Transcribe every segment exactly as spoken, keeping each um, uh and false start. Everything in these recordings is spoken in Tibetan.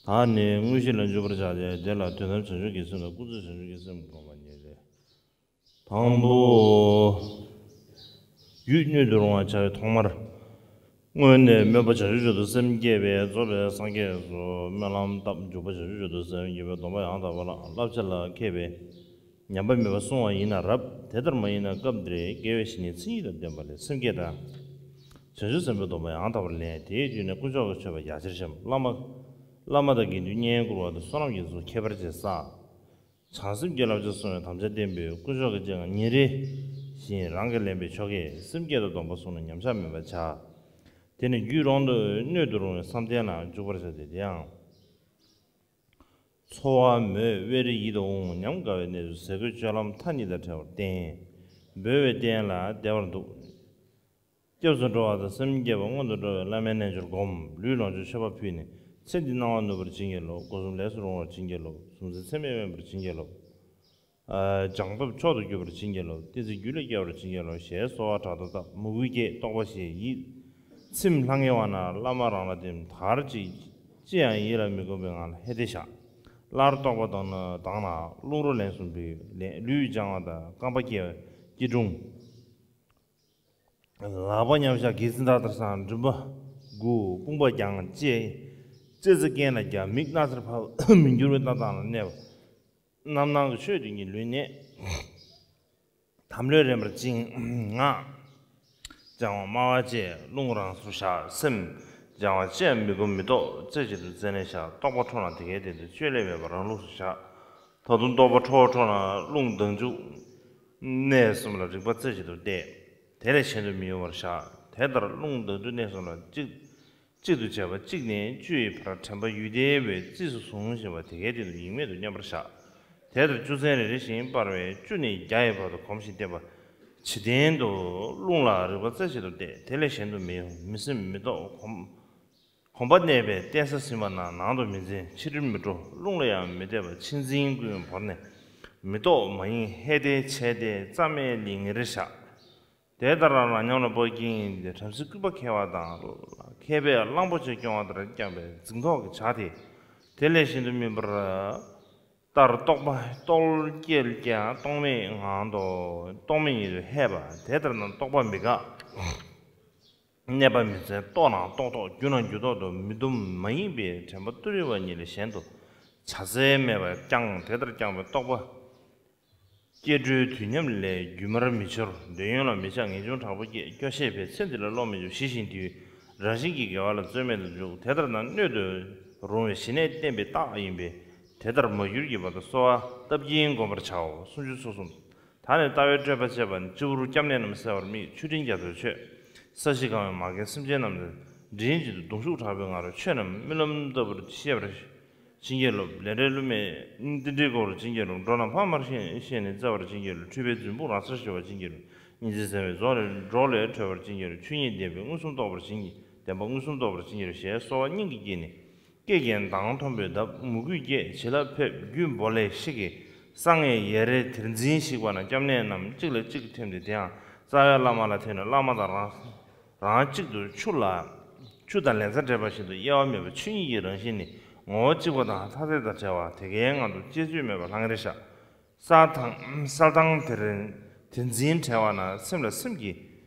ད་ནི་དངོས་གཞི་ལ་འཇུག་པར་བྱ་སྟེ། དེ་ལ་དོན་དམ་བྱང་ཆུབ་ཀྱི་སེམས་དང་ཀུན་རྫོབ་བྱང་ཆུབ་ཀྱི་སེམས་བསྒོམ་པ་གཉིས་ཏེ། དང་པོ། རྒྱུད་སྣོད་དུ་རུང་བར་བྱ་བའི་ཐོག་མར། སྔོན་ནས་སྨོན་པ་བྱང་ཆུབ་མཆོག་ཏུ་སེམས་བསྐྱེད་པས་རྫོགས་པའི་སངས་རྒྱས་སུ་སྨོན་ལམ་བཏབ། འཇུག་པ་བྱང་ཆུབ་མཆོག་ཏུ་སེམས་བསྐྱེད་པས་སྡོམ་པ་ཡང་དག་པ་ལ་བསླབ་བྱ་ལ་མཁས་པའི་ཉམས་པ་མེད་པར་བསྲུང་བ་ཡིན་ན་རབ། དེ་ལྟར་མ་ཡིན་ན་སྐབས་འདིར་དགེ་བའི་བཤེས་གཉེན་མཚན་ཉིད་དང་ལྡན་པ་ལས་སེམས་བསྐྱེད་དང་། བྱང་ཆུབ་སེམས་དཔའི་སྡོམ་པ་ཡང་དག་པར་ལེན། དེའི་དུས་ནས་དཀོན་མཆོག་གི་མཆོད་པ་ཡང་ཆེར་བཤམས། བླ་མ། བླ་མ་དང་དགེ་འདུན་བསྙེན་བཀུར་བ་དང་བསོད་ནམས་ཀྱི་ཚོགས་ཁྱད་པར་ཅན་བསགས། བྱང་སེམས་ཀྱི་བསླབ་བྱ་བསྲུང་བའི་དམ་བཅའ་བསྟེན་པས་དཀོན་མཆོག་གི་སྤྱན་སྔར་ཉིན་རེ་བཞིན་རང་གིས་ལེན་པའི་ཆོ་གས་སེམས་བསྐྱེད་དང་སྡོམ་པ་བསྲུངས་ནས་ཉམས་ཆག་མེད་པར་བྱ། དེ་ནས་རྒྱུད་རང་དུ་སྣོད་དུ་རུང་བའི་བསམ་གཏན་ལ་འཇུག་པར་བྱ་སྟེ། དེ་ཡང་། འཚོ་བ་མོས་དབལ་རི་ཡིད་དུ་འོང་ཉམས་དགའ་བའི་གནས་སུ་ཟས་གོས་སྤྱོད་ལམ་མཐའ་གཉིས་དང་བྲལ་བར་བསྟེན། འབོལ་བའི་སྟན་ལ་བདེ་བར་འདུག། སྐྱབས་སུ་འགྲོ་བ་དང་སེམས་བསྐྱེད་པ་སྔོན་དུ་འགྲོ་བའི་བླ་མའི་རྣལ་འབྱོར་བསྒོམ། ལུས་ལོངས་སྤྱོད་མཆོད་པ་ཕུལ་ནས་ཚེ་འདིའི་སྣང་བ་ནུབ་པར་བྱིན་གྱིས་རློབས། སྒོ་གསུམ་ལས་སུ་རུང་བར་བྱིན་གྱིས་རློབས། གཟུང་འཛིན་ཚད་མེད་དབེན་པར་བྱིན་གྱིས་རློབས། ཨ། སྦྱངས་སྟོབས་མཆོག་ཏུ་གྱུར་པར་བྱིན་གྱིས་རློབས། བསྟན་འཛིན་རྒྱུད་ལ་སྐྱེ་བར་བྱིན་གྱིས་རློབས་ཞེས་གསོལ་བ་དྲག་ཏུ་བཏབ། མོས་གུས་བསྐྱེད། རྟོག་པ་བཞེས། ཡིད་ཚིམ། ལྷང་ངེ་བ་ན་བླ་མ་རང་ལ་བསྟིམ། དར་ཅིག་ཅི་ཡང་ཡིད་ལ་མི་འགུགས་པའི་ངང་ལ་ཧད་དེ་བཞག། སླར་རྟོག་པ་དང་ན་དང་ན་རླུང་རོ་ལན་གསུམ་ཕུལ། ལན། ལུས་སྦྱང་བ་དང་རྐང་པ་བཀྱེ་བ། སྐྱིལ་ཀྲུང་། ལག་པ་མཉམ་བཞག་གི་ཟིན་ཐག་ལྟར་སང་། མགྲིན་པ་སྒུར། དཔུང་པ་བརྒྱངས། ལྕེ། ལྕེ་རྩེ་གྱེན་ལ་རྒྱག། མིག་སྣ་རྩེར་ཕབ། མི་འགྱུར་བའི་ལྟ་སྟངས་ལ་གནས་པ། རྣམ་སྣང་གི་ཆོས་དེ་ཉིད་ལུས་གནད། དམ་ལྷོད་རན་པར་བཅིངས། ངག་སྦྱང་བ་སྨྲ་བ་བཅད། རླུང་རང་སོར་བཞག། སེམས་སྦྱང་བ་ཅི་ཡང་མི་སྒོམ་མི་རྟོག་རྩེ་གཅིག་ཏུ་རྩད་ནས་བཞག། རྟོག་པ་འཕྲོ་ན་དེ་ཀའི་སྟེང་དུ་བཅོས་བསླད་མེད་པར་རང་ལུགས་སུ་བཞག། ད་དུང་རྟོག་པ་འཕྲོ་བ་འཕྲོ་ན་རླུང་ལྡང་འཇུག་གནས་གསུམ་ལ་རིག་པ་རྩེ་གཅིག་ཏུ་གཏད། དེ་ལས་གཞན་དུ་མི་གཡོ་བར་བཞག། དེ་ལྟར་རླུང་ལྡང་འཇུག་གནས་གསུམ་ལ་གཅིག་གཅིག་ཏུ་བྱས་པ་གཅིག་ནས་བཅུ་ཡི་བར་དྲན་པ་ཡུལ་དེའི་བའི་རྩིས་སུ་བཟུང་བཞིན་པ་དེ་ཀའི་སྟེང་དུ་ཡེངས་མེད་དུ་མཉམ་པར་བཞག། དེ་ལྟར་བཅུ་ཚན་རེ་རེ་བཞིན་སྤར་བས་བཅུ་ནས་བརྒྱ་ཡི་བར་དུ་གོམས་ཤིང་བསྟེན་པ། ཇི་ལྟར་དུ་རླུང་ལ་རིག་པ་རྩེ་གཅིག་ཏུ་གཏད། དེ་ལས་གཞན་དུ་མི་གཡོ། མི་སེམས་མི་རྟོག། གོམས་གོམས་པ་གནས་པས་བརྟན་ས་ཟིན་པ་ན་ནང་དུ་མི་འཛིན། ཕྱི་རོལ་མི་འགྲོ། རླུང་ལ་ཡང་མི་གཏད་པ། ཆེད་འཛིན་ཀུན་བོར་ནས་མི་རྟོག་མ་ཡེངས། ཧད་དེ་ཆད་དེ་རྩ་མེད་ལ་ངེས་རེ་བཞག། དེ་ལྟར་རང་ཉམས་ལ་སྤོ་གིན་ཏེ། བྲམ་ཟེ་ཀུན་པ་མཁས་པ་དང་། མཁས་པས་གླང་པོ་ཆེ་སྐྱོང་བ་ལྟར་བསྐྱངས་པའི་འཛིན་ཐོག་གི་བྱ་དེ། དེ་ལས་གཞན་དུ་མིན་པར། ལྟར་རྟོག་པ་རྟོག་གེ་ཀྱང་རྟོག་མེད་ངང་དུ་རྟོག་མེད་ཉིད་དུ་ཧད་པ། དེ་ལྟར་ན་རྟོག་པ་མི་འགག། གནས་པ་མི་འཛིན། རྟོག་ན་རྟོག་རྟོག། འགྱུ་ན་འགྱུ་ཐོག་ཏུ་མི་འདུམ་མ་ཡེངས་པའི་དྲན་པ་ཏུ་རེ་བ་ཉིད་ལས་གཞན་དུ་བྱ་བཙལ་མེད་པར་བསྐྱངས། དེ་ལྟར་བསྐྱངས་པའི་རྟོག་པ་སྐྱེ་འགྲོའི་དུས་མཉམ་ལས་རྒྱུན་མར་མི་འཆོར། འདོད་ཡོན་ལ་མི་ཆགས། ངེས་འབྱུང་དྲག་པོ་སྐྱེ། སྐྱོ་ཤས་འཕེལ། ཚེ་འདི་ལ་བློ་མི་འཇུག། ཞི་ཞིང་དུལ། རང་བཞིན་གྱིས་དགེ་བ་ལ་རྩོལ་མེད་དུ་འཇུག། དེ་ལྟར་ན་སྣོད་དུ་རུང་བའི་ཞི་གནས་བསྟེན་པའི་རྟགས་ཡིན་པས། དེ་ལྟར་མ་གྱུར་གྱི་བར་དུ་གསོལ་བ་བཏབ་ཀྱིན་བསྒོམ་པར་བྱའོ། སུམ་ཅུ་སོ་གསུམ། ད་ནི་ལྟ་བའི་སྤྲོས་པ་བཅད་པ་ནི། སྤྱི་བོར་སྐྱབས་གནས་རྣམས་གསལ་བར་དམིགས། མཆོད་སྤྲིན་རྒྱ་མཚོས་མཆོད། ས་གཞི་གང་བའི་མ་རྒན་སེམས་ཅན་རྣམས་ལ། མགྲིན་གཅིག་ཏུ་གདུང་ཤུགས་དྲག་པོའི་ངང་ལ། ཆོས་རྣམས་རྨི་ལམ་ལྟ་བུར་ཤེས་པར་བྱིན་གྱིས་རློབས། ལས་འབྲས་བསླུ་མེད་རྟེན་འབྲེལ་སྐོར་བྱིན་གྱིས་རློབས། འགྲོ་རྣམས་ཕ་མར་ཤེས་ཤེས་ནས་བརྩེ་བར་བྱིན་གྱིས་རློབས། འཁྲུལ་པའི་རྫུན་ཕུང་རང་སར་ཞི་བར་བྱིན་གྱིས་རློབས། སྙིང་རྗེའི་སེམས་དཔའི་རྫོགས་ལས་སྒྲོག་ལས་གྲོལ་བར་བྱིན་གྱིས་རློབས། ཆོས་ཉིད་བདེན་པའི་མངོན་སུམ་རྟོགས་པར་བྱིན་གྱིས་བདེན་པ་མངོན་སུམ་རྟོགས་པར་བྱིན་གྱིས་རློབས་ཞེས་གསོལ་བ་སྙིང་གི་དཀྱིལ་ནས། སྐད་ཀྱིས་གདངས་མཐོན་པོས་བརྡབ། མོས་གུས་བསྐྱེད། བྱིན་རླབས་ཕེབས། རྒྱུད་བོར་ལས་ཤིག་གིས་བསང་ངས་ཡར་རེ་དེར་འཛིན་ཞིག་པ་ན་སྐྱབས་གནས་རྣམས་གཅིག་ལ་གཅིག་ཐིམ་སྟེ། དེའང་རྩ་བའི་བླ་མ་ལ་ཐིམ་ནས་བླ་མ་དང་རང་རང་གཅིག་ཏུ་ཆུ་ལ་ཆུ་དང་ལན་ཚྭ་འདྲེས་པ་བཞིན་དུ་དབྱེ་བ་མེད་པ་ཆོས་ཉིད་ཀྱི་རང་བཞིན་ནི་ངོ་བོ་གཅིག་པ་དང་མཐའ་གཏད་དང་བྲལ་བ་དེ་ཀའི་ངང་དུ་བཅས་བཅོས་མེད་པར་ལྷང་ངེར་བཞག། གསལ་དྭངས་གསལ་དྭངས་དེར་དེར་འཛིན་བྲལ་བ་ན་སེམས་ལ་སེམས་ཀྱི་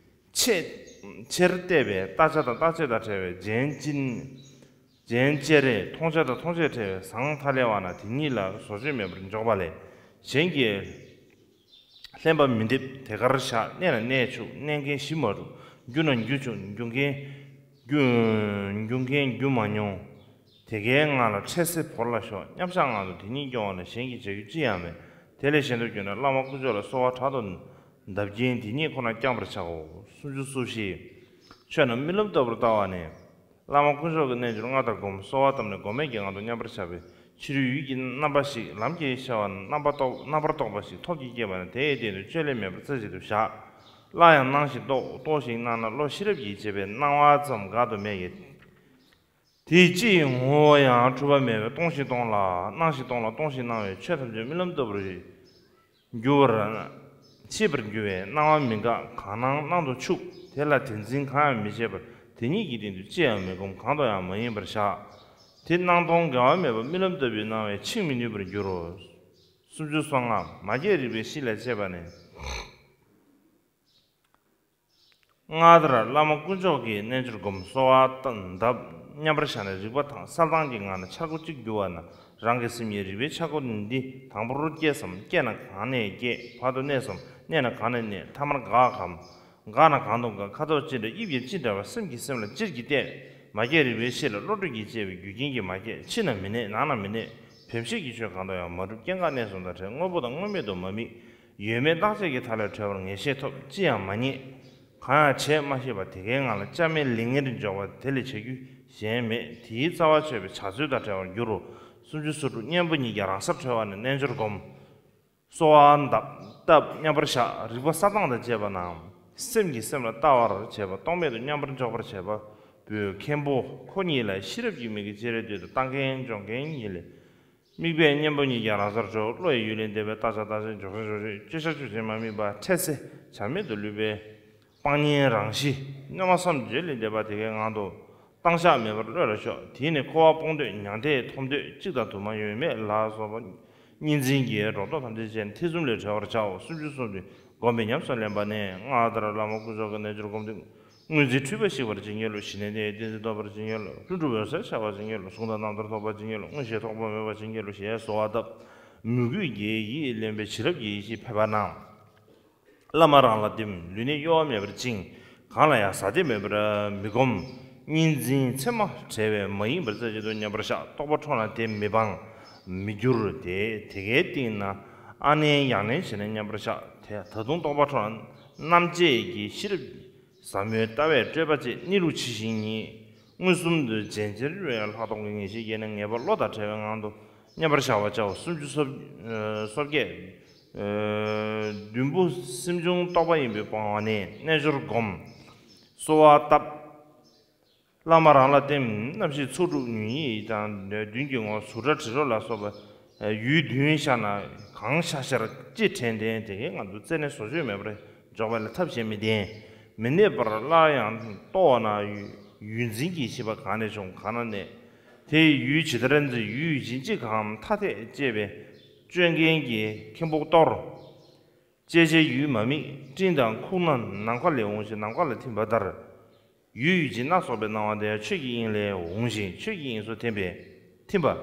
ཆེས་ཆེར་གཏད་པའི་རྟག་ཆ་དང་རྟག་ཆད་དང་བྲལ་བའི་རྒྱན་ཅན། རྒྱན་ཅན་རེ་མཐོང་ཆ་དང་མཐོང་ཆད་བྲལ་བའི་ཟང་ཐལ་བ་ན་དེ་ཉིད་ལ་བཟོ་བཅོས་མེད་པར་འཇོག་པ་ལས་གཞན་གྱིས་ལྷན་པ་མི་འདེབས། དེ་ཀར་བཞག། གནས་ལ་གནས་འཆུག། གནས་མཁན་གཞི་མ་གྲུབ། འགྱུ་ན་འགྱུ་བྱུང་། འགྱུ་མཁན་འགྱུ་འགྱུ་མཁན་འགྱུ་མ་མྱོང་། དེ་ཀའི་ངང་ལ་འཕྲལ་སེལ་བོར་ལ་ཞོག། མཉམ་བཞག་ངང་དུ་དེ་ཉིད་སྐྱོང་བ་ལས་གཞན་གྱིས་བྱ་རྒྱུ་ཅི་ཡང་མེད། དེ་ལས་གཞན་དུ་གྱུར་ན་བླ་མ་དཀོན་མཆོག་ལ་གསོལ་བ་དྲག་ཏུ་གདབ་ཀྱིན་དེ་ཉིད་ཁོ་ན་བསྐྱང་བར་བྱའོ། སུམ་ཅུ་སོ་བཞི། ཆོས་རྣམས་རྨི་ལམ་ལྟ་བུར་ལྟ་བ་ནི། བླ་མ་དཀོན་མཆོག་གི་རྣལ་འབྱོར་སྔར་ལྟར་བསྒོམ། གསོལ་བ་བཏབ་ནས་སྒོམ་མེད་ཀྱི་ངང་དུ་མཉམ་པར་བཞག་པའི་ཕྱི་རོལ་ཡུལ་གྱི་རྣམ་པ་ཞིག་ལམ་གྱི་ཤར་བ་རྣམ་པར་རྟོག་རྣམ་པར་རྟོག་པ་ཞིག་ཐོབ་ཀྱི་སྐྱེས་པ་ན་དེ་ཡི་སྟེང་དུ་བཅོས་བསླད་མེད་པར་རྩེ་གཅིག་ཏུ་བཞག། སླར་ཡང་སྣང་ཞིང་རྟོག། རྟོགས་ཤིང་སྣང་ན་བློ་ཤེས་རབ་ཀྱིས་བྱས་པའི་སྣང་བ་ཙམ་འགག་ཏུ་མེད་ཀྱི། དེའི་སྤྱི་ཡི་ངོ་བོ་ཡང་འཁྲུལ་པ་མེད་པས་སྟོང་ཞིང་སྟོང་ལ་སྣང་ཞིང་སྟོང་ལ་སྟོང་ཞིང་སྣང་བའི་ཆོས་ཐམས་ཅད་རྨི་ལམ་ལྟ་བུར་འགྱུར་བར་ཤེས་པར་འགྱུར་བས་སྣང་བ་མི་འགག། གང་སྣང་སྣང་དུ་འཆུག། དེ་ལ་དེར་འཛིན་གང་ཡང་མི་བྱེད་པར་དེ་ཉིད་ཀྱི་སྟེང་དུ་ཅི་ཡང་མི་སྒོམ། གང་དུ་ཡང་མ་ཡེངས་པར་བཞག། དེ་སྣང་སྟོང་འགལ་བ་མེད་པ་རྨི་ལམ་ལྟ་བུའི་སྣང་བས་འཆིང་མི་ནུས་པར་འགྱུར་རོ། སུམ་ཅུ་སོ་ལྔ། མ་སྐྱེས་རིག་པའི་གཤིས་ལ་དཔྱད་པ་ནི། སྔར་ལྟར་བླ་མ་དཀོན་མཆོག་གི་རྣལ་འབྱོར་སྒོམ། གསོལ་བ་བཏབ་མཉམ་པར་བཞག་ནས་རིག་པ་དྭངས་གསལ་ཐང་གི་ངང་ནས་འཆར་སྒོ་གཅིག་འགྱུ་བ་ན། རང་གི་སེམས་ཉིད་རིག་པའི་འཆར་སྒོ་འདི་དང་པོར་སྐྱེས་སམ། སྐྱེས་ན་གང་ནས་སྐྱེས། བར་དུ་གནས་སམ། གནས་ན་གང་ནས་གནས། ཐ་མར་འགག་གམ། འགག་ན་གང་དུ་འགག། ཁ་དོག་ཅི་འདྲ། དབྱིབས་ཀྱང་ཅི་འདྲ་བ། སེམས་ཀྱི་སེམས་ལ་ཅིར་གྱིས་བལྟས། མ་སྐྱེས་རིག་པའི་གཤིས་ལ་བློ་གྲོས་ཀྱིས་དཔྱད་པས་རྒྱུ་རྐྱེན་གྱིས་མ་སྐྱེས། ཕྱི་ན་མི་གནས་ནང་ན་མི་གནས། བེམ་ཤེས་ཀྱི་ཆོས་གང་དུ་ཡང་མ་གྲུབ། སྐྱེ་འགག་གནས་གསུམ་དང་བྲལ། དངོས་པོ་དང་དངོས་མེད་དུ་མ་དམིགས། ཡོད་མེད་རྟག་ཆད་ཀྱི་མཐའ་ལས་གྲོལ་བར་ངེས་ཤེས་ཐོབ། ཅི་ཡང་མ་རྙེད། གང་ཡང་བྱས་མ་ཤེས་པ་དེ་ཀའི་ངང་ལ་ཅང་མེད་ལིང་ངེར་འཇོག་པ་དེ་ལས་བྱ་རྒྱུ་གཞན་མེད། དེའི་རྩ་བ་ཆོད་པས་བྱ་རྩོལ་དང་བྲལ་བར་འགྱུར་རོ། སུམ་ཅུ་སོ་དྲུག། གཉེན་པོ་ཉིད་ཀྱང་རང་སར་གྲོལ་བ་ནི་རྣལ་འབྱོར་སྒོམ། གསོལ་བ་བཏབ་བཏབ་མཉམ་པར་བཞག་རིག་པ་གསལ་ཐང་དང་བཅས་པ་ན། སེམས་ཀྱིས་སེམས་ལ་ལྟ་བར་བྱེད་པ་རྟོག་མེད་དུ་མཉམ་པར་འཇོག་པར་བྱེད་པ་པོའི་མཁན་པོ་ཁོ་ཉིད་ལ་ཤེས་རབ་ཀྱི་མིག་གིས་ཅེ་རེ་ལྟོས་དང་ལྟ་མཁན་སྦྱོང་མཁན་ཉིད་ལས། དམིགས་པའི་གཉེན་པོ་ཉིད་ཀྱང་རང་སར་གྲོལ། བློ་ཡི་ཡུལ་ལས་འདས་པའི་རྟག་ཆགས་རྟག་ཆད་འཇོག་ཤེས་འཇོག་ཤེས་བཅོས་ཤེས་བཅོས་ཤེས་མ་དམིགས་པ་འཕྲལ་སེལ་བྱར་མེད་དུ་ལུས་པའི་སྤང་གཉེན་རང་གཤིས་སྔ་མ་བསམ་བརྗོད་ལས་འདས་པ་དེ་ཀའི་ངང་དུ་བཏང་བཞག་མེད་པར་བློ་ལ་ཞོག་དེས་ནི་འཁོར་བ་སྤོང་འདོད་མྱང་འདས་ཐོབ་འདོད་གཅིག་དང་དུ་མ་ཡོད་མེད་ལ་སོགས་པ་གཉིས་འཛིན་གྱི་སྒྲོ་འདོགས་ཐམས་ཅད་བཅད་ནས་ཐེ་ཚོམ་ལས་གྲོལ་བར་བྱའོ། སུམ་ཅུ་སོ་བདུན། སྒོམ་པས་ཉམས་སུ་ལེན་པ་ནི། སྔར་ལྟར་བླ་མ་དཀོན་མཆོག་གི་རྣལ་འབྱོར་སྒོམ་སྟེ། སྔོན་འཛིན་འཁྲུལ་པ་ཞིག་པར་བྱེད་ཉེར་ལོ། ཞི་གནས་ནི་བསྟན་འཛིན་རྟོགས་པར་བྱེད་ཉེར་ལོ། ལྷུན་གྲུབ་འོད་གསལ་འཆར་བར་བྱེད་ཉེར་ལོ། གཟུང་དང་རྣམ་ཐར་ཐོབ་པར་བྱེད་ཉེར་ལོ། མངོན་ཤེས་རྟོགས་པ་མེད་པར་བྱེད་ཉེར་ལོ་ཞེས་གསོལ་བ་བཏབ། མོས་གུས་ཀྱི་ཡིད་བརླན་པའི་བྱིན་རླབས་ཀྱི་ཡེ་ཤེས་ཕེབས་པ་ན། བླ་མ་རང་ལ་བསྟིམ། ལུས་ནི་གཡོ་བ་མེད་པར་བཅིངས། གང་ལ་ཡང་གཟའ་བདེ་མེད་པར་མི་བསྒོམ། གཉིས་འཛིན་མཚན་མ་བྲལ་བས་མ་ཡེངས་པར་རྩེ་གཅིག་ཏུ་མཉམ་པར་བཞག་རྟོག་པ་འཕྲོ་ན་དེ་མི་སྤང་། མི་འགྱུར་ཏེ། དེ་ཀའི་སྟེང་ན་ཨ་ནེ་ཡང་ནེ་བྱས་ནས་མཉམ་པར་བཞག་དེ་ད་དུང་རྟོག་པ་འཕྲོ་ན་རྣམ་བཅད་ཀྱི་ཤེས་རབ་ཟབ་མོའི་ལྟ་བས་སྤྲོས་པ་བཅད། གནས་ལུགས་ཇི་བཞིན་ཉིད། མངོན་སུམ་དུ་རྗེན་ཅེར་ལྷག་མཐོང་གི་ངེས་ཤེས་སྐྱེས་ནས་ངེས་པ་བློ་དང་བྲལ་བའི་ངང་དུ་མཉམ་པར་བཞག་པར་བྱའོ། སུམ་ཅུ་སོ་སོ་བརྒྱད། བདུན་པོ་སེམས་བྱུང་རྟོག་པ་ཡིན་པས་སྤང་བ་ནི། རྣལ་འབྱོར་སྒོམ། གསོལ་བ་བཏབ། བླ་མ་རང་ལ་བསྟིམ། རྣམ་ཤེས་ཚོགས་དྲུག་ཉོན་ཡིད་དང་མདུན་གྱི་ངོ་བོ་གཟུགས་སྒྲ་དྲི་རོ་ལ་སོགས་པ་ཡུལ་བདུན་ཤར་ན་གང་ཤར་ཤར་ཅེས་དྲན་ཏེ་དེ་ཀའི་ངང་དུ་རྩད་ནས་བཟོ་བཅོས་མེད་པར་འཇོག་པ་ལས་ཐབས་གཞན་མི་བསྟེན། མི་གནས་པར་སླར་ཡང་རྟོགས་ན་ཡུལ་འཛིན་གྱི་ཤེས་པ་གང་ནས་བྱུང་གང་ན་གནས། དེ་ཡི་ཡུལ་ཇི་ལྟར་འཛིན། ཡུལ་ཡུལ་ཅན་གཅིག་གམ་ཐ་དད་དཔྱད་པས་དཔྱོད་མཁན་གྱི་མཁན་པོ་གཏོར། དཔྱད་བྱའི་ཡུལ་མ་དམིགས། སྤྲིན་དང་ཁུག་རྣ་ནམ་མཁའ་ལས་འོངས་ཤིང་ནམ་མཁའ་ལ་ཐིམ་པ་ལྟར། ཡུལ་ཡུལ་ཅན་སྣ་ཚོགས་པའི་སྣང་བ་དེ་ཆོས་ཀྱི་དབྱིངས་ལས་འོངས་ཤིང་ཆོས་ཀྱི་དབྱིངས་སུ་ཐིམ་པས་ཐིམ་པ།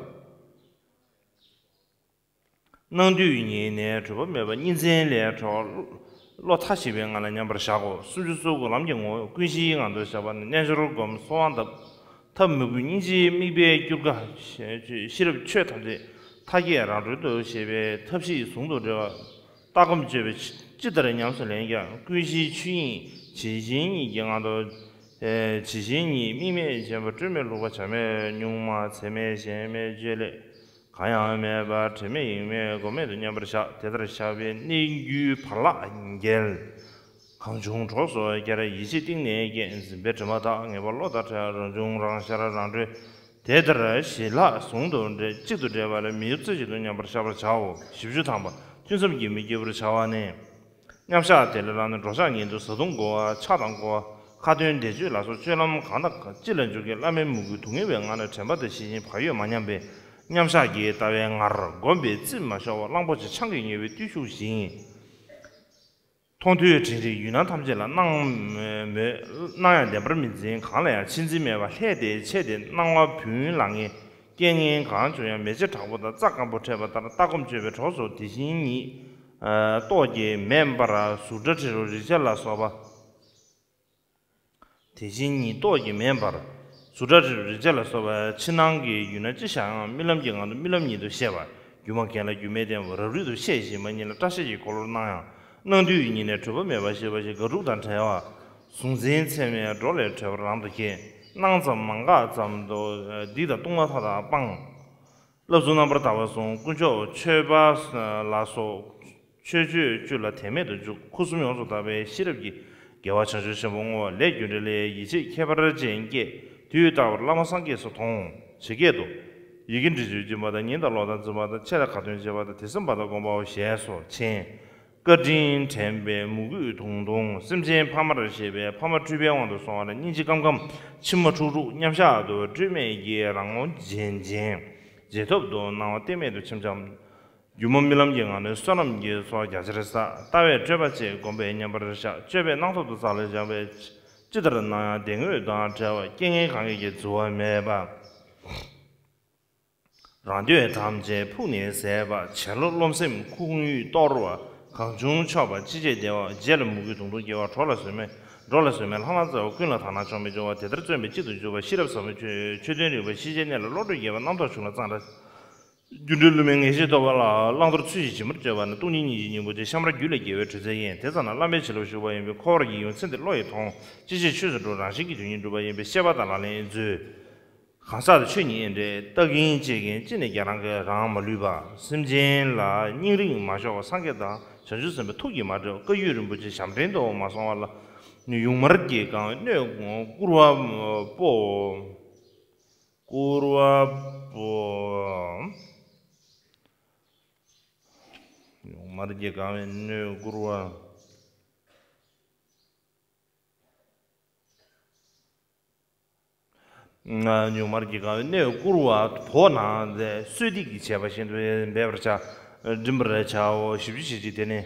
སྣང་དུས་ཉིད་ནས་གྲུབ་པ་མེད་པ་གཉིས་འཛིན་ལས་གྲོལ། བློ་མཐའ་ཞིག་པའི་ངང་ལ་མཉམ་པར་བཞག་གོ། སུམ་ཅུ་སོ་དགུ། ལམ་གྱི་ངོ་བོ་ཀུན་གཞིའི་ངང་དུ་བཞག་པ་ནི། རྣལ་འབྱོར་སྒོམ། གསོལ་བ་བཏབ། ཐབས་མོས་གུས་སྙིང་རྗེའི་དམིགས་པའི་སྐྱུར་ཀ་ཤེས་རབ་ཆོས་ཐམས་ཅད་མཐའ་རྒྱས་རང་གྲོལ་དུ་ཤེས་པའི་ཐབས་ཤེས་ཟུང་དུ་འབྲེལ་བ། ལྟ་སྒོམ་སྤྱོད་པས་ཇི་ལྟར་ཉམས་སུ་ལེན་ཀྱང་ཀུན་གཞིའི་ཆོས་དབྱིངས་ཇི་བཞིན་ཉིད་ཀྱི་ངང་དུ། ཇི་བཞིན་ཉིད་དམིགས་མེད་བཞིན་པ་སྤྲོས་མེད་ལྷུག་པ་བྱ་མེད་གཉུག་མ་ཚད་མེད་ཞེན་མེད་བཅོས་བསླད། གང་ཡང་མེད་པར་དྲན་མེད་ཡེངས་མེད་སྒོམ་མེད་དུ་མཉམ་པར་བཞག་དེ་ལྟར་བཞག་པས་གནས་འགྱུའི་བར་ལག་འགྱེལ། གང་བྱུང་གྲོགས་སུ་བསྐྱར་ཡིད་ཆེས་གཏིང་ནས་སྐྱེ། འཛིན་པའི་དྲི་མ་དག་ངེས་པ་བློ་དང་བྲལ། རང་བྱུང་རང་ཤར་རང་གྲོལ་དེ་ལྟར་ཞི་ལྷག་ཟུང་དུ་འབྲེལ་གཅིག་ཏུ་འདྲེས་པ་ལས་མི་གཡོ་རྩེ་གཅིག་ཏུ་མཉམ་པར་བཞག་པར་བྱའོ། བཞི་བཅུ་ཐམ་པ། ཐུན་མཚམས་ཀྱིས་མི་སྐྱེ་བར་བྱ་བ་ནི། མཉམ་བཞག་དེ་ལས་ལངས་ནས་འགྲོ་འཆག་ཉལ་འདུག་བཟའ་བཏུང་བགོ་བ་ཆགས་སྡང་བགོ་བ་ཁ་ཏོན་བཟླས་བརྗོད་ལ་སོགས་སྤྱོད་ལམ་གང་དང་ཅི་ལ་འཇུག་གི་བླ་མའི་མོས་གུས་སྡུག་བསྔལ་བའི་ངང་ནས་དྲན་པ་དང་ཤེས་བཞིན་བག་ཡོད་མ་ཉམས་པས་མཉམ་བཞག་གི་ལྟ་བའི་ངར་བསྒོམས་པས་རྩིབས་མ་ཤོར་བར་གླང་པོ་ཆེ་ཆང་གིས་མྱོས་པའི་བརྟུལ་ཞུགས་བཞིན། མཐོང་ཐོས་དྲན་རིག་ཡུལ་སྣང་ཐམས་ཅད་ལ་སྣང་མོད། སྣང་ཡང་བདེན་པར་མི་འཛིན། གང་ལ་ཡང་ཆེད་འཛིན་མེད་པར་ལྷས་ཏེ་ཆད་དེ་སྣང་བ་བུན་ལ་ངེས། རྐྱེན་ངན་གང་བྱུང་ཡང་མེ་ལྕེ་དྲག་པོ་དང་རྩྭ་སྐམ་པོ་འཕྲད་པ་ལྟར་ལྟ་སྒོམ་སྤྱོད་པའི་གྲོགས་སུ་དེ་བཞིན་ཉིད་རྟོགས་ཀྱི་མེད་པར་གཟུགས་སྒྲ་དྲི་རོ་རེག་བྱ་ལ་སོགས་པ། དེ་བཞིན་ཉིད་རྟོགས་ཀྱི་མེད་པར། གཟུགས་སྒྲ་དྲི་རོ་རེག་བྱ་ལ་སོགས་པ་ཕྱི་སྣང་གི་ཡུལ་སྣང་ཅི་ཤར་ཡང་རྨི་ལམ་གྱི་ངང་དུ་རྨི་ལམ་ཉིད་དུ་ཤེས་པ། སྒྱུ་མ་རྒན་ལ་སྒྱུ་མའི་རྟེན་པོ་རབ་རིབ་ཏུ་ཤེས་ཤིང་མ་རྨིས་ལ་སྐྲ་ཤད་ཀྱི་འཁོར་ལོར་སྣང་ཡང་། སྣང་དུས་ཉིད་ནས་གྲུབ་པ་མེད་པ་ཤེས་པ་ཞིག་དགག་སྒྲུབ་དང་བྲལ་བ། གཟུང་འཛིན་ཚད་མས་སྒྲོ་ལས་གྲོལ་བར་ལམ་དུ་བསྐྱེད། སྣང་ཙམ་མ་འགགས་ཙམ་དུ་སྡིག་དང་ལྟུང་བ་མཐའ་དག་སྤངས། བསླབ་ཚུལ་རྣམ་པར་དག་པ་གསུངས། དཀོན་མཆོག་མཆོད་པ་ལ་སོགས་ཆོས་སྤྱོད་བཅུ་ལ་དད་མེད་དུ་འཇུག་ཁུ་གསུམ་ཡོངས་སུ་དག་པའི་ཤེས་རབ་ཀྱིས་རྒྱལ་བ་བྱང་ཆུབ་ཆེན་པོ་བསྔོ་བ་ལས་རྒྱུ་འབྲས་ལ་ཡིད་ཆེས་ཁྱད་པར་ཅན་སྐྱེས། དུས་རྟག་པར་བླ་མ་སངས་རྒྱས་སུ་མཐོང་། ཇི་སྐད་དུ། ཡི་གེ་འབྲི་ཆོས་སྦྱིན་པ་དང་། ཉིན་དང་ཀློག་དང་འཛིན་པ་དང་། ཆེ་ལ་ཁ་ཏོན་བྱེད་པ་དང་། དེ་སེམས་པ་དང་སྒོམ་པའོ་ཞེས་སོ། མཆན། བཀའ་དྲིན་དྲན་པའི་མོས་གུས་དུང་དུང་། སེམས་ཅན་ཕ་མར་བཞེས་པའི་ཕ་མ་སྤྲུལ་པའི་དབང་དུ་སོང་བ་ལ། སྙིང་རྗེ་སྐམ་སྐམ་མཆི་མ་ཁྲུག་ཁྲུག་མཉམ་བཞག་ཏུ་སྤྲོས་མེད་ཀྱི་རང་ངོ་རྗེན་རྗེན། རྗེས་ཐོབ་ཏུ་སྣང་བ་གཏིང་མེད་དུ་འཆིམ་འཆིམ། སྒྱུ་མ་རྨི་ལམ་གྱི་ངང་ནས་བསོད་ནམས་ཀྱི་ཚོགས་རྒྱ་ཆེར་བསགས། ལྟ་བས་སྤྲོས་པ་བཅད་སྒོམ་པས་མཉམ་པར་བཞག་སྤྱོད་པས་སྣང་ཐོག་ཏུ་བཙག་ལ་བཞག་པས། ཅི་ལྟར་སྣང་ཡང་བདེན་དངོས་དང་བྲལ་བ། རྐྱེན་ངན་གང་གིས་ཀྱང་བརྫི་བ་མེད་པ། རང་འདོད་ཐམས་ཅད་ཕུགས་ནས་ཟད་པ། བྱིན་རླབས་རློམ་སེམས་ཁོང་ཡུལ་སྟོར་བ། གང་བྱུང་ཆོག་པ་ཅི་བྱེད་བདེ་བ། རྗེས་ལ་མོས་གུས་དུང་དུང་སྐྱེ་བ། གྲོགས་ལ་བཟོད་མེད་འགྲོགས་ལ་བཟོད་མེད་ལྷང་ལྷང་བརྩེ་བ། ཀུན་ལ་དག་སྣང་ཕྱོགས་མེད་སྦྱོར་བ། དེ་ལྟར་བརྩོན་པས་གཅིག་ཏུ་གྱུར་པ། ཤེས་རབ་ཟབ་མོའི་ཆོས་ཆོས་དོན་རིག་པ། ཤེས་བྱའི་གནས་ལ་བློ་གྲོས་རྒྱས་པ། རྣམ་རྟོག་ཆུ་ལ་གཙང་སྦྲ། སྒྱུ་འཕྲུལ་ལུ་མའི་ངེས་ཤེས་ཐོབ་པ་ལ། བླང་དོར་ཚུལ་བཞིན་ཇི་ལྟར་སྤྱོད་པ་ན། སྟོང་ཉིད་སྙིང་རྗེའི་སྙིང་པོ་ཆེ། ཤ་མར་རྒྱུད་ལ་སྐྱེ་བའི་གྲོལ་ཚད་ཡིན། དེ་ཙམ་ན་བླ་མའི་བྱིན་རླབས་ཞུགས་པ་ཡིན་པས། འཁོར་བ་གི་ཡོན་ཚད་འདི་བློ་ཡིས་མཐོང་། ཅི་ཕྱིར་ཆོས་སུ་འགྲོ། རང་བཞིན་གྱིས་དོན་གཉིས་འགྲུབ་པ་ཡིན་པས། བཤད་པ་དང་ལག་ལེན་མཛོད། གང་ཟག་དང་ཆོས་ཉིད་འདྲེས། ལྟ་མཁན་དཔྱད་མཁན་ཅི་ནས་ཀྱང་རང་གིས་རང་མ་ལུས་པ། སེམས་ཅན་ལ་སྙིང་རིང་མ་ཞོག་པ། སངས་རྒྱས་དང་བྱང་ཆུབ་སེམས་དཔའི་ཐུགས་ཀྱིས་མ་དྲན། བཀའ་ཡོད་རིན་པོ་ཆེ་ཞབས་འདྲེན་དུ་མ་སོང་བ་ལ། ཡུངས་དམར་གྱིས་གང་བའི་སྣོད་བསྐུར་བ་པོ། བསྐུར་བ་པོ། ཡུངས་དམར་གྱིས་གང་བའི་སྣོད་བསྐུར་བ། ཡུངས་དམར་གྱིས་གང་བའི་སྣོད་བསྐུར་བ་པོ་ནང་གསོལ་འདེབས་ཀྱིས་བྱས་པ་བཞིན་དུ་འབད་པར་བྱ། འབྲིམ་པར་བྱའོ། བཞི་བཅུ་ཞེ་གཅིག་དེ་ནི།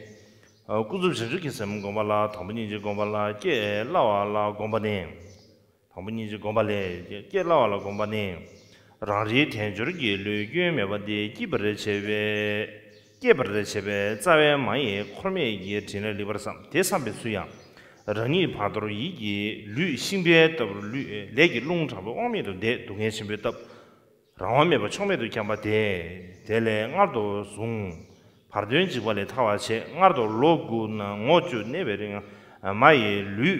ཀུན་རྫོབ་བྱང་ཆུབ་ཀྱི་སེམས་བསྒོམ་པ་ལ། དང་པོ་སྙིང་རྗེ་བསྒོམ་པ་ལ། བསྐྱེད་སླ་བ་ལ་བསྒོམ་པ་ནི། དང་པོ་སྙིང་རྗེ་བསྒོམ་པ་ལས། བསྐྱེད་སླ་བ་ལ་བསྒོམ་པ་ནི། རང་རིག་དལ་འབྱོར་གྱི་ལུས་སྐྱོན་མེད་པ་འདི་བསྐྱེད་པར་བྱེད་པའི། བསྐྱེད་པར་བྱེད་པའི་རྩ་བའི་མ་ཡིས་འཁོར་མེད་ཀྱི་དྲིན་ལ་ལེགས་པར་བསམ། དེ་བསམ་པའི་ཚུལ་ཡང་། རང་ཉིད་བར་དོར་ཡིད་ཀྱི་ལུས་ཤིང་བལ་ལྟ་བུར་ལུས། ལས་ཀྱི་རླུང་དྲག་པོས་དབང་མེད་དུ་འདེད། སྡུག་བསྔལ་ཆེན་པོས་བཏབ། རང་དབང་མེད་པར་ཕྱོགས་མེད་དུ་འཁྱམས་པ་དེ། དེ་ལས་སྔར་དུ་བཟུང་། བར་དོའི་འཇིགས་པ་ལས་ཐར་བར་བྱེད། སྔར་དུ་ལོ་དགུ་ན་ངོ་བཅུ་གནས་པའི་རིང་། མ་ཡི་ལུས་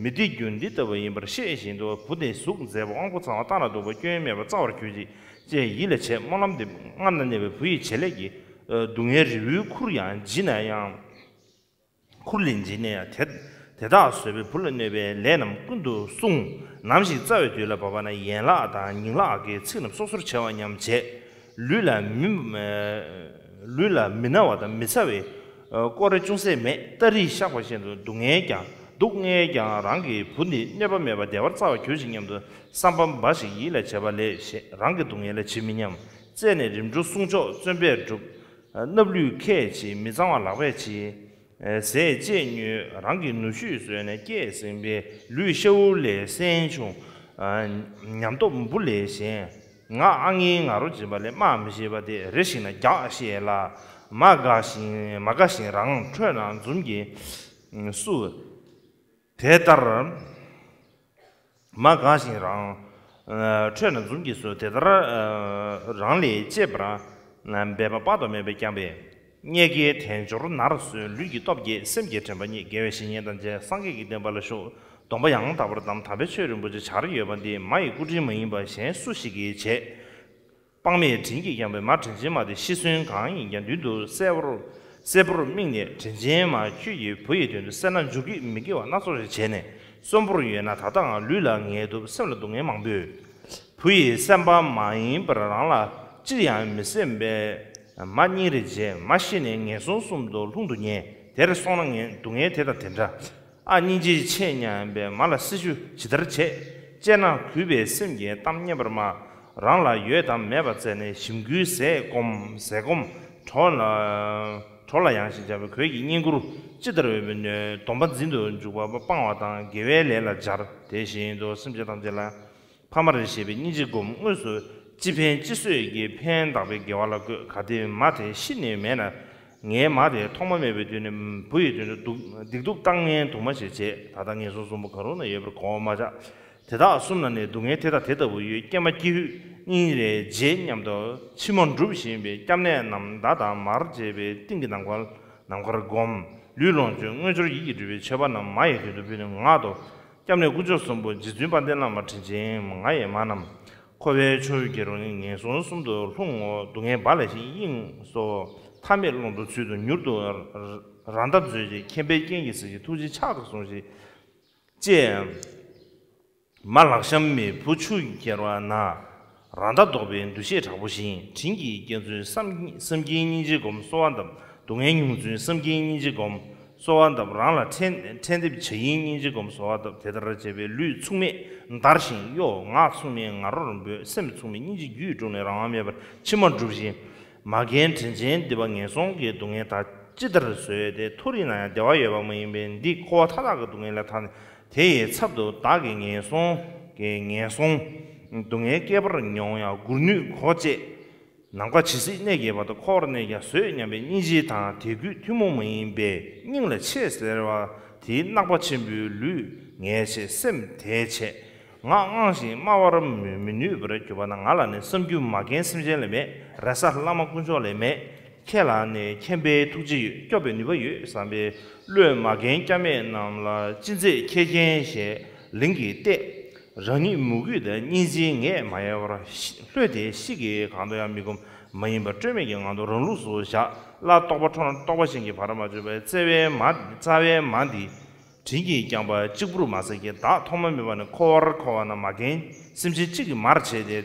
མི་བདེ་རྒྱུ་འདི་ལྟ་བུ་ཡིན་པར་ཤེས་བཞིན་དུ། བུ་དེ་གཟུགས་མཛེས་པ་དབང་པོ་ཚང་བ་སྟག་ལ་སྡུག་པ་སྐྱོན་མེད་པ་བཙའ་བར་གྱུར་ཅིག་ཅེས་ཡིད་ལ་བྱས། སྨོན་ལམ་འདི་མངལ་ན་གནས་པའི་བུ་ཡི་བྱེད་ལས་ཀྱི་སྡུག་བསྔལ་རི་བོའི་ཁུར་ཡང་བརྗིད་ན་ཡང་། ཁུར་ལས་འཇིགས་ནས་ཡང་དེ་དེ་དག་བཟོད་པའི་བུ་ལ་གནོད་པའི་ལས་རྣམས་ཀུན་ཏུ་བསྲུང་། ནམ་ཞིག་རྩ་བའི་དུས་ལ་བབ་པ་ན། ཡན་ལག་དང་ཉིང་ལག་གི་ཚིག་རྣམས་སོ་སོར་ཕྱེ་བ་སྙམ་བྱེད། ལུས་ལ་མི་ལུས་ལ་མི་ན་བ་དང་མི་ཚ་བའི་ཀོ་རེ་ཅུང་ཟད་མེད། སྟ་རིས་གཤགས་པ་བཞིན་དུ་སྡུག་བསྔལ་ཀྱང་སྡུག་བསྔལ་ཀྱང་རང་གི་བུ་འདི་གནོད་པ་མེད་པར་བདེ་བར་བཙའ་བར་གྱུར་ཅིག་སྙམ་དུ་བསམ་པ་འབའ་ཞིག་ཡིད་ལ་བྱས་པ་ལས་གཞན་རང་གི་སྡུག་བསྔལ་ལ་ཇི་མི་སྙམ། རྩད་ནས་རིམ་གྲོ་བསྲུང་ཆོག་བརྩོན་པས་བསྒྲུབ། སྣབས་ལུད་ཁས་ཕྱེ། མི་གཙང་བ་ལག་པས་ཕྱེ། ཟས་བཅད་ཉོས་རང་གི་ནུ་ཞོས་ཟོས་ནས་སྐད་ཟིན་པའི་ལུས་ཤ་འུར་ལས་སྲན་ཆུང་། ཉམས་སྟོབས་འབུ་ལས་ཞན། ང་ཨ་ངའི་ང་རོ་འབྱིན་པ་ལས་སྨྲ་མི་ཤེས་པ་དེ། རེ་ཞིག་ན་རྒྱགས་ཤེས་ལ། མ་དགའ་ཞིང་མ་དགའ་ཞིང་རང་ཁྲོས་ན་འཛུམ་གྱིས་སུ། དེ་ལྟར་མ་དགའ་ཞིང་རང་ཁྲོས་ན་འཛུམ་གྱིས་སུ། དེ་ལྟར་རང་ལས་གཅེས་པར་འབད་པ་དཔག་ཏུ་མེད་པས་བསྐྱངས་པས། རྙེད་དཀའི་དལ་འབྱོར་ནར་སོན། ལུས་ཀྱི་སྟོབས་རྒྱས། སེམས་ཀྱི་དྲན་པ་རྙེད། དགེ་བའི་བཤེས་གཉེན་དང་མཇལ། སངས་རྒྱས་ཀྱི་བསྟན་པ་ལ་ཞུགས། སྡོམ་པ་ཡང་དག་པར་བསྡམས། དམ་པའི་ཆོས་རིན་པོ་ཆེ་བྱར་ཡོད་པ་འདི། མ་ཡི་སྐུ་དྲིན་མ་ཡིན་པ་གཞན་སུ་ཞིག་གིས་བྱེད། དཔག་མེད་དྲིན་གྱིས་བསྐྱངས་པའི་མ་དྲིན་ཆེན་མ་དེ། ཤི་གསོན་གང་ཡིན་ཀྱང་མདུན་དུ་གསལ་པོར་གསལ་པོར་དམིགས་ནས། དྲིན་ཆེན་མ་ཁྱོད་ཀྱིས་བུ་ཡི་དོན་དུ་སེར་སྣ་འཇུག་གི་མི་དགེ་བ་སྣ་ཚོགས་ཤིག་བྱས་ནས་གསོན་པོར་ཡོད་ན། ད་ལྟའང་ལུས་ལ་ངལ་འདུག་སེམས་ལ་སྡུག་བསྔལ་མང་པོས། བུ་ཡི་སེམས་པ་མ་ཡིན་པར་རང་ལ་ཅིར་ཡང་མི་སེམས་པས། མ་སྙིང་རེ་རྗེ། མ་ཤི་ནས་ངན་སོང་གསུམ་དུ་ལྷུང་དུ་ཉེ། དེར་སོང་ན་ངས་སྡུག་བསྔལ་དེ་དང་དེ་འདྲ། ཨ་སྙིང་རྗེ་ཆེ་སྙམ་པས་མ་ལ་སྲི་ཞུ་ཇི་ལྟར་བྱེད། དཔྱད་ན་གུས་པའི་སེམས་ཀྱིས་གཏམ་སྙན་པར་སྨྲ། རང་ལ་ཡོད་དམ་མེད་པ་བཙལ་ནས། ཞིམ་རྒུའི་ཟས་སྐོམ་ཟས་སྐོམ་གྲོགས་ལ་གྲོགས་ལ་ཡང་ཞེས་བྱ་བའི་གོས་ཀྱི་བསྙེན་བཀུར་ཅི་ལྟར་འོས་པའི་སྣོད། སྡོམ་པ་འཛིན་དུ་འཇུག་པ་སྤང་བ་དང་། དགེ་བའི་ལས་ལ་སྦྱར། དེ་བཞིན་དུ་སེམས་ཅན་ཐམས་ཅད་ལ། ཕ་མར་བཞེས་པའི་སྙིང་རྗེ་སྒོམ། དངོས་སུ་ཅི་ཕན་ཅི་གསོས་ཀྱི། ཕན་བཏགས་པའི་དགེ་བ་ལ་བཀོད། གལ་ཏེ་མ་དེ་ཤི་ནས་མེད་ན། ངའི་མ་དེ་ཐོག་མ་མེད་པའི་དུས་ནས་བུ་ཡི་དོན་དུ་སྡུག་སྡིག་སྡུག་བཏང་མཁན་དུ་མ་ཞིག་བྱེད། ད་ལྟ་ངན་སོང་གསུམ་པོ་གང་རུང་ན་ཡོད་པར་གོ་བ་མ་ཆགས། དེ་དག་གསུམ་ལ་ནི་སྡུག་བསྔལ་དེ་དང་དེ་ལྟ་བུ་ཡོད། ཀྱེ་མ་ཀྱི་ཧུད་སྙིང་རེ་རྗེ་སྙམ་དུ་མཆི་མ་འབྲུབ་བཞིན་པའི་སྐྱབས་གནས་རྣམས་མདའ་དང་མར་བཅས་པའི་གཏིང་གི་ནམ་མཁར་ནམ་མཁར་བསྒོམ། ལུས་ལོངས་སྤྱོད་དངོས་འབྱོར་ཡིད་ཀྱིས་སྤྲུལ་པའི་མཆོད་པ་རྣམས་མ་ཡི་དོན་དུ་ཕུལ་ནས་ངག་ཏུ། སྐྱབས་གནས་དཀོན་མཆོག་གསུམ་པོ་རྗེ་བཙུན་དཔལ་ལྡན་བླ་མ་དྲིན་ཅན་ང་ཡི་མ་རྣམས། འཁོར་བའི་ཆུ་བོ་བརྒྱ་རུ་ངན་སོང་གསུམ་དུ་ལྷུང་ངོ་། སྡུག་བསྔལ་རྦ་རླབས་བཞིན་དབྱིངས་སུ། མཐའ་མེད་ཀློང་དུ་ཚུལ་དུ་མྱུར་དུ་ར་མདའ་མཛོད་ཅིག་མཁྱེན་པའི་རྐྱེན་གྱིས་གཟིགས་ཤིག་ཐུགས་རྗེའི་ཕྱག་ཏུ་ཟུངས་ཤིག་ཅེས་མ་ལག་ཤམ་མེ་བུ་ཆུ་གྱེར་བ་ན། ར་མདའ་བཟློག་པའི་འདུ་ཤེས་དྲག་པོ་བཞིན། དྲིན་གྱིས་སྐྱེ་ཚུལ་བསམ་བསམ་གྱིན་སྙིང་རྗེ་སྒོམ། གསོལ་བ་འདེབས། སྡུག་བསྔལ་མྱོང་ཚུལ་བསམ་གྱིན་སྙིང་རྗེ་སྒོམ། གསོལ་བ་འདེབས། རང་ལ་ཕྲན་ཕྲན་འདེབས་བྱ་ཡིན་སྙིང་རྗེ་སྒོམ། གསོལ་བ་འདེབས། དེ་ལྟར་བྱས་པས་ལུས་མཚུངས་མེད་འདར་ཞིང་གཡོ། ངག་མཚུངས་མེད་ང་རོར་འབོད། སེམས་མཚུངས་མེད་སྙིང་རྗེ་རྒྱུད་དཀྲུགས་ནས་རང་དབང་མེད་པར་མཆི་མ་བསྒྲུབས་ཤིང་། མ་རྒན་དྲིན་ཅན་འདི་པ་ངན་སོང་གི་སྡུག་བསྔལ་དག་ཅི་ལྟར་བཟོད་དེ་མཐོ་རིས་ན་ཡང་བདེ་བ་ཡོད་པ་མ་ཡིན་པས། འདི་འཁོར་བ་མཐའ་དག་གི་སྡུག་བསྔལ་ལས་ཐར་ནས། དེ་ཡི་ཚབ་ཏུ་བདག་གིས་ངན་སོང་གི་ངན་སོང་སྡུག་བསྔལ་བསྐལ་པར་མྱོང་ཡང་སྒུག་ནུས་གོ་བཅད། ནམ་མཁའ་ཇི་སྲིད་གནས་ཀྱི་བར་དུ་འཁོར་བར་གནས་ཀྱང་བཟོད་སྙམ་པའི་སྙིང་རྗེ་དང་དད་གུས་ཐུན་མོང་མ་ཡིན་པའི་སྙིང་ལ་ཆེས་གསལ་བ་དེའི་བརྣག་པ་ཆེན་པོའི་ལུས་ངལ་བྱེད་སེམས་དལ་བྱེད། ངག་དངངས་ཤིང་སྨྲ་བར་མི་མི་ནུས་པར་གྱུར་པ་ན། ང་ལ་ནི་བསམ་རྒྱུ་མ་རྒན་སེམས་ཅན་ལས་མེད། རེ་ས་བླ་མ་དཀོན་མཆོག་ལས་མེད། ཁྱེད་ལ་ནི་མཁྱེན་པའི་ཐུགས་རྗེ་ཡོད། སྐྱོབ་པའི་ནུས་པ་ཡོད་བསམ་པའི་བློས་མ་རྒན་སྐྱབས་མེད་རྣམས་ལ་ཅི་མཛད་ཁྱེད་མཁྱེན་ཞེས་ལིང་གིས་བལྟས། རང་ཉིད་མོས་གུས་དང་སྙིང་རྗེའི་ངད་མ་ཡལ་བར་ལྷོད་དེ་གཤིས་ཀྱིས་གང་དུ་ཡང་མི་བསྒོམ། མ་ཡེངས་པར་སྤྲོས་མེད་ཀྱི་ངང་དུ་རང་ལུགས་སུ་བཞག། སླར་རྟོག་པ་འཕྲོ་ན་རྟོག་པ་ཅན་གྱི་བར་མ་ཆོད་པའི་རྩ་བའི་མ་རྩ་བའི་མ་འདི་དྲིན་གྱིས་བསྐྱངས་པ་གཅིག་པུར་མ་ཟད་ཀྱི་བདག་ཐོག་མ་མེད་པ་ནས་འཁོར་བར་འཁོར་བ་ན་མ་རྒན་སེམས་ཅན་གཅིག་གི་མར་བྱས་ཏེ།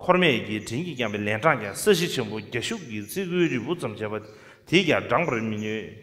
འཁོར་མེད་ཀྱི་དྲིན་གྱིས་བསྐྱངས་པའི་ལན་གྲངས་ཀྱང་ས་གཞི་ཆེན་པོ་རྒྱ་ཤུག་གི་ཙི་གུའི་རིལ་བུ་ཙམ་བྱས་པ་དེས་ཀྱང་འགྲངས་པར་མི་ནུས།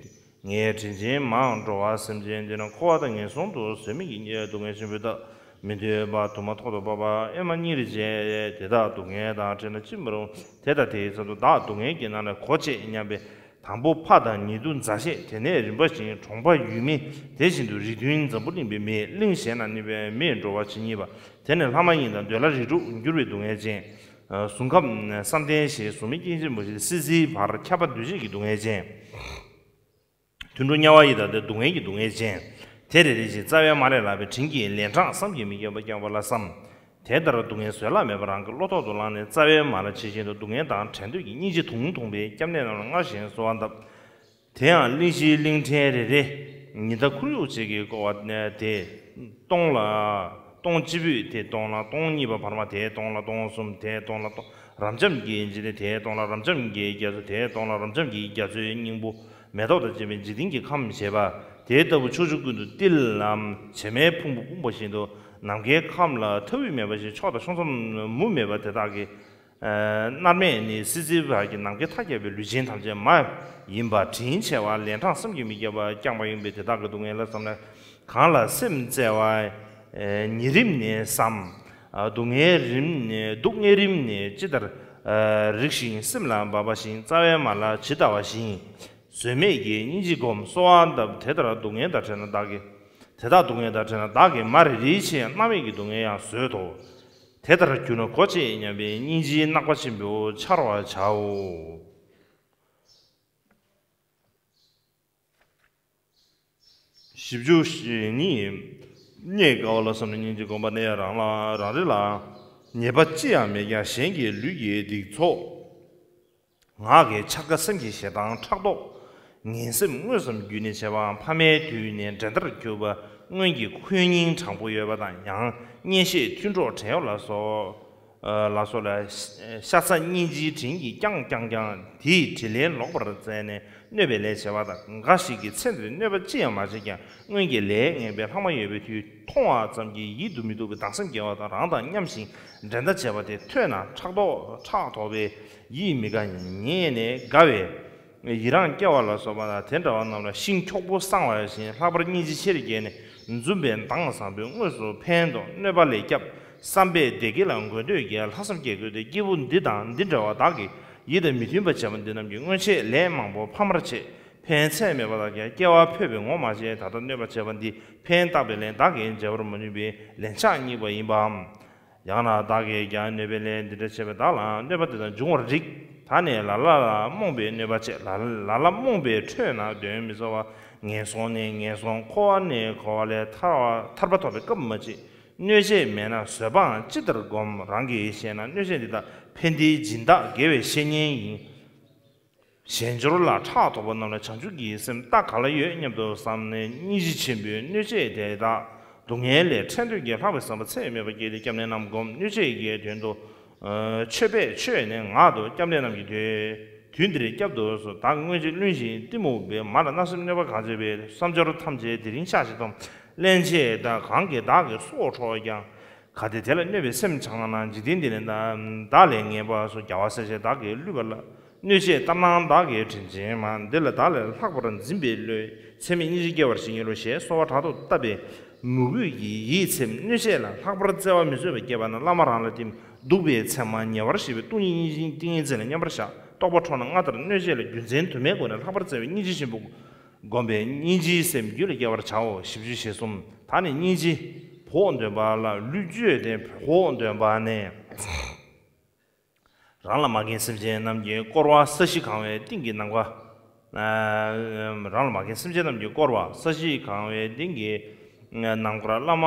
ངའི་དྲིན་ཅན་མའང་འགྲོ་བ་སེམས་ཅན་འདི་ན་འཁོར་བ་དང་ངན་སོང་དུ་བཟོད་མེད་ཀྱི་སྡུག་བསྔལ་ཆེན་པོའི་རྟགས། མི་འདོད་པ་དུ་མ་ཐོག་ཏུ་བབས་པ་ཨེ་མ་སྙིང་རེ་རྗེ། དེ་དག་སྡུག་བསྔལ་དང་བྲལ་ན་ཅི་མ་རུང་། དེ་དང་དེའི་ཚབ་ཏུ་བདག་སྡུག་བསྔལ་གྱི་ནང་ནས་གོ་བཅད་སྙམ་པའི་དང་པོ་ཕ་དང་ཉེ་དུ་མཛའ་བཤེས། དེ་ནས་རིམ་པ་བཞིན་གྲོང་པ་ཡུལ་མི། དེ་བཞིན་དུ་རིགས་མཐུན་འཛམ་བུ་གླིང་པའི་མི། གླིང་གཞན་ན་གནས་པའི་མིས་འགྲོ་བ་ཇི་སྙེད་པ། དེ་ནས་ལྷ་མ་ཡིན་དང་འདོད་ལྷ་རིགས་དྲུག་འགྱུར་བའི་སྡུག་བསྔལ་ཅན། གཟུགས་ཁམས་བསམ་གཏན་ཞེས་གཟུགས་མེད་སྐྱེ་མཆེད་མུ་བཞི་སྲིད་རྩིའི་བར་ཁྱབ་པ་འདུ་བྱེད་ཀྱི་སྡུག་བསྔལ་ཅན། དུད་འགྲོ་དམྱལ་བ་ཡི་དྭགས་ཏེ་སྡུག་བསྔལ་གྱི་སྡུག་བསྔལ་ཅན། དེ་རེ་རེ་བཞིན་རྩ་བའི་མ་ལས་ལྷག་པའི་དྲིན་གྱིས་ལན་གྲངས་བསམ་གྱིས་མི་ཁྱབ་པ་བསྐྱངས་པ་ལ་བསམ། དེ་ལྟར་སྡུག་བསྔལ་བཟོད་གླགས་མེད་པ་རང་གི་བློ་ཐོག་ཏུ་བླངས་ནས་རྩ་བའི་མ་ལ་ཇི་བཞིན་དུ་སྡུག་བསྔལ་དང་བྲལ་འདོད་ཀྱི་སྙིང་རྗེ་དུང་དུང་བའི་སྐྱབས་གནས་རྣམས་ལ་སྔར་བཞིན་གསོལ་བ་བཏབ། དེ་ཡང་གླིང་བཞིའི་གླིང་ཕྲན་རེ་རེ་ཉི་ཟླ་ཁོར་ཡུག་ཅིག་གིས་བསྐོར་བ་དེ་སྟོང་ལ་སྟོང་གཅིག་པུས་དེ་སྟོང་ལ་སྟོང་གཉིས་པ་བར་མ་དེ་སྟོང་ལ་སྟོང་གསུམ་དེ་སྟོང་ལ་སྟོང་རབ་འབྱམས་ཀྱི་འཇིག་རྟེན་དེ་སྟོང་ལ་རབ་འབྱམས་ཀྱི་རྒྱ་མཚོ་དེ་སྟོང་ལ་རབ་འབྱམས་ཀྱི་རྒྱ་མཚོའི་སྙིང་པོ། མེ་ཏོག་དང་བཅས་པའི་འཇིག་རྟེན་གྱི་ཁམས་ཞེས་པ། དེ་ལྟ་བུ་ཕྱོགས་བཅུ་ཀུན་ཏུ་ཏིལ་ལམ་བྱེ་མའི་ཕུང་པོ་སྤུངས་པ་བཞིན་དུ་ནམ་མཁའི་ཁམས་ལ་མཐའ་དབུས་མེད་པ་ཞིག་ཕྱོགས་དང་ཕྱོགས་མཚམས་མུ་མེད་པ་དེ་དག་གི་མནར་མེད་ནི་སྲིད་རྩེའི་བར་གྱི་ནམ་མཁའི་མཐའ་ཁྱབ་པའི་ལུས་ཅན་ཐམས་ཅད་མ་ཡིན་པ་དྲིན་ཆེ་བ་ལན་གྲངས་བསམ་གྱིས་མི་ཁྱབ་པ་བསྐྱངས་པ་ཡིན་པས་དེ་དག་གི་སྡུག་བསྔལ་ལ་བསམ་ན། གང་ལ་སེམས་བཙལ་བ་ཉེ་རིམ་ནས་བསམ། སྡུག་བསྔལ་རིམ་ནས་སྡུག་བསྔལ་རིམ་ནས་ཇི་ལྟར་རིགས་ཤིང་སེམས་ལ་འབབ་པ་བཞིན་རྩ་བའི་མ་ལ་ཇི་ལྟ་བ་བཞིན། བཟོད་མེད་ཀྱི་སྙིང་རྗེ་སྒོམ། གསོལ་བ་འདེབས། དེ་ལྟར་སྡུག་བསྔལ་དང་བྲལ་ན་བདག་གི། དེ་དག་སྡུག་བསྔལ་དང་བྲལ་ན་བདག་གིས་མ་རེ་རེའི་ཆེད་ཡང་སྣང་མེད་ཀྱི་སྡུག་བསྔལ་ཡང་བཟོད་དོ། དེ་ལྟར་གྱུར་ན་གོ་ཅེས་སྙམ་པའི་སྙིང་རྗེའི་བསྔགས་པ་ཆེན་པོ་འཆར་བར་བྱའོ། བཞི་བཅུ་ཞེ་གཉིས། རྙེད་དཀའ་བ་ལ་བསམ་ནས་སྙིང་རྗེ་བསྒོམ་པ་ནི་རང་ལ་རང་རེ་ལ་ཉེས་པ་ཅི་ཡང་མེད་ཀྱང་གཞན་གྱི་ལུས་ཀྱི་སྡིག་ཚོགས། ངག་གི་འཆལ་ཁ་སེམས་ཀྱི་ཞེ་སྡང་ཕྲག་དོག་ངན་སེམས་དངོས་སམ་བརྒྱུད་ནས་བྱས་པའམ་ཕ་མའི་དུས་ནས་འགྲན་ཟླར་གྱུར་པ་སྔོན་གྱི་འཁོན་སྙིང་དྲང་པོ་ཡོད་པ་དང་ཡང་གཉེན་བཤེས་མཐུན་གྲོགས་བྲལ་བ་ལ་སོགས། ལ་སོགས་ལ་ཤ་ཚ་སྙིང་རྗེའི་དྲིན་གྱིས་བསྐྱངས་བསྐྱངས་ཀྱང་དེའི་དྲིན་ལན་ལོག་པར་བཙལ་ནས་གནོད་པའི་ལས་བྱས་པ་དང་། འགའ་ཞིག་གིས་ཚེ་འདིར་གནོད་པ་ཅི་ཡང་མ་བྱས་ཀྱང་སྔོན་གྱི་ལས་ངན་པས་ལྷག་མ་ཡོད་པའི་དུས་མཐོང་བ་ཙམ་གྱིས་ཡིད་དུ་མི་འདུག་པའི་སྡང་སེམས་སྐྱེ་བ་དང་། རང་དང་མཉམ་ཞིང་འགྲན་ཟླ་བྱས་པ་དེ་ཐོས་ན་ཕྲག་དོག་ཕྲག་དོག་པའི་ཡིད་མི་དགའ། ཉན་ནས་དགའ་བའི་ཡི་རངས་སྐྱེ་བ་ལ་སོགས་པ་དང་། དེ་འདྲ་བ་རྣམས་ལ་ཤིང་འཁྱོག་པོ་བསྲང་བ་བཞིན་ལྷག་པར་སྙིང་རྗེ་ཆེར་སྐྱེས་ནས་འཛུམ་པའི་མདངས་བཟང་པོས་དངོས་སུ་ཕན་དང་གནོད་པ་ལས་སྐྱབས། བསམ་པས་བདེ་སྐྱིད་ལ་འགོད་འདོད་ཀྱི་ལྷག་བསམ་སྐྱེ་དགོས་ཏེ། སྐྱེས་བུ་འདི་དང་འདི་འདྲ་བ་དག་གིས་ཡིད་དང་མི་མཐུན་པ་བྱས་པ་འདི་རྣམས་ཀྱིས་སྔོན་ཆད་ལས་མང་པོ་ཕམ་པར་བྱས། ཕན་ཚད་མེད་པ་དག་ཀྱང་སྐྱེ་བ་འཕོས་པའི་ངོ་མ་ཤེས། ད་ལྟ་གནོད་པ་བྱས་པ་འདི་ཕན་བཏགས་པའི་ལན་བདག་གིས་འཇལ་བར་མ་ནུས་པས་ལན་ཆགས་སྙེགས་པ་ཡིན་པའམ། ཡང་ན་བདག་གིས་ཀྱང་གནོད་པའི་ལན་འདི་འདྲ་བྱས་པས་བདག་ལའང་གནོད་པ་དེ་དག་འབྱུང་བར་རིགས། ད་ནི་ལ་ལ་ལ་རྨོངས་པའི་གནོད་པ་བྱས། ལ་ལ་ལ་རྨོངས་པས་ཁྲོས་ན་གདོན་མི་ཟ་བ། ངན་སོང་ནས་ངན་སོང་། འཁོར་བ་ནས་འཁོར་བ་ལས་ཐར་བ་ཐར་པ་ཐོབ་པའི་སྐབས་མ་མཆིས། གནོད་བྱེད་མེད་ན་བཟོད་པའང་ཅི་ལྟར་བསྒོམ། རང་གིས་ཤེས་ན་གནོད་བྱེད་འདི་དག་ཕན་བདེའི་སྦྱིན་བདག་དགེ་བའི་བཤེས་གཉེན་ཡིན། གཞན་འབྱོར་ལ་ཕྲག་དོག་པ་རྣམས་ལ་བྱང་ཆུབ་ཀྱི་སེམས་རྟ་ག་ལ་ཡོད་སྙམ་དུ་བསམས་ནས་སྙིང་རྗེ་ཆེན་པོས་གནོད་བྱེད་དེ་དག་སྡུག་བསྔལ་ལས་ཁྲེལ་འདོད་ཀྱིས་ལྷག་པའི་བསམ་པ་ཚད་མེད་པ་བསྐྱེད་དེ་སྐྱབས་གནས་རྣམས་བསྒོམ། གནོད་བྱེད་ཀྱི་དོན་དུ་མཆོད་པས་མཆོད་ནས་ངག་ཏུ་སྐྱབས་གནས་རྣམས་ཀྱི་དོན། དུས་འདིར་སྐྱབས་སུ་གསོལ། བདག་གིས་སྔོན་ཆད་བླུན་ཞིང་གཏི་མུག་པའི་མ་ལ་བརྣབ་སེམས་གནོད་པ་གང་བྱས་པའི་བསམ་སྦྱོར་ཐམས་ཅད་དེ་རིང་བཤགས་ཤིང་སྟོངས། སླན་ཆད་དང་གང་གིས་བདག་གི་སྲོག་འཕྲོག་ཀྱང་། གལ་ཏེ་དེ་ལ་གནོད་པའི་སེམས་འཆང་ན། འཇིག་རྟེན་འདི་ནི་བདག་ལས་ངེས་པ་སོགས། རྒྱལ་བ་སྲས་བཅས་བདག་གིས་བསླུས་པ་ལ། གནོད་བྱེད་ལྟར་སྣང་བདག་གིས་དྲན་བྱེད་མ། འདི་ལ་བདག་ལས་ལྷག་པར་འཛིན་པའི་བློས། ཚད་མེད་སྙིང་རྗེ་སྐྱེ་བར་བྱེད་མཁན་ལོ་ཞེས་གསོལ་བ་དྲག་ཏུ་བཏབ་པས། མོས་གུས་ཀྱི་ཡིད་ཚིམ། གནོད་བྱེད་ལ་ལྷག་པར་བརྩེ་བ་མི་བཟོད་པ་སྐྱེས་པ་ན། བླ་མ་རང་ལ་བསྟིམ། གདུག་པའི་མཚན་མ་ཉེ་བར་ཞི་བའི། སྟོང་ཉིད་སྙིང་རྗེའི་ཏིང་ངེ་འཛིན་ལ་མཉམ་པར་བཞག་རྟོགས་པ་འཕྲོག་ན་སྔར་ལྟར་གནོད་བྱེད་ལ། རྒྱུ་མཚན་དུ་མའི་སྒོ་ནས་ལྷག་པར་བརྩེ་བའི། སྙིང་རྗེ་ཆེན་པོ་བསྒོམས་པས་སྙིང་རྗེའི་སེམས་རྒྱུད་ལ་སྐྱེ་བར་བྱའོ། བཞི་བཅུ་ཞེ་གསུམ། ད་ནི་སྙིང་རྗེ་བོགས་འདོན་པ་ལ། ལུས་བཅོས་ཏེ་བོགས་འདོན་པ་ནས། རང་ལ་མ་རྒན་སེམས་ཅན་རྣམས་ཀྱིས་བསྐོར་བ། ས་གཞི་གང་བའི་སྟེང་གི་ནམ་མཁའ། རང་ལ་མ་རྒན་སེམས་ཅན་རྣམས་ཀྱིས་བསྐོར་བ། ས་གཞི་གང་བའི་སྟེང་གི་ནམ་མཁར། བླ་མ་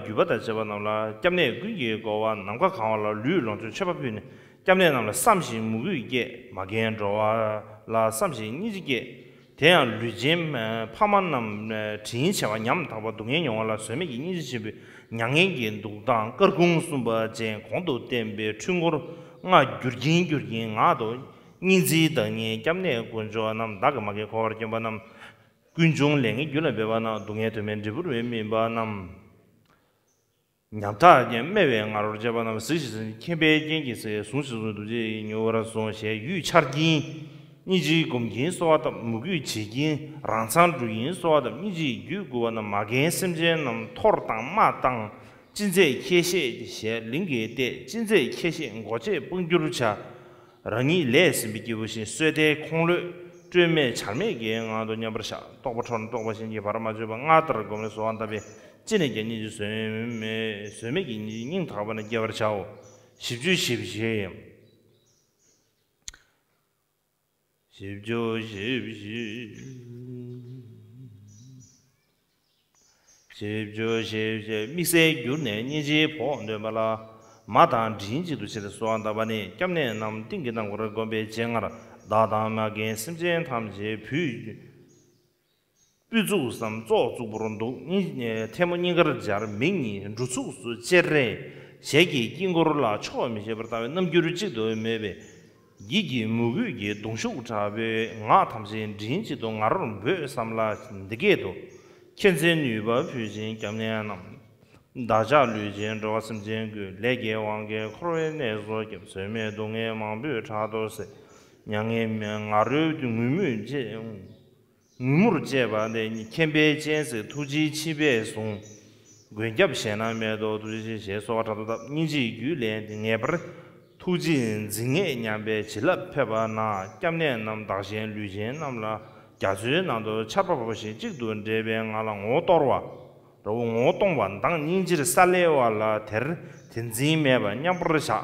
བརྒྱུད་པ་དང་བཅས་པ་རྣམས་ལ། སྐྱབས་གནས་ཀུན་གྱིས་བསྐོར་བ། ནམ་མཁའ་གང་བ་ལ། ལུས་ལོངས་སྤྱོད་མཆོད་པ་ཕུལ་ནས། སྐྱབས་གནས་རྣམས་ལ་བསམ་ཞིང་མོས་གུས་བསྐྱེད། མ་རྒན་འགྲོ་བ་ལ་བསམ་ཞིང་སྙིང་རྗེ་བསྐྱེད། དེ་ཡང་ལུས་ཅན་ཕ་མ་རྣམས་དྲིན་ཆེ་བ་ཉམ་ཐག་པ། སྡུག་བསྔལ་མྱོང་བ་ལ་བཟོད་མེད་ཀྱི་སྙིང་རྗེ་ཆེན་པོས་མྱ་ངན་གྱི་འདུག་སྟངས། སྐར་ཁུང་གསུམ་པ་ཅན་གོང་དུ་བསྟན་པའི་འཁྲུལ་འཁོར་ལྔ་བསྒྱུར་གྱིན་བསྒྱུར་གྱིན་ངག་ཏུ། སྙིང་རྗེའི་བདག་ཉིད་སྐྱབས་གནས་དཀོན་མཆོག་རྣམས། བདག་གིས་མ་རྒན་འཁོར་བར་བསྐྱངས་པ་རྣམས། ཀུན་འབྱུང་ལས་ངན་རྒྱུད་ལ་འབད་པ་རྣམས། སྡུག་བསྔལ་དོན་མེད་འབྲས་བུར་སྨིན་པ་རྣམས། ཉམ་ཐག་སྨད་པའི་ང་རོར་བཅས་པ་རྣམས། གཟིགས་ཤིག་མཁྱེན་པའི་རྐྱེན་གྱིས་གཟིགས། ཟུང་ཞིག་གཟུང་སྟེ་ཐུགས་རྗེས་མྱུར་བར་ཟུངས། ཞེས་ཡུད་འཆར་གྱིན་སྙིང་རྗེ་སྒོམ་གྱིན་གསོལ་བ་བཏབ། མོས་གུས་བྱེད་ཀྱིན་རང་མཚང་སྒྲུབ་ཀྱིན་གསོལ་བ་བཏབ། སྙིང་རྗེའི་རྒྱུད་བསྐུལ་བ་རྣམས། མ་རྒན་སེམས་ཅན་རྣམས་འཐོར་དང་རྨ་བཏང་། ཅི་མཛད་ཁྱེད་ཤེས་ཞེས་ལིང་གིས་བཏེག་ཅི་མཛད་ཁྱེད་ཤེས་མགོ་བཅད་དཔུང་བསྒྱུར་བྱ། རང་ཉིད་ལས་ཟིན་པའི་སྐྱེས་བུ་བཞིན། གསོལ་ཏེ་ཁོང་ལུས་སྤྲོས་མེད་བྱར་མེད་ཀྱི་ངང་དུ་མཉམ་པར་བཞག་རྟོགས་པ་འཕྲོག་ན་རྟོགས་པ་གཞན་གྱིས་བར་མ་ཆོད་པ། སྔར་ལྟར་སྒོམ་ལ་གསོལ་བ་བཏབ་པས། ཅི་ནས་ཀྱང་སྙིང་རྗེ་བཟོད་མེད་བཟོད་མེད་ཀྱི་སྙིང་རྗེ་སྙིང་ཐག་པ་ནས་སྐྱེ་བར་བྱའོ། བཞི་བཅུ་ཞེ་བཞི། བཞི་བཅུ་ཞེ་བཞི། བཞི་བཅུ་ཞེ་བཞི། དམིགས་བསལ་གྱུར་ནས་སྙིང་རྗེའི་བོགས་འདོན་པ་ལ། མ་དང་མགྲིན་གཅིག་ཏུ་བྱས་ཏེ་གསོལ་བ་བཏབ་པ་ནི། སྐྱབས་གནས་རྣམས་སྟེང་གི་ནམ་མཁར་བསྒོམ་པའི་སྤྱན་སྔར། བདག་དང་མ་རྒན་སེམས་ཅན་ཐམས་ཅད་བུ་སྤུ་གཙུགས་སམ་ཙོག་གཙུག་པོར་འདུག་སྙིང་ཐལ་མོ་སྙིང་གར་སྦྱར། མིག་གཉིས་འབྲུ་ཚུགས་སུ་ཅེར་རེ། ཞལ་གྱི་དཀྱིལ་འཁོར་ལ་ཕྱོགས་མི་ཤེས་པར་ལྟ་བའི་རྣམ་འགྱུར་གཅིག་ཏུ་མོས་པས། ཡིད་ཀྱི་མོས་གུས་ཀྱི་གདུང་ཤུགས་དྲག་པོས་ངག་ཐམས་ཅད་མགྲིན་གཅིག་ཏུ་ང་རོར་འབོད་བསམ་ལ་འདི་སྐད་དུ། མཁྱེན་བརྩེ་ནུས་པ་ཕུལ་ཕྱིར་སྐྱབས་གནས་རྣམས། བདག་ཅག་ལུས་ཅན་འགྲོ་བ་སེམས་ཅན་ཀུན། ལས་ཀྱི་དབང་གིས་འཁོར་བའི་གནས་སུ་སྐྱེ། བཟོད་མེད་སྡུག་བསྔལ་མང་པོས་ཕྲག་དོག་བསད། མྱ་ངན་ང་རོས་ངུ་མུས་བྱེད། ངུ་མུར་བཅས་པ་འདི་ཉིད། མཁྱེན་པའི་སྤྱན་གཟིགས་ཐུགས་རྗེའི་མཆིན་པས་བཟུང་། མགོན་སྐྱབས་གཞན་ན་མེད་དོ་ཐུགས་རྗེ་ཆེ། ཞེས་གསོལ་བ་དྲག་ཏུ་བཏབ། སྙིང་རྗེའི་རྒྱུད་ལས་ངེས་པར་ཐུགས་རྗེས་འཛིན་ངེས་སྙམ་པའི་བྱིན་རླབས་ཕེབས་པ་ན། སྐྱབས་གནས་རྣམས་བདག་གཞན་ལུས་ཅན་རྣམས་ལ། རྒྱ་མཚོའི་ནང་དུ་ཆར་པ་བབས་བཞིན་གཅིག་ཏུ་འདྲེས་པའི་ངང་ལ་ངོ་གཏོར་བ། ར་བོ་ངོ་གཏོང་བ་མདངས་སྙིང་རྗེར་ས་ལེ་བ་ལ། དེར་དེ་འཛིན་མེད་པར་མཉམ་པར་བཞག་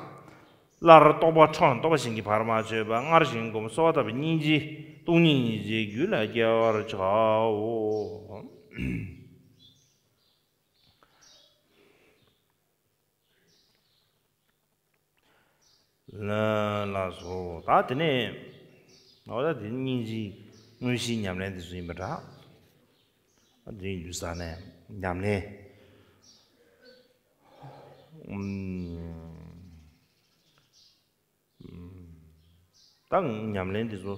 སླར་རྟོགས་པ་འཕྲོག་ན་རྟོགས་པ་གཞན་གྱིས་བར་མ་ཆོད་པ། སྔར་བཞིན་བསྒོམ་གསོལ་བ་བཏབ་པའི་སྙིང་རྗེ་སྟོང་ཉིད་སྙིང་རྗེའི་རྒྱུད་ལ་སྐྱེ་བར་བྱའོ། ལ་ལགས་སོ། ད་དེ་ནས་འོ་ད་དེ་སྙིང་རྗེའི་དངོས་གཞིའི་ཉམས་ལེན་དེ་ཚོ་ཡིན་པ་འདྲ། དེ་ཡིན་དུས་ས་ནས་ཉམས་ལེན། ཨུམ། ད་ཉམས་ལེན་འདི་ཚོ་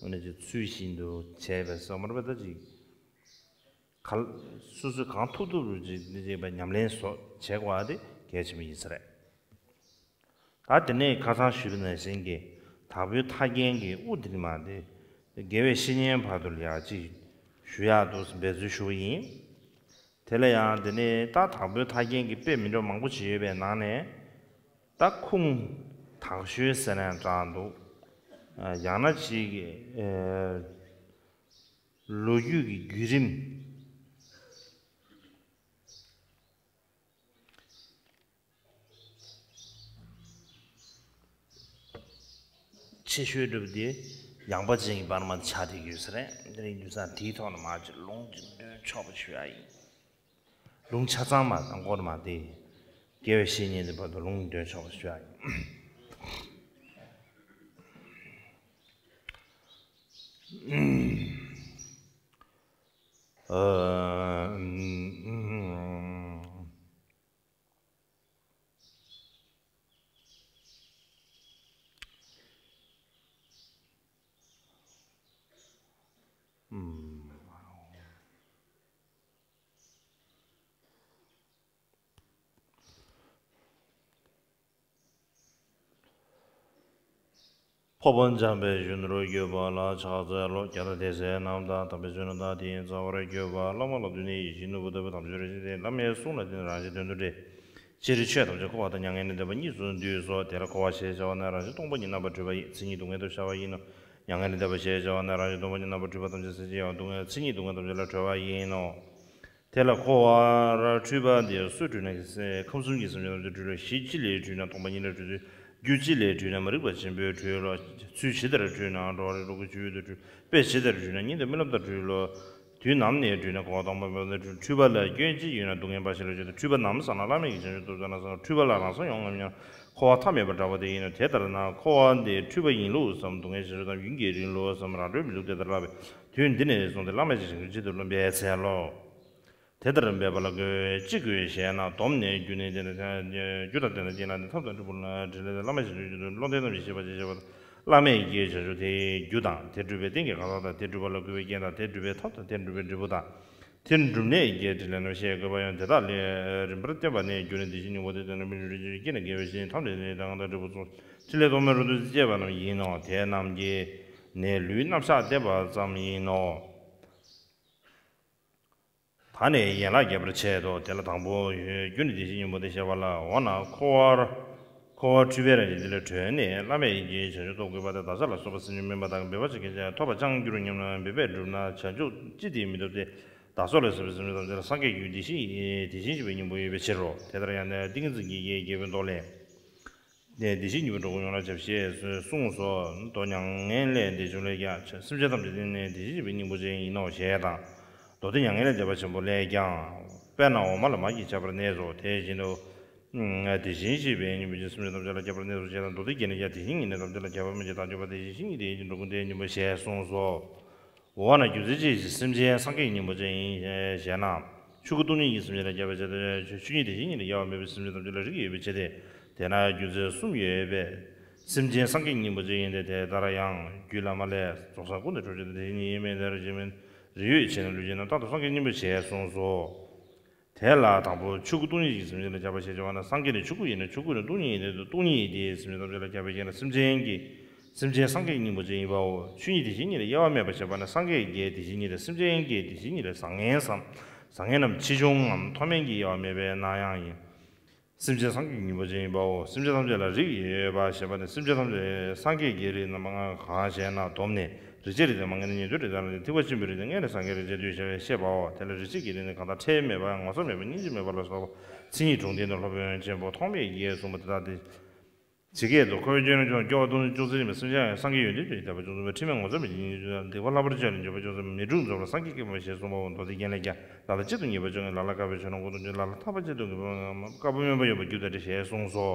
ཨ་ནི་ཅིག་ཚུལ་བཞིན་དུ་བྱས་པའི་བསམ་པར་བ་ད་ཅིག་ག་སོ་སོས་གང་ཐུབ་ཐུབ་རུ་ཅིག་འདི་ཅིག་པ་ཉམས་ལེན་བཟོ་བྱེད་དགོས་པ་དེ་གལ་ཆེན་པོ་ཡིན་ས་རེད། ད་དེ་ནས་ཁ་སང་ཞུས་པ་ནང་བཞིན་གྱི་དྭགས་པོའི་ཐར་རྒྱན་གྱི་དབུ་འདི་ནི་མ་དེ་དགེ་བའི་བཤེས་གཉེན་བར་དུ་ལ་ཡག་ཅིག་ཞུ་ཡག་འདུག་འབད་རྩོལ་ཞུ་བ་ཡིན། དེ་ལ་ཡང་འདི་ནི་ད་དྭགས་པོའི་ཐར་རྒྱན་གྱི་དཔེ་མི་འདྲ་མང་པོ་ཅིག་ཡོད་པའི་ནང་ནས་ད་ཁུངས་དག་ཤོས་ཟེར་ནས་དྲངས་འདུག་ཡང་ན་ཅིག་ལོ་རྒྱུས་ཀྱི་བརྒྱུད་རིམ། ཆེ་ཤོས་གྲུབ་སྟེ་ཡངས་པ་ཅན་གྱི་བར་མ་ཆགས་བསྡད་ཡོད་ས་རེད། དེ་རིང་དུས་སང་དེའི་ཐོག་ནས་མ་ཅིག་ལུང་ཅིག་འདོན་ཆོག་པ་ཞུ་ཡ་ཡིན། ལུང་ཆ་ཚང་མ་དང་སྐོར་མ་དེ་དགེ་བའི་བཤེས་གཉེན་དེ་བར་དུ་ལུང་འདོན་ཆོག་པ་ཞུ་ཡ་ཡིན། ཨ། ཐོབ་པ་འཇམ་པའི་གཞོན་ནུར་གྱུར་པ་ལ་ཕྱག་འཚལ་ལོ། རྒྱལ་དང་དེ་སྲས་རྣམས་དང་། དམ་པའི་ཆོས་རྣམས་དང་། དེ་ཡི་རྩ་བར་གྱུར་པ། བླ་མ་ལ་བསྟོད་ནས་ཡིད་བཞིན་ནོར་བུ་ལྟ་བུའི། དམ་ཆོས་རིན་ཆེན་གཏེར། བླ་མའི་གསུང་ལ་བརྟེན་ནས་རང་གཞན་དོན་དུ་འབྲེལ། སྤྱིར་ཆོས་ཐམས་ཅད་འཁོར་བ་དང་། མྱ་ངན་ལས་འདས་པ་གཉིས་སུ་འདུས་སོ། དེ་ལ་འཁོར་བ་ཞེས་བྱ་བ་ནི། རང་བཞིན་སྟོང་པ་ཉིད་རྣམ་པར་འཁྲུལ་པ་ཡི། མཚན་ཉིད་སྡུག་བསྔལ་དུ་ཤར་བ་ཡིན་ནོ། མྱ་ངན་ལས་འདས་པ་ཞེས་བྱ་བ་ནི། རང་བཞིན་སྟོང་པ་ཉིད་རྣམ་པར་འཁྲུལ་པ་ཐམས་ཅད་ཟད་བྱེད་ཡང་སྡུག་བསྔལ། མཚན་ཉིད་སྡུག་བསྔལ་ཐམས་ཅད་ལ་གྲོལ་བ་ཡིན་ནོ། དེ་ལ་འཁོར་བར་འཁྲུལ་པ་དེ་སུ་འཁྲུལ་ན། ཁམས་གསུམ་གྱི་སེམས་ཅན་ཐམས་ཅད་འཁྲུལ་ལོ། གཞི་གཅིག་ལས་འཁྲུལ་ན་སྟོང་པ་ཉིད་ལས་འཁྲུལ་ཏོ། རྒྱུ་གཅིག་ལས་འཁྲུལ་ན་མ་རིག་པ་ཆེན་པོས་འཁྲུལ་ལོ། ཚུལ་ཇི་ལྟར་འཁྲུལ་ན། འགྲོ་བ་རིགས་དྲུག་གི་སྤྱོད་ཡུལ་དུ་འཁྲུལ། དཔེ་ཇི་ལྟར་འཁྲུལ་ན། གཉེན་དང་རྨི་ལམ་དུ་འཁྲུལ་ལོ། དུས་ནམ་ནས་འཁྲུལ་ན། འཁོར་བ་དང་བར་མ་དུ་འཁྲུལ། འཁྲུལ་པ་ལ་སྐྱོན་ཅི་ཡོད་ན། སྡུག་བསྔལ་འབའ་ཞིག་ལ་སྐྱོན་ཏོ། འཁྲུལ་པ་ནམ་བསལ་ན། བླ་མེད་ཀྱི་བྱང་ཆུབ་ཐོབ་ཚར་ན་བསམ། འཁྲུལ་པ་ལ་རང་སར་ཡོང་ངམ་སྙམ། འཁོར་བ་མཐའ་མེད་པར་བསྒྲགས་པ་དེ་ཡིན་ནོ། དེ་ལྟར་ན་འཁོར་བ་འདི་འཁྲུལ་པ་ཡིན་ལུགས་སམ། སྡུག་བསྔལ་བྱང་ཆུབ་དང་། ཡུན་གྱི་རིང་ལུགས་སམ། རང་གྲོལ་མིན་ལུགས་དེ་ལྟར་ལབ་པས། དུས་འདི་ནས་བཟུང་སྟེ་བླ་མེད་ཀྱི་བྱང་ཆུབ་ཏུ་བློ་འབད་འཚལ་ལོ། དེ་ལྟར་འབད་པ་ལ་དགོས། ཅི་དགོས་ཞེ་ན། སྡོམ་ནས་རྒྱུ་ནི་དེ་ལ་རྒྱུ་དང་། དེ་ལ་རྐྱེན་ལ་ནི་ཐབས་དང་འབྲས་བུ་ལ་དྲིན་ལན་དང་། བླ་མེད་བྱང་ཆུབ་ཀྱི་བློ་འདས་རྣམས་ཀྱི་ཤེས་པ་ཅེས་བྱ་བ་དང་། བླ་མེད་ཀྱི་བྱང་ཆུབ་དེའི་རྒྱུ་དང་། དེ་སྒྲུབ་པའི་རྟེན་གྱི་གང་ཟག་དང་། དེ་སྒྲུབ་པ་ལ་དགོས་པའི་རྐྱེན་དང་། དེ་སྒྲུབ་པའི་ཐབས་དང་། དེ་སྒྲུབ་པའི་འབྲས་བུ་དང་། དེ་སྒྲུབ་གནས་ཀྱི་དྲིན་ལན་རྣམས་བཤད་དགོས་པ་ཡང་དེ་དག་ལས་རིམ་པར་བསྟན་པ་ནི། རྒྱུ་ནི་དེ་བཞིན་སྙིང་པོ་དེ་ལྟར་ན། རྨད་བྱུང་རིག་བྱེད་ཀྱི་རྐྱེན་ལས་འགལ་བའི་ཕྱིར། ཐམས་ཅད་ནི་གང་དང་འབྲས་བུ་ཚོགས། ཕྲིན་ལས་རྟོག་མེད་རབ་ཏུ་སྤྱད་པ་རྣམས་ཡིན་ནོ། དེ་རྣམས་ཀྱིས་ནི་ལུས་རྣམ་གཞག་བསྟན་པ་ཙམ་ཡིན་ནོ། ད་ནི་ཡན་ལག་རྒྱས་པར་འཆད་དོ། དེ་ལ་དང་པོ། རྒྱུ་ནི་དེ་བཞིན་སྙིང་པོ་སྟེ་ཞེས་པ་ལ། འོ་ན་འཁོར་བར་འཁོར་བར་འཁྲུལ་པའི་རང་བཞིན་དེ་ལས་གྲོལ་ནས། བླ་མེད་ཀྱི་བྱང་ཆུབ་ཐོབ་དགོས་པ་དང་། བདག་ཅག་ལ་སོགས་པ་སེམས་ཅན་དམན་པ་དང་། འབད་པ་ཅིན་གང་ཞིག་ཐོབ་པར་ཅང་འགྱུར་རོ་སྙམ་ན། འབད་པས་བསྒྲུབས་ན་བྱང་ཆུབ་ཅི་སྟེ་མི་ཐོབ་སྟེ། བདག་སོགས་ལ་སོགས་པའི་སེམས་ཅན་ཐམས་ཅད་ལ་སངས་རྒྱས་ཀྱི་རྒྱུ་དེ་བཞིན་དེ་བཞིན་གཤེགས་པའི་སྙིང་པོ་ཡོད་པའི་ཕྱིར་རོ། དེ་ལྟར་ཡང་ན་ཏིང་འཛིན་གྱི་རྒྱལ་པོའི་མདོ་ལས། དེ་བཞིན་གཤེགས་པའི་གྲོགས་ཀུན་ཡོངས་བསྐོར་ཞེས་གསུངས་སོ། མདོ་མྱ་ངན་ལས་འདས་བྱུང་ལས་ཀྱང་། སེམས་ཅན་ཐམས་ཅད་ནི་དེ་བཞིན་གཤེགས་པའི་སྙིང་པོ་ཅན་ཡིན་ནོ་ཞེས་དང་། མདོ་སྡེ་མྱ་ངན་ལས་འདས་པ་ཆེན་པོ་ལས་ཀྱང་། དཔེར་ན་འོ་མ་ལ་མར་གྱིས་ཁྱབ་པར་གནས་སོ། དེ་བཞིན་དུ། དེ་བཞིན་གཤེགས་པའི་སྙིང་པོ་ཅན་སེམས་ཅན་ཐམས་ཅད་ལ་ཁྱབ་པར་གནས་སོ་ཞེས་དང་། མདོ་སྡེ་རྒྱན་ལས་ཀྱང་། དེ་བཞིན་ཉིད་ནི་ཐམས་ཅད་ལ་ཁྱབ་པ་མིན་ཏེ། བདག་གཅིག་པུ་དེ་བཞིན་གཤེགས་པའི་སྙིང་པོ་ཅན་ཡིན་ཏེ། འགྲོ་ཀུན་དེའི་སྙིང་པོ་ཞེས་གསུངས་སོ། འོ་ན་རྒྱུ་མཚན་ཅི་ཞིག་སེམས་ཅན་སངས་རྒྱས་ཀྱི་སྙིང་པོ་ཅན་ཡིན་ཞེ་ན། ཆོས་སྐུ་སྟོང་ཉིད་ཀྱིས་སེམས་ཅན་ལ་ཁྱབ་པའི་ཕྱིར་ཏེ། ཆོས་ཉིད་དེ་བཞིན་ཉིད་ལས་གཡོ་བ་མེད་པའི་སེམས་ཅན་ཐམས་ཅད་ལ་རིགས་ཡོད་པའི་ཕྱིར་ཏེ། དེས་ན་རྒྱུ་མཚན་གསུམ་ཡོད་པས། སེམས་ཅན་སངས་རྒྱས་ཀྱི་སྙིང་པོ་ཅན་ཡིན་ཏེ། དེ་ལྟར་ཡང་རྒྱུད་བླ་མ་ལས། རྫོགས་སངས་ཀུན་ཏུ་གྲོལ་བྱེད་དང་། དེ་བཞིན་ཉིད་ཡིན་མིན་དེར་གཞན་མིན། རིགས་ཡོད་ཆེ་ན་ལུས་ཆེ་རྣམས། རྟག་ཏུ་སངས་རྒྱས་སྙིང་པོ་ཞེས་གསུངས་སོ། དེ་ལ་དང་པོ། ཆོས་སྐུ་སྟོང་ཉིད་ཀྱིས་སེམས་ཅན་ལ་ཁྱབ་པ་ཞེས་བྱ་བ་ན། སངས་རྒྱས་ནི་ཆོས་སྐུ་ཡིན་ནོ། ཆོས་སྐུ་ནི་སྟོང་ཉིད་ཡིན་ཏེ། སྟོང་ཉིད་དེས་སེམས་ཅན་ཐམས་ཅད་ལ་ཁྱབ་པའི་ཕྱིར་ན། སེམས་ཅན་གྱི། སེམས་ཅན་སངས་རྒྱས་ཀྱི་སྙིང་པོ་ཅན་ཡིན་པའོ། ཆོས་ཉིད་དེ་བཞིན་ཉིད་ལས་གཡོ་བ་མེད་པ་ཞེས་པ་ནི། སངས་རྒྱས་ཀྱི་དེ་བཞིན་ཉིད་དང་། སེམས་ཅན་གྱི་དེ་བཞིན་ཉིད་ལས་བཟང་ངན་སམ། བཟང་ངན་ནམ་ཆེ་ཆུང་ངམ་མཐོ་དམན་གྱི་དབྱེ་བ་མེད་པས་ན་ཡང་ཡིན། སེམས་ཅན་སངས་རྒྱས་ཀྱི་སྙིང་པོ་ཅན་ཡིན་པའོ། སེམས་ཅན་ཐམས་ཅད་ལ་རིགས་ཡོད་པ་ཞེས་པ་ནི། སེམས་ཅན་ཐམས་ཅད་སངས་རྒྱས་ཀྱི་རིགས་རྣམ་པ་ལྔ་གང་ཞེ་ན། སྡོམ་ནས་རིགས་ཆད་རིགས་གཏད་མ་ངེས་ནས་ཉན་ཐོས་རིགས་གཏད་ལ། ཐེག་པ་ཆེན་པོའི་རིགས་ནི་མངལ་ནས་སངས་རྒྱས་རིགས་ཆད་དུ་བཤད་པས་བཤད་པའོ། དེ་ལ་རིགས་ཆད་ཀྱི་རིགས་ནི་གང་དག་ཕྲད་མེད་པ་ཡང་ངོ་ཚ་མེད་པ་སྙིང་རྗེ་མེད་པ་ལ་སོགས་པ་མཚན་ཉིད་དྲུག་ལྡན་དང་སློབ་དཔོན་ཆེན་པོ་ཐོགས་མེད་ཀྱིས་གསུངས་པ་དེ་དག་སྟེ། ཇི་སྐད་དུ། འཁོར་བའི་སྐྱོན་རྣམས་ཀྱང་། སྐྱེ་བ་སྟོང་ཉིད་ཅུང་ཟད་ཡིན་པས། སེམས་ཅན་ཡང་སངས་རྒྱས་ཡོན་ཏན་ཅན་གྱི་དད་པ་ཅུང་ཟད་མེད། ཁྲེལ་མེད་ངོ་ཚ་མེད་ཀྱི་སྙིང་རྗེ་ཅུང་ཟད། སྡིག་པ་ལྷག་པར་སྤྱད་ལ་འགྱོད་པ་ཅུང་ཟད་མེད། མི་དྲུག་འཛོམས་ལ་སངས་རྒྱས་སྐྱེས་པ་ཞེས་གསུངས་པའོ། མདོ་སྡེ་རྒྱན་ལས་ཀྱང་། ལ་ལ་གཅིག་ཏུ་ངེས་པར་འབྱུང་ངེས། ལ་ལ་བསྐལ་པ་སྤྱི་དུ་ངེས་པར་འབྱུང་ངེས། བསྐལ་པ་སྨོན་པ་ཡོད་པར་གྱུར་ཏོ་ཞེས་གསུངས་སོ།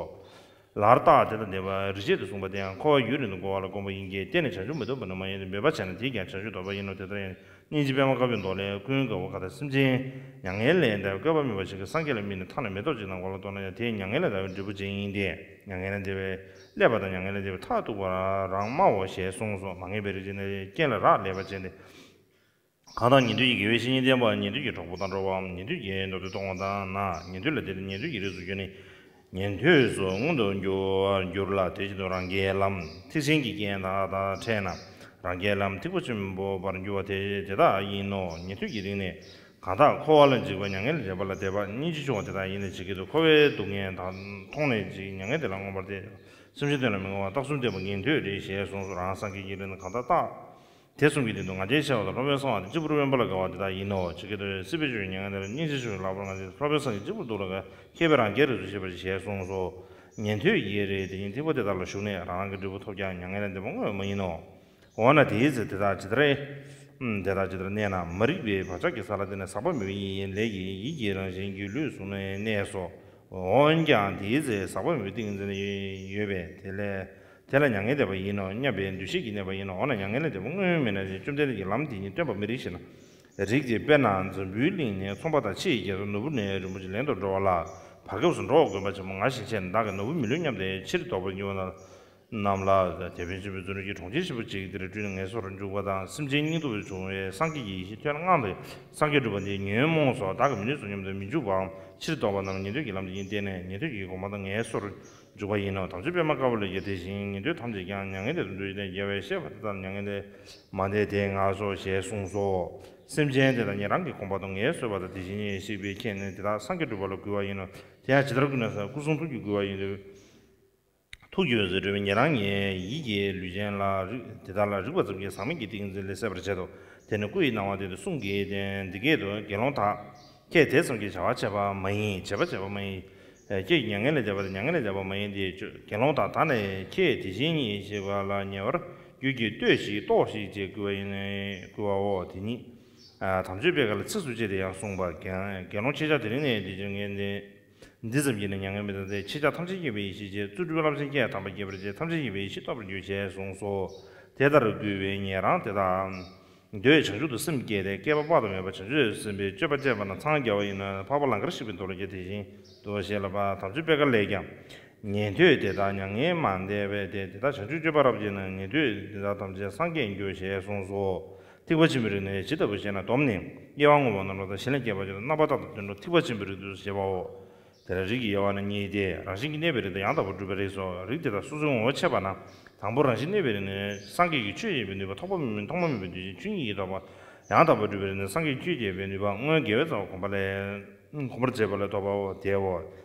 ལར་རྟགས་དེ་དང་ལྡན་པ་རིགས་ཆད་དུ་གསུངས་པ་དེ་ཡང་འཁོར་བ་ཡུན་རིང་དུ་འགོར་བ་ལ་དགོངས་པ་ཡིན་གྱི། གཏན་ནས་བྱང་ཆུབ་མི་ཐོབ་པ་ནི་མ་ཡིན་ཏེ། འབད་པ་བྱས་ན་དེས་ཀྱང་བྱང་ཆུབ་ཐོབ་པ་ཡིན་ནོ། དེ་ལྟར་ཡང་སྙིང་རྗེ་པདྨ་དཀར་པོའི་མདོ་ལས། ཀུན་དགའ་བོ་གང་དག་སེམས་ཅན་མྱ་ངན་ལས་འདའ་བའི་བསྐལ་པ་སྨིན་པ་ཞིག་གི་སངས་རྒྱས་ལ་དམིགས་ནས་ཐ་ན་མེ་ཏོག་གཅིག་ནམ་གོ་ལ་གཏོགས་ན་ཡང་། དེ་མྱ་ངན་ལས་འདའ་བའི་འབྲས་བུ་ཅན་ཡིན་ཏེ། མྱ་ངན་ལས་འདས་པའི་སླད་པ་དང་། མྱ་ངན་ལས་འདས་པའི་མཐར་ཐུག་པ་རང་སྨྲའོ་ཞེས་གསུངས་སོ། མ་ངེས་པའི་རིགས་ཅན་ནི་རྐྱེན་ལ་རག་ལས་པ་ཅན་ཏེ། གང་དག་ཉན་ཐོས་ཀྱི་དགེ་བའི་བཤེས་གཉེན་བསྟེན་པ། ཉན་ཐོས་ཀྱི་གྲོགས་པོ་དང་འགྲོགས་པའམ། ཉན་ཐོས་ཀྱི་མདོ་སྡེ་གཏོང་བ་དང་ན། ཉན་ཐོས་ལ་དད་དེ་ཉན་ཐོས་ཀྱི་རིགས་སུ་གྱུར་ནས། ཉན་ཐོས་སུ་མངོན་དུ་འགྱུར་བར་འགྱུར་ལ། དེ་བཞིན་དུ་རང་རྒྱལ་ལམ་ཐེག་ཆེན་གྱི་རྐྱེན་དག་དང་ཕྲད་ན། རང་རྒྱལ་ལམ་ཐེག་པ་ཆེན་པོ་པར་འགྱུར་བ་དེ་དེ་དག་ཡིན་ནོ། ཉན་ཐོས་ཀྱི་རིགས་ནི། གང་དག་འཁོར་བ་ལ་འཇིགས་པ། མྱ་ངན་ལས་འདས་པ་ལ་དད་པ། སྙིང་རྗེ་ཆུང་བ་དེ་དག་ཡིན་ཏེ། ཇི་སྐད་དུ། འཁོར་བའི་སྡུག་བསྔལ་དག་མཐོང་ནས་འཇིགས། མྱ་ངན་དེ་ལ་མངོན་པར་དད། སེམས་ཅན་དོན་ལ་མི་མངོན་པ། རྟགས་གསུམ་ལྡན་པ་ཉན་ཐོས་རེད་ཞེས་གསུངས་སོ། རང་སངས་རྒྱས་ཀྱི་རིགས་ནི། གང་དག་རྟགས་དེ་གསུམ་གྱི་སྟེང་དུ་ང་རྒྱལ་ཆེ་བ་དང་། སློབ་དཔོན་གསང་བ་དང་། གཅིག་པུར་དབེན་པ་ལ་དགའ་བ་དེ་དག་ཡིན་ནོ། ཇི་སྐད་དུ། སྲིད་པའི་ཆོས་ཀྱི་མྱ་ངན་འདས་ལ། སྙིང་རྗེ་ཆུང་བས་ལྷག་པར་ང་རྒྱལ་ཆེ། སློབ་དཔོན་སངས་རྒྱས་གཅིག་པུར་སྡུག་ལ་དགའ། མཁས་པས་རང་རྒྱལ་རིགས་སུ་ཆེ་བ་ཞེས་གསུངས་སོ། ཉན་ཐོས་ཀྱི་རིགས་དེ་ཉིད་ཐེག་པ་དེ་དག་ལ་ཞུགས་ནས་རང་རང་གི་འབྲས་བུ་ཐོབ་ཀྱང་། མྱ་ངན་ལས་འདས་པ་དངོས་མ་ཡིན་ནོ། འོ་ན་དེའི་ཚེ་དེ་དག་ཇི་ལྟར། དེ་དག་ཇི་ལྟར་གནས་ན། མ་རིག་པའི་བག་ཆགས་ཀྱི་ས་ལ་བརྟེན་ནས་ཟག་པ་མེད་པའི་ཡིད་ཀྱི་རང་བཞིན་གྱི་ལུས་བཟུང་ནས་གནས་སོ། འོན་ཀྱང་དེའི་ཚེ་ཟག་པ་མེད་པའི་ཏིང་ངེ་འཛིན་ཡོད་པས། དེ་ལས་དེ་ལ་མྱ་ངན་འདས་པ་ཡིན་ནོ་སྙམ་པའི་འདུ་ཤེས་ཀྱིས་གནས་པ་ཡིན་ནོ། འོ་ན་མྱ་ངན་ལས་འདས་པ་དངོས་མེད་ན་ཞེས་བཅོམ་ལྡན་འདས་ཀྱིས་ལམ་དེ་ཉིད་སྟོན་པ་མི་རིགས་ཤེ་ན། རིགས་དེ་དཔེར་ན་འཛམ་བུའི་གླིང་ནས་ཚོང་པ་དང་ཕྱི་ཡི་རྒྱལ་ཚབ་ནོར་བུ་ནས་རིན་པོ་ཆེ་ལེན་དུ་འགྲོ་བ་ལ། བར་སྐབས་སུ་འགྲོ་བ་དགོན་པ་ཆེན་པོ་ང་ཞིག་ཕྱད་ནས། བདག་གིས་ནོར་བུ་མི་ལུས་སྙམ་སྟེ་ཕྱིར་ལྡོག་པར་འགྱུར་བ་ན། རྣམས་ལ་དེད་དཔོན་ཆེན་པོས་རྫུ་འཕྲུལ་གྱིས་གྲོང་ཁྱེར་ཆེན་པོ་གཅིག་གི་དེར་སྤྲུལ་ནས་ངལ་གསོར་འཇུག་པ་དང་། སེམས་ཅན་སྙིང་སྟོབས་སུ་བྱུང་བའི་སངས་རྒྱས་ཀྱི་ཡེ་ཤེས་ཐོད་ལྔ་ལས། སངས་རྒྱས་སྒྲུབ་པ་འདི་ཉོན་མོངས་སོགས་བདག་གི་མི་ནུས་སུ་སྙམ་དུ་མི་འཇུག་པའམ། ཕྱིར་ལྡོག་པ་རྣམས་ཉན་ཐོས་ཀྱི་ལམ་དེ་ཉིད་བསྟེན་ནས་ཉན་ཐོས་ཀྱི་གོ་འཕང་དུ་ངལ་གསོར་འཇུག་པ་ཡིན་ནོ། དམ་ཆོས་པད་མ་དཀར་པོ་ལས་ཀྱང་། དེ་བཞིན་ཉན་ཐོས་ཐམས་ཅད་ཀྱང་། མྱ་ངན་ལས་འདས་པ་འདི་ལྟར་མྱ་ངན་ལས་མ་འདས་ཏེ། ངལ་གསོ་ཞེས་གསུངས་སོ། སེམས་ཅན་དེ་དག་ཉན་རང་གི་གོ་འཕང་དུ་ངལ་གསོ་བ་དང་དེ་བཞིན་ཉིད་ཤེས་པས་མཁྱེན་ནས་དེ་དག་སངས་རྒྱས་སྒྲུབ་པ་ལ་བསྐུལ་བ་ཡིན་ནོ། དེ་ཡང་ཇི་ལྟར་བསྐུལ་ན་ཟེར། སྐུ་གསུང་ཐུགས་ཀྱི་བསྐུལ་བ་ཡིན་ཏེ། ཐུགས་ཀྱི་འོད་ཟེར་སྤྲོས་པས་ཉན་རང་ཉིད་ཡིད་ཀྱི་ལུས་ཅན་ལ་རིག་དེ་དག་ལ་རིག་པ་ཙམ་གྱིས་ཟག་མེད་ཀྱི་ཏིང་འཛིན་ལས་སད་པར་བྱེད་དོ། དེ་ནི་སྐུ་ཡི་སྣང་བ་སྟེ། གསུང་གི་དོན་འདི་སྐད་དུ། དགེ་སློང་དག་ཁྱེད་དེ་ཙམ་གྱིས་བྱ་བ་བྱེད་པ་མ་ཡིན། བྱེད་པ་བྱེད་པ་མ་ཡིན། ཁྱེད་ཀྱིས་མྱ་ངན་ལས་འདས་པ་དང་མྱ་ངན་ལས་འདས་པ་མ་ཡིན་ཏེ། དགེ་སློང་དག་ད་ནི་ཁྱེད་དེ་བཞིན་ཉིད་ཤེས་པ་ལ་ཉེ་བར་རྒྱུད་ཀྱི་ལྟོས་ཤིག་ལྟོས་ཤིག་ཅེས་བསྐུལ་བ་ཡིན། བསྐུལ་བའོ། དེ་ཉིད་དམ་ཆོས་པད་དཀར་ལས་ཚིགས་སུ་བཅད་དེ་ཡང་གསུངས་པ། དགེ་དགེ་སློང་ཁྱེད་ཅག་དེ་རིང་ནས་འདི་ཕྱིར་ངས་འདི། འདི་ཙམ་གྱིས་ནི་མྱ་ངན་མི་འདའ་སྟེ། ཁྱེད་ཅག་ཐམས་ཅད་མཁྱེན་པའི་ཡེ་ཤེས་ཀྱིས། རྩོལ་སྒྲུབ་རླབས་ཆེན་བརྒྱད་དམ་པ་རྒྱས་པར་བྱེད། ཐམས་ཅད་མཁྱེན་པའི་ཡེ་ཤེས་རྟོགས་པར་འགྱུར་ཞེས་གསུངས་སོ། དེ་ལྟར་བསྐུལ་བས་ཉན་རང་དེ་དག་འདོད་བྱང་ཆུབ་ཏུ་སེམས་བསྐྱེད་དེ། བསྐལ་པ་དཔག་ཏུ་མེད་པར་བྱང་ཆུབ་སེམས་དཔའི་སྤྱོད་པ་སྤྱད་པ་ན་འཚང་རྒྱ་བ་ཡིན་ནོ། འཕགས་པ་ལང་ཀར་གཤེགས་པའི་མདོ་ལས་ཀྱང་དེ་བཞིན་དུ་བཤད་ལ་པ། དམ་ཆོས་པད་དཀར་ལས་ཀྱང་། ཉན་ཐོས་དེ་དག་མྱ་ངན་མ་འདས་པས་ཏེ། དེ་དག་བྱང་ཆུབ་སྤྱོད་པ་རབ་བསྐྱེད་ན། ཉན་ཐོས་དེ་དག་ཐམས་ཅད་སངས་རྒྱས་འགྱུར་ཞེས་གསུངས་སོ། ཐེག་པ་ཆེན་པོའི་རིགས་ནི་ཇི་ལྟ་བུ་ཞེ་ན། སྡོམ་ནི་དབྱེ་བ་བསྔོ་བ་རྣམས་ལ་གཞན་ལས་སྐྱེས་པ་ཅིག་ལ་རྣམ་པར་བརྟགས་པའི་དོན་ལུགས་ཐེག་པ་ཆེན་པོའི་རིགས་སུ་བཤད་པའོ། དེ་ལ་རིགས་ཀྱི་དབྱེ་བ་ནི་གཉིས་ཏེ། རང་བཞིན་གྱིས་གནས་པའི་རིགས་དང་ཡང་དག་པར་སྒྲུབ་པའི་རིགས་སོ། རིགས་དེ་དག་སོ་སོའི་ངོ་བོ་འཆད་པ་ན། དང་པོ་རང་བཞིན་གནས་པའི་རིགས་ནི་སངས་རྒྱས་ཀྱི་ཆོས་ཀྱི་དབྱེ་བའི་ནུས་པ་ཐོགས་པ་མེད་པའི་ཐོགས་མ་མེད་པའི་དུས་ཀྱི་ཆོས་ཉིད་ཀྱིས་ཐོགས་པ། ཡང་དག་པར་སྒྲུབ་པའི་རིགས་ནི་སངས་རྒྱས་ཆོས་ཀྱི་དབྱེ་བའི་ནུས་པ་སྔོན་དགེ་བའི་རྩ་བ་གོམས་པ་ལས། གོམས་པར་བྱས་པ་ལས་ཐོབ་པའོ། དེའོ།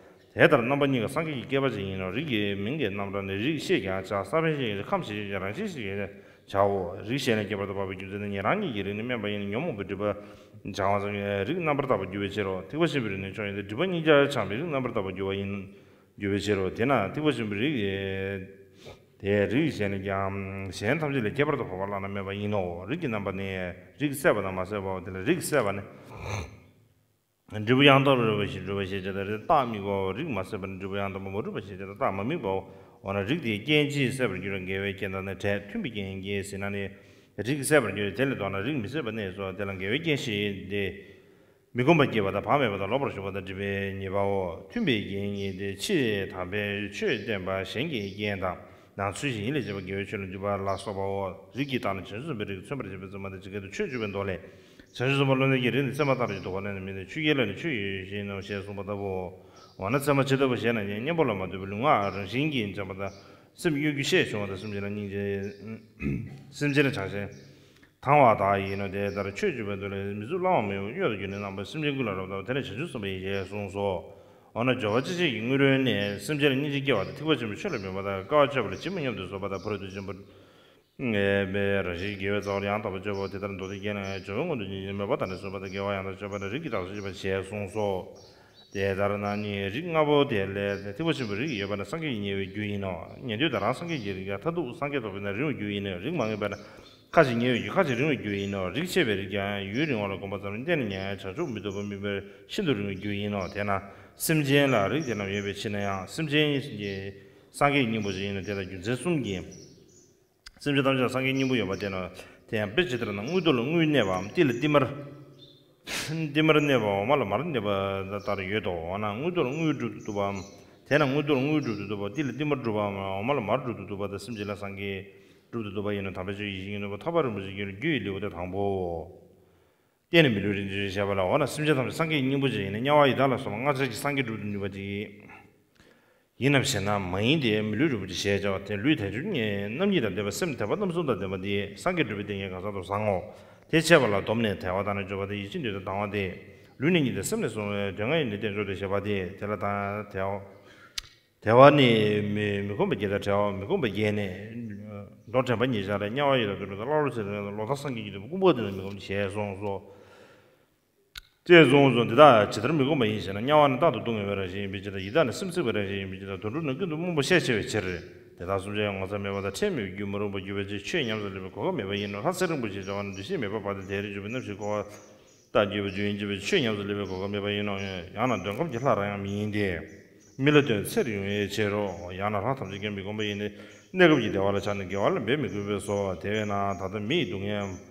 དེ་ལྟར་རྣམ་པ་གཉིས་ཀ་སངས་རྒྱས་ཀྱི་བསྐལ་པ་ཅན་ཡིན་ནོ། རིགས་ཀྱི་མིང་གི་རྣམ་གྲངས་ནི། རིགས་ཤེས་ཀྱང་བྱ། ས་བོན་ཤེས་ཀྱང་བྱ། ཁམས་ཤེས་ཀྱང་བྱ། རང་བཞིན་ཤེས་ཀྱང་བྱའོ། རིགས་ཤེས་ནས་སྐྱེ་བར་དུ་བབ་པའི་རྒྱུ་མཚན་ནི། ཉན་རང་ཉིད་ཀྱི་རིགས་ནི་དམན་པ་ཡིན་ནོ། ཉོན་མོངས་པའི་སྒྲིབ་པ་སྦྱང་བ་ཙམ་གྱིས་རིགས་རྣམ་པར་དག་པར་འགྱུར་བའི་ཕྱིར་རོ། ཐེག་པ་ཆེན་པོའི་རིགས་ནི་མཆོག་ཡིན་ཏེ། སྒྲིབ་པ་གཉིས་ཀྱང་བྱང་བའི་རིགས་རྣམ་པར་དག་པར་འགྱུར་བ་ཡིན། འགྱུར་བའི་ཕྱིར་རོ། དེས་ན་ཐེག་པ་ཆེན་པོའི་རིགས་དེ་རིགས་གཞན་ནས་ཀྱང་གཞན་ཐམས་ཅད་ལས་ཁྱད་པར་དུ་འཕགས་པ་བླ་ན་མེད་པ་ཡིན་ནོ། རིགས་ཀྱི་རྣམ་པ་ནི་རིགས་སད་པ་དང་མ་སད་པའོ། དེ་ལ་རིགས་སད་པ་ནི། འབྲས་བུ་ཡང་དག་པར་སྒྲུབ་པ་ཞིག་སྒྲུབ་པ་ཞེས་བྱ་སྟེ། རྟགས་དམིགས་པའོ། རིགས་མ་སད་པ་ནི་འབྲས་བུ་ཡང་དག་པར་མ་སྒྲུབ་པ་ཞེས་བྱ་སྟེ། རྟགས་མ་དམིགས་པའོ། འོ་ན་རིགས་དེའི་རྐྱེན་ཅིས་སད་པར་འགྱུར། འགལ་བའི་རྐྱེན་དང་ནི། འབྲས་མཐུན་པའི་རྐྱེན་གྱིས་ཟིན་ན་ནི། རིགས་སད་པར་འགྱུར་ཏེ། དེ་ལས་ལྡོག་ན་རིགས་མི་སད་པ་གནས་སོ། དེ་ལ་འགལ་བའི་རྐྱེན་བཞི་སྟེ། མི་ཁོམ་པ་སྐྱེས་པ་དང་། བག་མེད་པ་དང་། ལོག་པར་ཞུགས་པ་དང་། སྒྲིབ་པའི་ཉེས་པའོ། མཐུན་པའི་རྐྱེན་གཉིས་ཏེ། ཕྱི་དམ་པའི་ཆོས་བསྟན་པ་གཞན་གྱི་རྐྱེན་དང་། ནང་ཚུལ་བཞིན་ཡིད་ལ་བྱེད་པ་དགེ་བའི་ཆོས་ལ་འཇུག་པ་ལ་སོགས་པའོ། རིགས་ཀྱི་རྟགས་ནི་བྱང་ཆུབ་སེམས་དཔའི་རིགས་མཚོན་པར་བྱེད་པའི་ཚད་མ་སྟེ། ཇི་སྐད་དུ་ཆོས་སྤྱོད་པའི་མདོ་ལས། བྱང་ཆུབ་སེམས་དཔའ་བློ་ལྡན་གྱི་རིགས་ནི། མཚན་མ་ལྟར་གྱི་སྡུག་བསྔལ་ནི་མིན་ཏེ། ཆོས་རྒྱལ་ལ་ནི་ཆོས་ཡོད་བཞིན་ནོ་ཞེས་གསུངས་པ་ལྟ་བུའོ། འོ་ན་ཚད་མ་ཇི་ལྟ་བུ་ཞེ་ན། གཉེན་པོ་ལ་མ་ལྟོས་པའི་ལུས་ངག་རང་བཞིན་གྱིས་འཇམ་པ་དང་། སེམས་གཡོ་སྒྱུ་ཤས་ཆུང་བ་དང་། སེམས་ཅན་ལ་སྙིང་རྗེ། སེམས་ཅན་ལ་བྱང་ཞིང་དང་བ་དག་ཡིན་ནོ། དེ་ལྟར་ཆོས་སྤྱོད་པའི་མདོ་ལས། མི་ཚུགས་བླང་བར་མི་འོས་པ། གཡོ་དང་སྒྱུ་ནི་རྣམ་པ། སེམས་ཅན་ཀུན་ལ་རབ་ལྟ་བ། དེ་ནི་བྱང་ཆུབ་སེམས་དཔའ་ཡིན་ཞེས་གསུངས་སོ། འོ་ན་སྦྱོར་བ་སྤྱི་བྱེ་བའི་དངོས་རོལ་ནས། སེམས་ཅན་ལ་སྙིང་རྗེ་སྐྱེ་བ་དང་། ཐེག་པ་ཆེན་པོའི་ཆོས་ལ་མོས་པ་དང་། དཀའ་བ་སྤྱད་པ་ལ་ཇི་སྨོས་སྙམ་དུ་བཟོད་པ་དང་། ཕ་རོལ་ཏུ་ཕྱིན་པ་རང་བཞིན་གྱི་དགེ་བའི་རྩ་བ་ལ་ཡང་དག་པར་སྤྱོད་པའོ། དེ་ལྟར་མདོ་སྡེ་རྒྱན་ལ་ཡང་། སྦྱོར་བའི་སྔོན་དུ་སྙིང་རྗེ་མོས་པ་དང་ནི། བཟོད་པ་དང་དགེ་བ་ཡང་དག་སྤྱོད་པ་ནི། རིགས་ཀྱི་རྟགས་སུ་བྱེད་པ་ཞེས་གསུངས་སོ། དེ་ལྟར་ན་ནི་རིགས་ལྔ་པོ་དེ་ལས་ཐེག་པ་ཆེན་པོའི་རིགས་ཡོད་པ་ནི་སངས་རྒྱས་ཉེ་བའི་རྒྱུ་ཡིན་ནོ། ཉན་ཐོས་དང་རང་སངས་རྒྱས་ཀྱི་རིགས་ཀྱང་མཐར་ཐུག་སངས་རྒྱས་ཐོབ་པས་ན་རིང་བའི་རྒྱུ་ཡིན་ནོ། རིགས་མ་ངེས་པས་ན་ཁ་ཅིག་ཉེ་བའི་རྒྱུ། ཁ་ཅིག་རིང་བའི་རྒྱུ་ཡིན་ནོ། རིགས་ཆད་པའི་རིགས་ཀྱང་ཡུན་རིང་བ་ལ་གོམས་པ་ཙམ་གཏན་ནས་མྱ་ངན་བྱང་ཆུབ་མི་ཐོབ་པ་དམིགས་པས་ཤིན་ཏུ་རིང་བའི་རྒྱུ་ཡིན་ནོ། དེས་ན་སེམས་ཅན་ལ་རིགས་དེ་རྣམས་ཡོད་པའི་ཕྱིར་ན་ཡང་། སེམས་ཅན་གྱི་སངས་རྒྱས་སྙིང་པོ་ཞིག་ཡིན་ནོ། དེ་ལ་རྒྱུ་མཚན་གསུམ་གྱིས། སེམས་ཅན་ཐམས་ཅད་ལ་སངས་རྒྱས་སྙིང་པོ་ཡོད་པ་དེ་ནི། དེ་ཡང་དཔེ་ཇི་ལྟར་ན། དངུལ་རྡོལ་ལ་དངུལ་གནས་པའམ། ཏིལ་ལ་ཏིལ་མར། ཏིལ་མར་གནས་པ་འོ་མ་ལ་མར་གནས་པ་ལྟར་ཡོད་དོ། འོ་ན་དངུལ་རྡོལ་ལ་དངུལ་སྒྲུབ་ཏུ་བཏུབ་པའམ། དེས་ན་དངུལ་རྡོལ་ལ་དངུལ་སྒྲུབ་ཏུ་བཏུབ་པ། ཏིལ་ལ་ཏིལ་མར་སྒྲུབ་པའམ། འོ་མ་ལ་མར་སྒྲུབ་ཏུ་བཏུབ་པ་དང་། སེམས་ཅན་ལ་སངས་རྒྱས་སྒྲུབ་ཏུ་བཏུབ་པ་ཡིན་ནོ། དམ་པའི་ཆོས་ཀྱི་ཡེ་ཤེས་ཀྱི་ནུས་པ་ཐོབ་པར་རིན་པོ་ཆེ་གི་རྒྱུ་ཡི་ལེའུ་སྟེ་དང་པོའོ། རྟེན་ནི་མི་ལུས་རིན་ཆེན་ཞེས་བྱ་བ་ལ། འོ་ན་སེམས་ཅན་ཐམས་ཅད་སངས་རྒྱས་ཀྱི་སྙིང་པོ་ཅིག་ཡིན་ན། དམྱལ་བ་ཡི་དྭགས་ལ་སོགས་པ་ལྔ་ཆར་གྱིས་སངས་རྒྱས་སྒྲུབ་ཏུ་ནུས་པ་ཅིག་ཡིན་ནམ་ཞེ་ན། མ་ཡིན་ཏེ། མི་ལུས་རིན་པོ་ཆེ་ཞེས་བྱ་བ་དེ་ལུས་དལ་འབྱོར་རྣམ་གཉིས་དང་ལྡན་པ། སེམས་དད་པ་རྣམ་གསུམ་དང་ལྡན་པ་འདི་སངས་རྒྱས་སྒྲུབ་པའི་རྟེན་གྱི་གང་ཟག་ཏུ་བཟང་ངོ་། དེ་འཆད་པ་ལ་སྡོམ་ནས་དལ་བ་དང་ནི་འབྱོར་བ་དང་། ཡིད་ཆེས་འདོད་དང་དང་བ་སྟེ། ལུས་ནི་གཉིས་དང་སེམས་ནི་གསུམ་ཡོད། དོན་ལྔ་ཡི་ནི་རྟེན་མཆོག་སྟེ་ཞེས་པ་སྟེ། དེ་ལ་དང་དལ་བ། དལ་བ་ནི་མི་མི་ཁོམ་པ་བརྒྱད་དང་བྲལ་བ། མི་ཁོམ་པ་བརྒྱད་ནི། མདོར་དྲན་པ་ཉིད་ཆར་ལ། དམྱལ་བ་ཡི་དྭགས་དུད་འགྲོ་དང་། ཀླ་ཀློ་ཚེ་རིང་ལ་ལོག་ལྟ་སངས་རྒྱས་ཀྱི་འདུན་པ་ཀུན་པོ་དེ་ནི་མི་ཁོམ་ཞེས་གསུངས་སོ། ཅེས་གསུངས་སོ། འདི་དག་ཇི་ལྟར་མི་ཁོམ་པ་ཡིན་ཞེ་ན། དམྱལ་བ་ནི་རྟག་ཏུ་སྡུག་བསྔལ་བའི་རང་བཞིན་ཡིན་པའི་ཕྱིར་དང་། ཡི་དྭགས་ནི་སེམས་སྲེག་པའི་རང་བཞིན་ཡིན་པའི་ཕྱིར་དང་། དུད་འགྲོ་ནི་ཀུན་ཏུ་རྨོངས་པ་ཤས་ཆེ་བའི་ཕྱིར། དེ་དག་གསུམ་ཆར་ཡང་ངོ་ཚ་མེད་པ་དང་། ཁྲེལ་མེད་པའི་རྒྱུས་མ་རུངས་པར་གྱུར་པའི་ཕྱིར། ཆོས་ཉམས་སུ་ལེན་པའི་གོ་སྐབས་མེད་པ་ཡིན་ནོ། ལྷ་ཚེ་རིང་པོ་ཞེས་བྱ་བ་ནི་འདུ་ཤེས་མེད་པར་བར་དུ་དེར་གྱུར་པའི་རྣམ་ཤེས་འཁོར་བ་དང་འགྱུར་བའི་ཆོས་ཉམས་སུ་ལེན་པའི་གོ་སྐབས་མེད་པ་ཡིན་ནོ། ཡང་ན་འདོད་ཁམས་ཀྱི་ལྷ་རང་ཡང་མི་ཡིན་ཏེ། མི་ལ་ལྟོས་ཚེར་ཡོང་བའི་ཕྱིར་རོ། ཡང་ན་ལྷ་ཐམས་ཅད་ཀྱང་མི་ཁོམ་པ་ཡིན་ཏེ། གནས་སྐབས་ཀྱི་བདེ་བ་ལ་ཆགས་ནས་དགེ་བ་ལ་འབད་མི་དགོས་པས་སོ། དེ་བས་ན་ད་ལྟ་མི་ཡི་སྡུག་བསྔལ་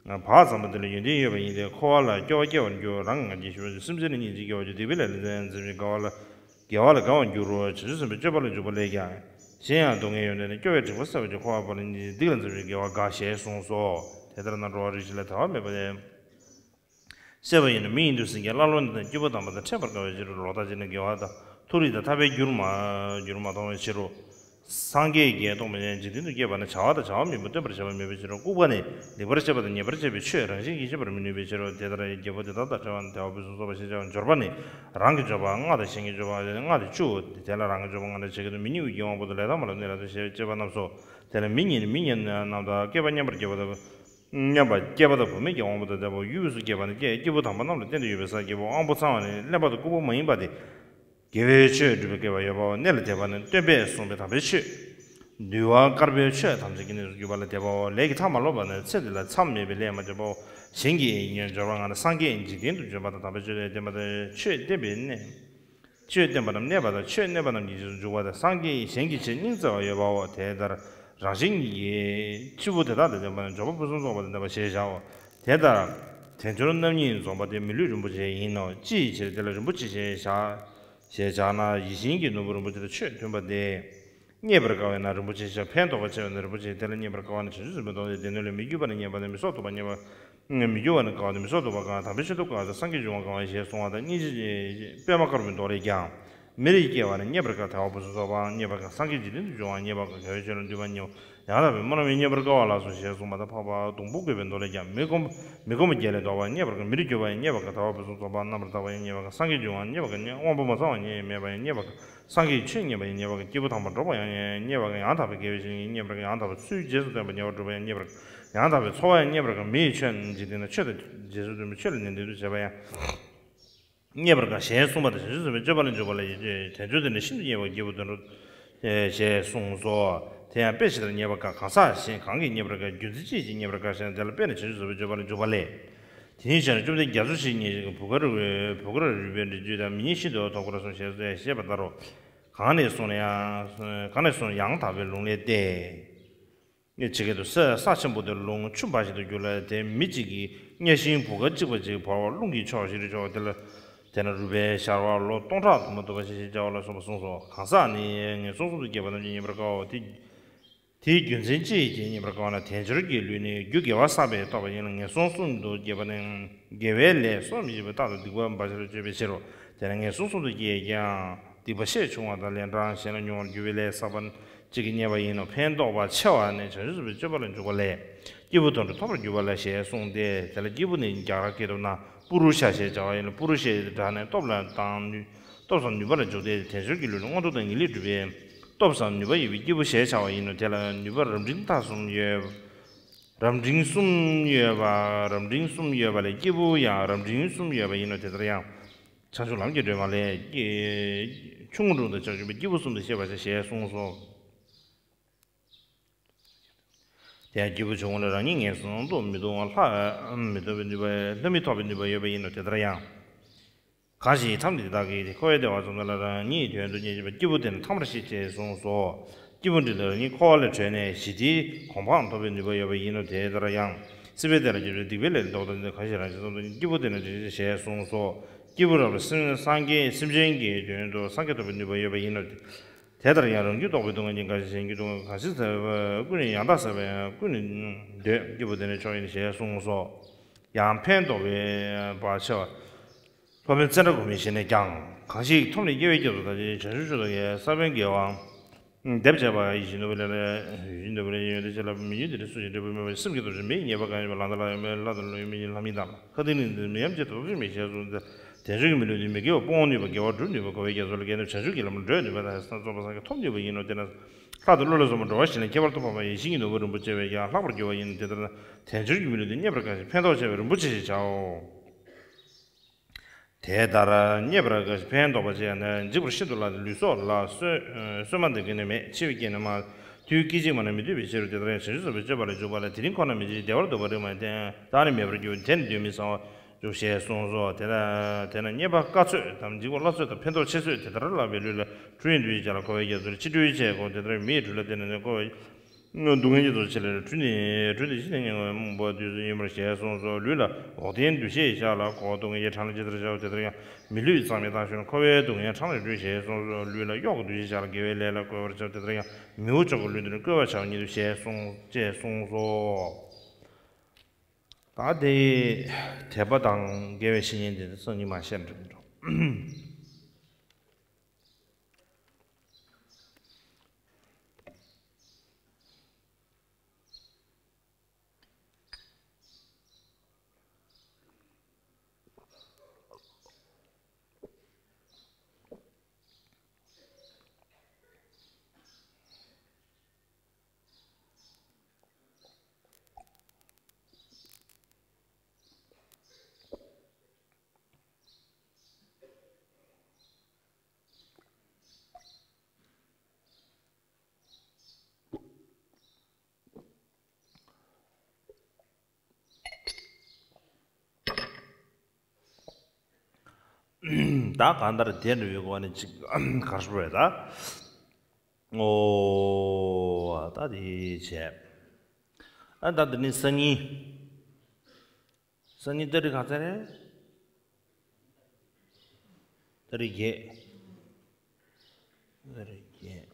བག་ཙམ་པ་དེ་ལ་ཡོན་ཏན་ཡོད་པ་ཡིན་ཏེ། འཁོར་བ་ལ་སྐྱོ་བ་སྐྱེ་བར་འགྱུར། རང་གི་ང་རྒྱལ་ཞུམ་པ་ཡིན། སེམས་ཅན་ལ་སྙིང་རྗེ་སྐྱེ་བར་འགྱུར། སྡིག་པའི་ལས་ལ་འཛེམ་ཞིང་དགེ་བ་ལ་དགེ་བ་ལ་དགའ་བར་འགྱུར་རོ། བྱང་ཆུབ་སེམས་དཔའི་སྤྱོད་པ་ལ་འཇུག་པ་ལས་ཀྱང་ གཞན་ཡང་སྡུག་བསྔལ་ཡོན་ཏན་ནི། སྐྱོ་བས་དྲེགས་པ་བསལ་བར་འགྱུར། འཁོར་བ་བར་ནི་སྡིག་ལ་འཛིན་པའི་དགེ་བ་འགའ་ཞེས་གསུངས་སོ། དེ་ལྟར་ན་འགྲོ་བ་རིགས་བཞི་ལ་དལ་བ་མེད་པ་སྟེ། བཤད་པ་ཡིན་ན་མི་ཡིན་དུ་ཟིན་མཁན་ཀླ་ཀློ་ནི་དང་། སྐྱེས་བུ་དམ་པ་དང་ཕྲད་པར་དཀའ་བའི་ཕྱིར་རོ། ལོག་ལྟ་བྱས་ན་དགེ་བ་དང་མཐོ་རིས་དང་ཐར་པའི་རྒྱུར་མ་རྒྱུར་མ་མཐོང་བའི་ཕྱིར་རོ། སངས་རྒྱས་ཀྱིས་སྟོང་པ་ཉིད་འཇིག་རྟེན་དུ་སྐྱེས་པ་ནི་བྱ་བ་དང་བྱ་བ་མིན་པ་སྟོན་པར་བྱ་བ་མེད་པའི་ཕྱིར་རོ། ལྐུགས་པ་ནི་ལེགས་པར་བཤད་པ་དང་ཉེས་པར་བཤད་པའི་ཆོས་རང་བཞིན་གྱིས་ཤེས་པར་མི་ནུས་པའི་ཕྱིར་རོ། དེ་ལྟར་རྒྱལ་པོ་དེ་དག་དང་བྲལ་བ་ནི་དལ་བ་ཕུན་སུམ་ཚོགས་པ་ཞེས་བྱ་བ། འབྱོར་པ་ནི་རང་གི་འབྱོར་པ་ལྔ་དང་གཞན་གྱི་འབྱོར་པ་ལྔ་དེ་བཅུ། དེ་ལ་རང་གི་འབྱོར་པ་ལྔ་དང་གཞན་གྱི་དུ་མི་དམྱིགས་པའི་དབང་པོ་དང་ལས་དང་མ་ལུས་གནས་ལ་དང་ཞེས་བཅས་པ་རྣམས་སོ། དེ་ལ་མི་ཉིད་ནི་མི་ཉིད་རྣམས་དང་། སྐྱེས་པ་མཉམ་པར་སྐྱེས་པ་དང་། མཉམ་པ་སྐྱེས་པ་དང་བུད་མེད་ཀྱི་དབང་པོ་དང་ལྡན་པའོ། ཡུལ་དབུས་སུ་སྐྱེས་པ་ནི་སྐྱེས་སྐྱེས་བུ་དམ་པ་རྣམས་ལ་གཏན་དུ་ཡོད་པའི་སར་སྐྱེས་པའོ། དབང་པོ་ཚང་བ་ནི་གླེན་པ་དང་ལྐུགས་པ་མ་ཡིན་པ་སྟེ། དགེ་བའི་ཆོས་སྒྲུབ་པའི་སྐལ་བ་ཡོད་པའོ། གནས་ལ་དད་པ་ནི་སྟོན་པས་གསུངས་པའི་དམ་པའི་ཆོས། འདུལ་བ་དཀར་པོའི་ཆོས་ཐམས་ཅད་ཀྱི་གནས་སུ་གྱུར་པ་ལ་དད་པའོ། ལས་ཀྱི་མཐའ་མ་ལོག་པ་ནི་ཚེ་འདི་ལ་མཚམས་མེད་པའི་ལས་མ་བྱས་པའོ། གཞན་གྱི་ཡིད་བསྙོན་འབྱོར་པ་ལྔ་ནི་སངས་རྒྱས་འཇིག་རྟེན་དུ་བྱོན་པ་དང་། དམ་པའི་ཆོས་ལ་བརྟེན་པ་དང་། ཆོས་བསྟན་པའི་གནས། ཆོས་བསྟན་པ་རྣམས་གནས་པ་དང་། ཆོས་གནས་པ་རྣམས་ཀྱི་རྗེས་སུ་འཇུག་པ་དང་། སངས་རྒྱས་གཞན་གྱི་ཆོས་སྙིང་བརྩེ་བ་ཡོད་པའོ། དེ་ལྟར་རང་བཞིན་གྱིས་སྐྱེས་བུ་དེ་དག་དང་ལྡན་པ་ནི་འབྱོར་པ་ཕུན་སུམ་ཚོགས་པ་དང་ལྡན་པ་ཞེས་བྱའོ། དེ་ལྟར་དལ་འབྱོར་རྣམ་གཉིས་འཛོམས་པ་དེ་མི་ལུས་རིན་པོ་ཆེ་ཡིན་ནོ། ཅི་ཡི་ཕྱིར་དེ་ལ་རིན་པོ་ཆེ་ཞེས་བྱ། ཞེས་བྱ་ན། ཡིད་བཞིན་གྱི་ནོར་བུ་རིན་པོ་ཆེ་དང་ཆོས་མཐུན་པ་སྟེ། རྙེད་པར་དཀའ་བས་ན་རིན་པོ་ཆེ་ཞེས་བྱ། ཕན་འདོགས་པར་བྱ་བས་ན་རིན་པོ་ཆེ། དེ་ལ་རྙེད་པར་དཀའ་བ་ནི་བྱང་ཆུབ་སེམས་དཔའི་སྟོབས་ཏེ། སྡེ་སྣོད་ལས་མི་བསྐྱོད་པ་ནི་རྙེད་པ་དང་། མི་སྲོག་ཐོགས་པ་རྙེད་པ། མི་འགྱུར་བ་ནི་དཀའ་བ་སྟེ། མི་སྲོག་ཐོགས་པ་དཀའ་བ། དམ་པའི་ཆོས་སྟོན་དཀའ་བ་སྟེ། སངས་རྒྱས་འབྱུང་བ་དཀའ་བ་ཞེས་གསུངས་པ་དང་། སྙིང་རྗེ་པད་མ་དཀར་པོའི་མདོ་ལས་ཀྱང་། མི་རིགས་སྐྱེ་བ་ནི་རྙེད་པར་དཀའ། དལ་བ་ཕུན་སུམ་ཚོགས་པའང་རྙེད་པར་དཀའ། སངས་རྒྱས་འཇིག་རྟེན་དུ་འབྱུང་བའང་རྙེད་པར་དཀའ། དགེ་བའི་ཆོས་ལ་འདུས་པ་རྙེད་པ། ཡང་དག་པའི་སྨོན་ལམ་ཡང་རྙེད་པར་དཀའ་བ་ལགས་སོ་ཞེས་གསུངས་པ་དང་། འཕགས་པ་སྡོང་པོ་བཀོད་པའི་མདོ་ལས་ཀྱང་། མི་ཁོམ་མི་ཁོམ་པ་བརྒྱད་ལས་ལྡོག་པ་རྙེད་པར་དཀའ། མི་རིགས་གྱུར་པ་ཡང་རྙེད་པར་དཀའ། དལ་བ་ཕུན་སུམ་ཚོགས་པ་རྣམ་པར་དག་པ་ཡང་རྙེད་པར་དཀའ། སངས་རྒྱས་འབྱུང་བ་རྙེད་པར་དཀའ། དབང་པོ་མ་ཚང་བ་ཡང་མེད་པ་ཡང་རྙེད་པར་དཀའ། སངས་རྒྱས་ཆོས་རྙེད་པ་ཡང་རྙེད་པར་དཀའ། སྐྱེས་བུ་དམ་པར་འགྲོགས་པ་ཡང་རྙེད་པར་དཀའ། ཡང་དག་པའི་དགེ་བའི་བཤེས་གཉེན་རྙེད་པར་དཀའ། ཡང་དག་པའི་ཚུལ་རྗེས་སུ་སྟོན་པ་ཉེ་བར་བསྒྲུབ་པ་ཡང་རྙེད་པར་དཀའ། ཡང་དག་པའི་འཚོ་བ་ཡང་རྙེད་པར་དཀའ། མི་ཡི་ཆོས་རྣམས་འཇིག་རྟེན་ན། ཆོས་དང་རྗེས་སུ་མཐུན་པའི་ཆོས་ལ་ནན་ཏན་དུ་བྱེད་པ་ཡང་རྙེད་པར་དཀའ་ཞེས་གསུངས་པ་དང་། བྱང་ཆུབ་སེམས་དཔའི་སྤྱོད་པ་ལ་འཇུག་པ་ལས། དལ་འབྱོར་དེ་ནི་ཤིན་ཏུ་རྙེད་པའི་སྐྱེས་བུ་དོན་གྲུབ་ཞེས་གསུངས་སོ། དེ་ཡང་དཔེ་ཇི་ལྟར་རྙེད་པར་དཀའ། གང་ཟག་གཞན་གང་གིས་རྙེད་པར་དཀའ། རྒྱུ་མཚན་ཅི་ཡིས་རྙེད་པར་དཀའ་ཞེ་ན། དེ་ལ་དཔེ་ནི་བྱང་ཆུབ་སེམས་དཔའི་སྤྱོད་པ་ལ་འཇུག་པ་ལས། དེ་ཉིད་ཀྱང་ནི་བཅོམ་ལྡན་རྒྱ་མཚོ་ཞེས་བསྙད་ཅིང་། བུ་གར་བུ་གར་རུས་པའི་རི་རྒྱུད་དང་། མི་ཉིད་ཤིན་ཏུ་ཐོབ་དཀའ་གསུངས་ཞེས་བཤད་པ་ལྟར་རོ། གང་ནས་བཟུང་ཡང་། གང་ནས་བཟུང་ཡང་དག་པའི་ལུང་ལས་ཏེ། ཇི་སྐད་དུ། ས་ས་ཆེན་པོ་དེར་ལོངས་ཆུ་འབབ་བཞིན་དུ་གྱུར་ལ། དེར་མི་གཅིག་གིས་གཉའ་ཤིང་བུ་ག་གཅིག་པ་གཅིག་བར་བ་རླུང་གིས་ཕྱོགས་བཞིར་ཕྱོགས། དེ་ལ་དེ་ན་རུས་པའི་ཤ་ར་བ་ལོ་སྟོང་ཕྲག་དུ་མ་བཏུབ་པ་ཞེས་བྱ་བ་ལ་སོགས་པ་གསུངས་སོ། གང་ཟག་ནི་ངན་སོང་གསུམ་དུ་སྐྱེས་པ་རྣམས་ཀྱིས་རྙེད་པར་དཀའ་བའོ། དེ་དེའི་རྒྱུ་མཚན་ཅི་ཡིས་ཀྱང་རྙེད་པར་དཀའ་བ་ན། དལ་འབྱོར་གྱི་ལུས་ནི་རྒྱུ་དགེ་བ་བསགས་པས་ཐོབ་པ་ཡིན་ལ། ངན་སོང་གསུམ་དུ་སྐྱེས་པ་ནི་དགེ་བའི་ལས་བསགས་མི་བྱེད་པས་རྟག་ཏུ་སྡིག་པ་འབའ་ཞིག་ལ་སྤྱོད་པའི་ཕྱིར་རོ། དེས་ན་ངན་སོང་གསུམ་དུ་སྐྱེས་ཀྱང་། སྡིག་པ་ཤས་ཆུང་བ་དང་ལན་གྲངས་གཞན་ལ་ཉུང་བར་གྱུར་པའི་ལས་བསགས་པ་གཅིག་གིས་རྙེད་པ་ཡིན་ནོ། ཕན་འདོགས་པ་ཆེ་བ་ནི་བྱང་ཆུབ་སེམས་དཔའི་སྤྱོད་པ་ལ་འཇུག་པ་ལས། སྐྱེས་བུ་དོན་གྲུབ་ཐོབ་པར་གྱུར་པ་ལ་ཞེས་གསུངས་ཏེ། དེ་ལ་སྐྱེས་བུ་ནི་རྒྱ་གར་སྐད་དུ་ན་པུ་རུ་ཤ་ཞེས་བྱ་བ་ཡིན་ལ། པུ་རུ་ཤའི་སྒྲ་ནི་སྟོབས་ལ་དང་ནུས། སྟོབས་སམ་ནུས་པ་ལ་འཇུག་སྟེ། དལ་འབྱོར་གྱི་ལུས་ལ་མངོན་མཐོ་དང་ངེས་ལེགས་སྒྲུབ་པའི་སྟོབས་སམ་ནུས་པ་ཡོད་པའི་སྐྱེས་བུ་ཞེས་བྱ་བ་ཡིན་ནོ། དེ་ལ་ནུས་པ་རབ་འབྲིང་ཐ་གསུམ་ཡོད། རབ་འབྲིང་གསུམ་ཡོད་པ། རབ་འབྲིང་གསུམ་ཡོད་པ་ལས་སྐྱེས་བུ་ཡང་རབ་འབྲིང་གསུམ་ཡོད་པ་ཡིན་ནོ། དེ་ལྟར་ཡང་། བྱང་ཆུབ་ལམ་གྱི་སྒྲོན་མ་ལས། ཆུང་ངུ་འབྲིང་དང་བྱང་ཆུབ་པའི་སྐྱེས་བུ་གསུམ་དུ་ཤེས་པར་བྱ་ཞེས་གསུངས་སོ། དེ་ཡང་སྐྱེས་བུ་ཆུང་ངུ་ལ་རང་ཉིད་ངན་སོང་དུ་མི་ལྟུང་བ། ལྷ་མི་ལྟུང་བའི་ནུས་པ། ལྷ་མི་ཐོབ་པའི་ནུས་པ་ཡོད་པ་ཡིན་ནོ། དེ་ལྟར་ཡང་། གང་ཞིག་ཐབས་འདི་དག་གིས། འཁོར་བའི་བདེ་བ་ཙམ་དུ་ལ་རང་ཉིད་དོན་དུ་གཉེར་བྱེད་པ། སྐྱེས་བུ་དེ་ནི་ཐ་མར་ཤེས་ཞེས་གསུངས་སོ། སྐྱེས་བུ་འདི་ལ་རང་ཉིད་འཁོར་བ་ལས་གྲོལ་ནས་ཞི་བདེའི་གོ་འཕང་ཐོབ་པའི་ནུས་པ་ཡོད་པ་ཡིན་ནོ། དེ་ལྟར་ཡང་། སྲིད་པའི་བདེ་ལ་སྐྱེ་བའི་སྡིག་པའི་ལས་ལྡོག་སྟེ། གང་ཞིག་རང་གཞན་ཙམ་དུ་གཉེར། སྐྱེས་བུ་དེ་ནི་དྲིན་ཅན་ཞེས་གསུངས་སོ། སྐྱེས་བུ་རབ་ལ་སེམས་སངས་རྒྱས་སེམས་ཅན་གྱི་དོན་དུ་སངས་རྒྱས་ཐོབ་པའི་ནུས་པ་ཡོད་པ་ཡིན་ནོ། དེ་ལྟར་ཡང་རང་རྒྱུད་ལྡོག་པའི་སྡུག་བསྔལ་གྱིས། གང་ཞིག་གཞན་རྒྱུད་ལྡོག་པའི། གང་ཞིག་ཟད་པ་ཀུན་ནས་ཡང་དག་ཟད་པ་ཡང་ཀུན་ནས་འདོད། སྐྱེས་བུ་དེ་ནི་མཆོག་ཡིན་ཞེས་གསུངས་སོ། ཡང་ཕན་འདོགས་པ་ཆེ་བ། སློབ་དཔོན་ཙནྡྲ་གོ་མི་ཞེས་ནས་ཀྱང་། གང་ཞིག་ཐོབ་ནས་དམྱལ་བའི་སྐྱེས་སུ་དག་ཅིང་། བྱང་ཆུབ་མཆོག་ཏུ་ཡང་ས་བོན་དགེ་བའང་། འདེབས་བྱས་པ་ཡིད་བཞིན་ནོར་བུ་ལས། ཡིད་བཞིན་ནོར་བུ་ལས་ཡོན་ཏན་ཆེ་ལ་མི་ཉིད་དེ་འདྲའི་སུ་ཞིག་འབྲས་བུ་སྨིན་པ་ཡིན། སེམས་ཀྱི་སྟོབས་ཀྱིས་མེ་ཡི་ཉེས་པ་གང་ཡིན་པ། ལྷ་དང་ལྷ་ཡི་མི་ཡི་ལྷ་མིན་དང་། མཁའ་ལྡིང་ལྡིང་མི་ཡི་ལྷ་མིན་དང་། མཁའ་ལྡིང་ལྡིང་མི་ཉམས་བྱེད་ཐོབ་ཚུལ་མེད་ཞེས་གསུངས་ཏེ། དལ་འབྱོར་གྱི་མི་ལུས་འདི་མི་དགེ་བ་སྤོང་ནུས་པ། དགེ་བ་སྒྲུབ་ནུས་པ། འཁོར་བའི་རྒྱ་མཚོ་ལས་བརྒལ་ནས་བྱང་ཆུབ་ཀྱི་ལམ་ལ་བགྲོད་ནུས་པ་དང་། ས་རྫོགས་པ་སངས་རྒྱས་ཐོབ་ནུས་པ་ཡིན་ནོ། དེས་ན་ལྷ་དང་ཀླུ་ལ་སོགས་པ་འགྲོ་བ་བཞི་ལས་ཁྱད་པར་དུ་འཕགས་པ་ཡང་། ཡིད་བཞིན་གྱི་ནོར་བུ་རིན་པོ་ཆེ་བས་ཀྱང་ལྷག་པར་གྱུར་པ་ཡིན་ནོ། དེ་ལྟར་ན་དལ་འབྱོར་གྱི་མི་ལུས་འདི་རྙེད་པར་དཀའ་ཞིང་། ཕན་འདོགས་ཆེ་བས་རིན་པོ་ཆེ་ཞེས་བྱའོ། དེ་ལྟར་རྙེད་པར་དཀའ་ཞིང་ཕན་འདོགས་པ་ཅན་ནི། འཇིགས་པར་ཤིན་ཏུ་སླ་སྟེ། ལུས་སྲོག་ལ་གསོད་གསོད་མ་འདེབས་མཁན་ནི་མེད། འཆི་བའི་རྐྱེན་ནི་མང་། དུས་སྐད་ཅིག་མ་ནས་མི་སྡོད་པའི་ཕྱིར། དེ་ལྟར་ཡང་བྱང་ཆུབ་སེམས་དཔའི་སྤྱོད་པ་ལ་འཇུག་པ་ལས། དེ་རིང་ཁོ་ན་མི་འཆི་ཞིང་། བདེ་བར་སྡུག་པ་རིགས་མ་ཡིན། བརྟན་བདག་ནི་མེད་པར་གྱུར། དེ་ནི་འདོད་མི་ཟ་བར་འགྱུར་ཞེས་གསུངས་སོ། དེ་ལ་དེས་ན་རྙེད་པར་དཀའ་ཚོད་དམ་འཇིགས་པ་སླ་ཚོད་དང་ཕན་འདོགས་ཆེ་ཚོད་དེ་ལྟར་སླ་བའི་ལུས་ལ་འཁྲུལ་ཡོན་དུ་ཡིད་ཆེས་ལ། འཁོར་བའི་རྒྱ་མཚོ་ལས་ཕྱིར་འཁྲུལ་ཆེ་དགོས། དེ་ལྟར་མི་ཡི་འཁྲུལ་ལ་བརྟེན་ནས་འཁོར་བའི། སྡུག་བསྔལ་གྱི་དོ་ཆེ་ལ་འཁྲུལ་ནས་འཁྲུལ་ནས་ཤི་ནས་ཉེ་བའི་རྨོངས་པ་དུས་སུ་ཡིན་པར་ཞེས་གསུངས་སོ། ལུས་ལ་འོག་ལྡན་འདུ་ཤེས་བཞག་ལ་འཁོར་བ་སྡུག་བསྔལ་གྱི་འཕྲང་ལ་ཇི་ལྟར་བཞག་པ་དེ་ལྟར་ཡང་། མི་ལུས་གཙང་མའི་མཐའ་ཞུགས་ན་འཁོར་བའི་སྡུག་བསྔལ་འཕྲང་ལས་གྲོལ་ཞེས་གསུངས་སོ། ལུས་ལ་གཡོག་གི་འདུ་ཤེས་བཞག་ལ་དགེ་བའི་ལས་ལ་བཀོལ་བར་བྱ་བ་དེ་ལྟར་ཡང་། མི་འོ་ཅོག་གི་ལུས་འདི་ནི་བཀོལ་བར་བྱ་བ་ཉིད་དོ་ཞེས་གསུངས་ཅེས་གསུངས་སོ། ད་དེ་དད་པ་དང་དགེ་བའི་བཤེས་གཉེན་དེ་སང་ཉིན་མ་བཤད་འགྲིག་འགྲོ། ད་གང་ལྟར་དེ་འདྲ་བའི་སྒོ་ནས་ཅིག་གར་ཞུ་བས་ད། ཨོ། ད་དེ་བྱས། ཨ་ད་འདི་ནི་སང་ཉིན། སང་ཉིན་ཏ་རིག་ག་ཚོད་རེད། ཏ་རིག་བརྒྱད། ཏ་རིག་བརྒྱད།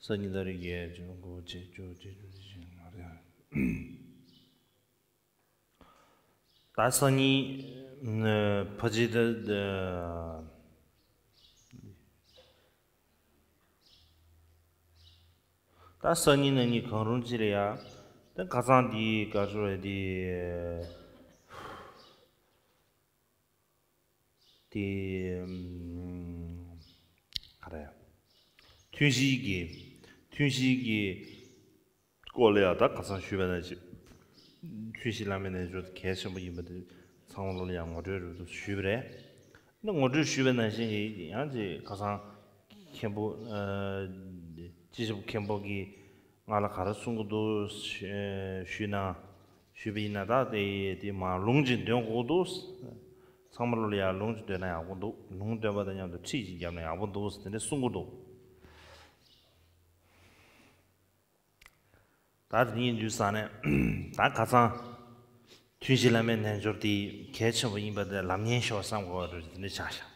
སང་ཉིན་ཏ་རིག་བརྒྱད། བཅུ་དགུ། བཅུ་བཅུ། བཅུ་བཅུ། བཅུ་བཅུ། ད་སང་ཉིན་ཕ་ཇི་ད། ད་སང་ཉིན་གནངས་ཉིན་གང་རུང་ཅིག་ལ་ཡ། ད་ཁ་སང་འདི་ག་ཚོད་རེད་འདི། དེ། ག་རེ། ཐུན་བཞིའི་གི། ཐུན་བཞིའི་གི་སྐོར་ལ་ཡང་ད་ཁ་སང་ཞུས་པ་ནང་བཞིན། ཐུན་བཞི་བླ་མེད་རྣལ་འབྱོར་དེ་གལ་ཆེན་པོ་ཡིན་པ་དེ་ཚང་མ་ལོ་ལ་ཡང་ངོ་སྤྲོད་རབ་ཏུ་ཞུས་པ་རེད། འདི་ངོ་སྤྲོད་ཞུས་པ་ནང་བཞིན་གྱི་ཡང་ཅིག་ཁ་སང་མཁན་པོ། སྤྱི་ཞབས་མཁན་པོ་གིས་ང་ལ་ག་རེ་གསུང་གི་འདུག་ཞུས་ན། ཞུས་པ་ཡིན་ན་ད་དེ་དེ་མ་ལུང་ཅིག་འདོན་དགོས་འདུག་ཚང་མ་ལོ་ལ་ཡང་ལུང་ཅིག་འདོན་ན་ཡག་པོ་འདུག་ལུང་འདོན་པ་དང་མཉམ་དུ་ཁྲིད་ཅིག་བརྒྱབ་ན་ཡག་པོ་འདུག་དེ་འདྲ་གསུང་གི་འདུག་ད་དེ་ཡིན་དུས་ཙང་ནས་ད་ཁ་སང་ཐུན་བཞི་བླ་མེད་རྣལ་འབྱོར་དེ་གལ་ཆེན་པོ་ཡིན་པ་དེ་ལམ་ངན་ཤོར་བསམ་དགོས་པ་རེད། དེ་འདྲ་ཆགས་ཤག་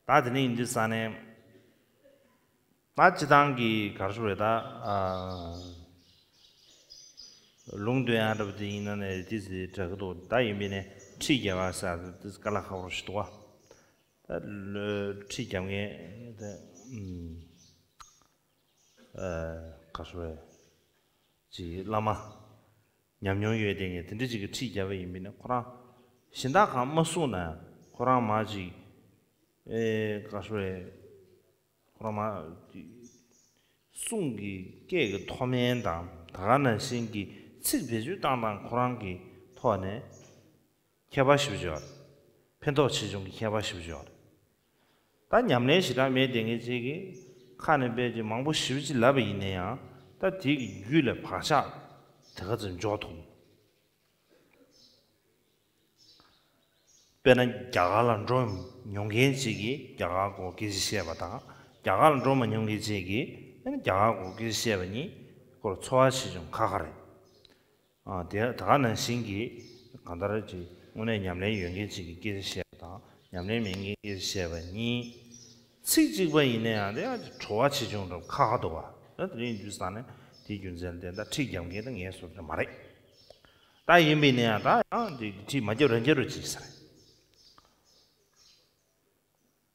ད་དེ་ནས་ཡིན་དུས་ཙང་ནས། ད་སྤྱི་བཏང་གི་ག་རེ་ཞུ་རེད་ད། ཨ། ལུང་འདོན་ཡག་འདྲ་པོ་དེ་ཡིན་ན་ནས་དེ་ཟེར་དྲག་གི་འདུག་ད་ཡིན་པས་ནས་ཁྲིད་རྒྱག་པ་ཟེར་དེ་དཀའ་ལས་ཁག་པོ་ཞིག་འདུག་བ། ད་ལོ་ཁྲིད་རྒྱག་མཁན་དེ། ཨ། ག་རེ་ཞུ་རེད། ཅིག་བླ་མ་ཉམས་མྱོང་ཡོད་དེ་ངས་དེ་འདྲ་ཅིག་གི་ཁྲིད་རྒྱག་པ་ཡིན་པས་ན་ཁོ་རང་གཞན་དག་གང་མ་གསུངས་ན་ཁོ་རང་མ་ཅིག་ཨེ་ག་རེ་ཞུ་རེད། ཁོ་རང་མ་ཅིག་གསུང་གི་སྐད་ཀྱི་མཐོ་དམན་དང་ད་ག་ནང་བཞིན་གྱི་ཚིག་བེད་སྤྱོད་བཏང་སྟངས་ཁོ་རང་གི་ཐོག་ནས། ཁྱད་པར་ཞེ་པོ་ཅིག་ཡོད་རེད། ཕན་ཐོགས་ཆེ་ཆུང་གི་ཁྱད་པར་ཞེ་པོ་ཅིག་ཡོད་རེད། ད་ཉམས་ལེན་ཞེ་དྲག་མེད་བསྡད་མཁན་ཅིག་གིས་ཁ་ནས་དཔེ་ཅིག་མང་པོ་ཞེ་པོ་ཅིག་ལབ་པ་ཡིན་ན་ཡང་ད་དེ་གི་རྒྱུད་ལ་བག་ཆགས་དེ་ག་ཙམ་འཇོག་ཐུབ། དཔེར་ན་རྒྱ་གར་ལ་འགྲོ་མྱོང་མཁན་ཅིག་གིས་རྒྱ་གར་སྐོར་སྐད་ཆ་བཤད་པ་དང་རྒྱ་གར་ལ་འགྲོ་མ་མྱོང་མཁན་ཅིག་གིས་ཨ་ནི་རྒྱ་གར་སྐོར་སྐད་ཆ་བཤད་པ་གཉིས་སྐོར་ཚོར་བ་ཆེ་ཆུང་ཁ་ཁ་རེད། ཨ། དེ་ད་ག་ནང་བཞིན་གྱི་གང་ལྟར་གྱི་དངོས་གནས་ཉམས་ལེན་ཡོད་མཁན་ཅིག་གིས་སྐད་ཆ་བཤད་པ་དང་ཉམས་ལེན་མེད་མཁན་སྐད་ཆ་བཤད་པ་གཉིས། ཚིག་གཅིག་པ་ཡིན་ན་ཡང་དེ་ཡང་བྲོ་བ་ཆེ་ཆུང་འགྲོ་ཁག་ཁག་འདུག་བ། ད་དེ་རིང་དུས་སང་ནས་དེའི་རྒྱུ་མཚན་ལ་བརྟེན་ད་ཁྲིད་རྒྱབ་མཁན་ད་ངའི་བཟོ་འདྲ་མ་རེད། ད་ཡིན་པས་ན་ཡང་ད་ཡང་དེ་ཁྲིད་མ་རྒྱབ་རང་རྒྱབ་རུ་བྱེད་ས་རེད།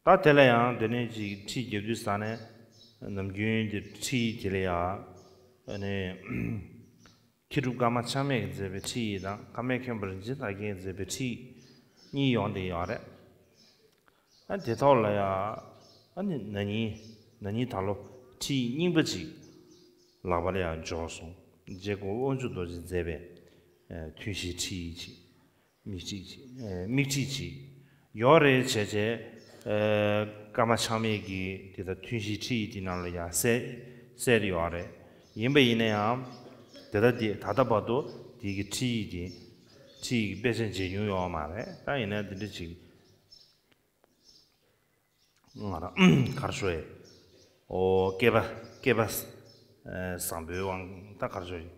ད་དེ་ལ་ཡང་དེ་ནས་ཅིག་ཁྲིད་རྒྱབ་དུས་ས་ནས་ནམ་རྒྱུན་དེ་ཁྲིད་དེ་ལ་ཡང་ཨ་ནི་མཁས་གྲུབ་ཀརྨ་ཆགས་མེད་ཀྱིས་མཛད་པའི་ཁྲིད་ཡིག་དང་ཀརྨའི་མཁན་པོ་རིན་ཆེན་དར་རྒྱས་ཀྱིས་མཛད་པའི་ཁྲིད་ཡིག་གཉིས་ཡོང་བསྡད་ཡོད་རེད། ཨ་དེ་ཐོག་ལ་ཡང་ཨ་ནི་ན་ནིང་ན་ནིང་ད་ལོ་ཁྲིད་ཡིག་རྙིང་པ་ཅིག་ལག་པ་ལ་ཡང་འབྱོར་སོང་། རྗེ་གོང་དབང་ཕྱུག་རྡོ་རྗེས་མཛད་པའི་ཨ་ཐུན་བཞིའི་ཁྲིད་ཡིག་ཅིག་མིག་ཁྲིད་ཅིག་ཨེ་མིག་ཁྲིད་ཅིག་ཡོད་རེད་བྱས་བྱས། ཨེ་ཀརྨ་ཆགས་མེད་ཀྱིས་དེ་ལྟར་ཐུན་བཞིའི་ཁྲིད་ཡིག་དེ་ནང་ལ་ཡང་གསལ་གསལ་ཡོད་རེད། ཡིན་པ་ཡིན་ན་ཡང་དེ་ལྟ་དེ་ད་ལྟ་བར་དུ་དེ་གི་ཁྲིད་ཡིག་དེ་ཁྲིད་ཡིག་གི་དཔེ་ཆ་མཇལ་མྱོང་ཡོད་མ་རེད། ད་ཡིན་ན་འདི་འདྲ་ཅིག་ང་རང་གར་ཤོ་ཡེ་ ཨོ་བསྐལ་པ་བསྐལ་པ་ཨ་བཟང་པོའི་དབང་ད་གར་ཆོག་ཡིན།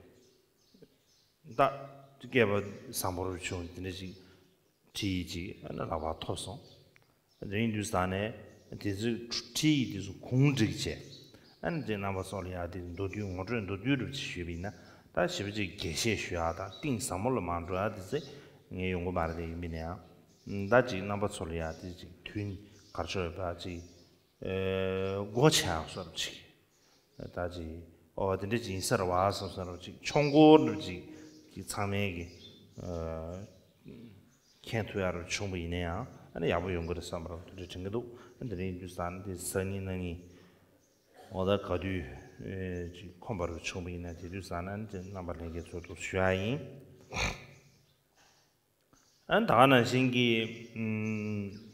ད་བསྐལ་པ་བཟང་པོར་བྱུང་དེ་འདྲ་ཞིག་བྲིས་ཅིག་ཨ་ནི་ལག་པར་ཐོབ་སོང་། དེ་ཡིན་དུས་ཙང་ནས་དེ་ཚོའི་ཁྲིད་ཡིག་དེ་ཚོ་གུང་བསྒྲིགས་བྱས། ཨ་ནི་དེ་རྣམ་པ་ཚོ་ལ་ཡང་དེ་མདོར་བསྡུས་ངོ་སྤྲོད་མདོར་བསྡུས་རུ་ཅིག་ཞུས་པ་ཡིན་ན། ད་ཞེ་པོ་ཅིག་རྒྱས་བཤད་ཞུ་ཡག་དང་གཏིང་ཟབ་མོ་ལ་མར་འགྲོ་ཡག་དེ་ཚོ་ངས་ཡོང་གི་མ་རེད། དེ་ཡིན་པ་ཡིན་ན་ཡང་ད་ཅིག་རྣམ་པ་ཚོ་ལ་ཡང་དེ་ཅིག་དུས་གར་ཆོག་ཡོད་པ་ཅིག་ཨེ་སྒོ་ཕྱེ་ཡག་བཟོ་འདྲ་ཅིག་ད་ཅིག་ཨོ་དེ་འདྲ་ཅིག་ཡིན་ས་རེད་བ་བསམ་བསམ་འདྲ་ཅིག་ཆོས་འཁོར་འདྲ་ཅིག་གི་ཚང་མས་ཀྱི་ཨ་མཁྱེན་ཐུབ་ཡག་རུ་བྱུང་པ་ཡིན་ན་ཡང་ཨ་ནི་ཡག་པོ་ཡོང་གི་རེད་བསམ་པ་རུ་དེ་འདྲ་དྲན་གྱི་འདུག་ཨ་དེ་རིང་དུས་ཙང་ནས་དེ་གཟའ་ཉི་མ་གནངས་ཉིན་འོ་ད་ག་དུས་ཨེ་ཅིག་ཁོམ་པ་རུ་བྱུང་པ་ཡིན་ན་དེ་དུས་ཙང་ནས་ཨ་ནི་དེ་རྣམ་པ་ལྷན་རྒྱས་ཚོར་དུ་ཞུ་ཡག་ཡིན། ཨ་ནི་ད་ག་ནང་བཞིན་གྱི་ཨམ།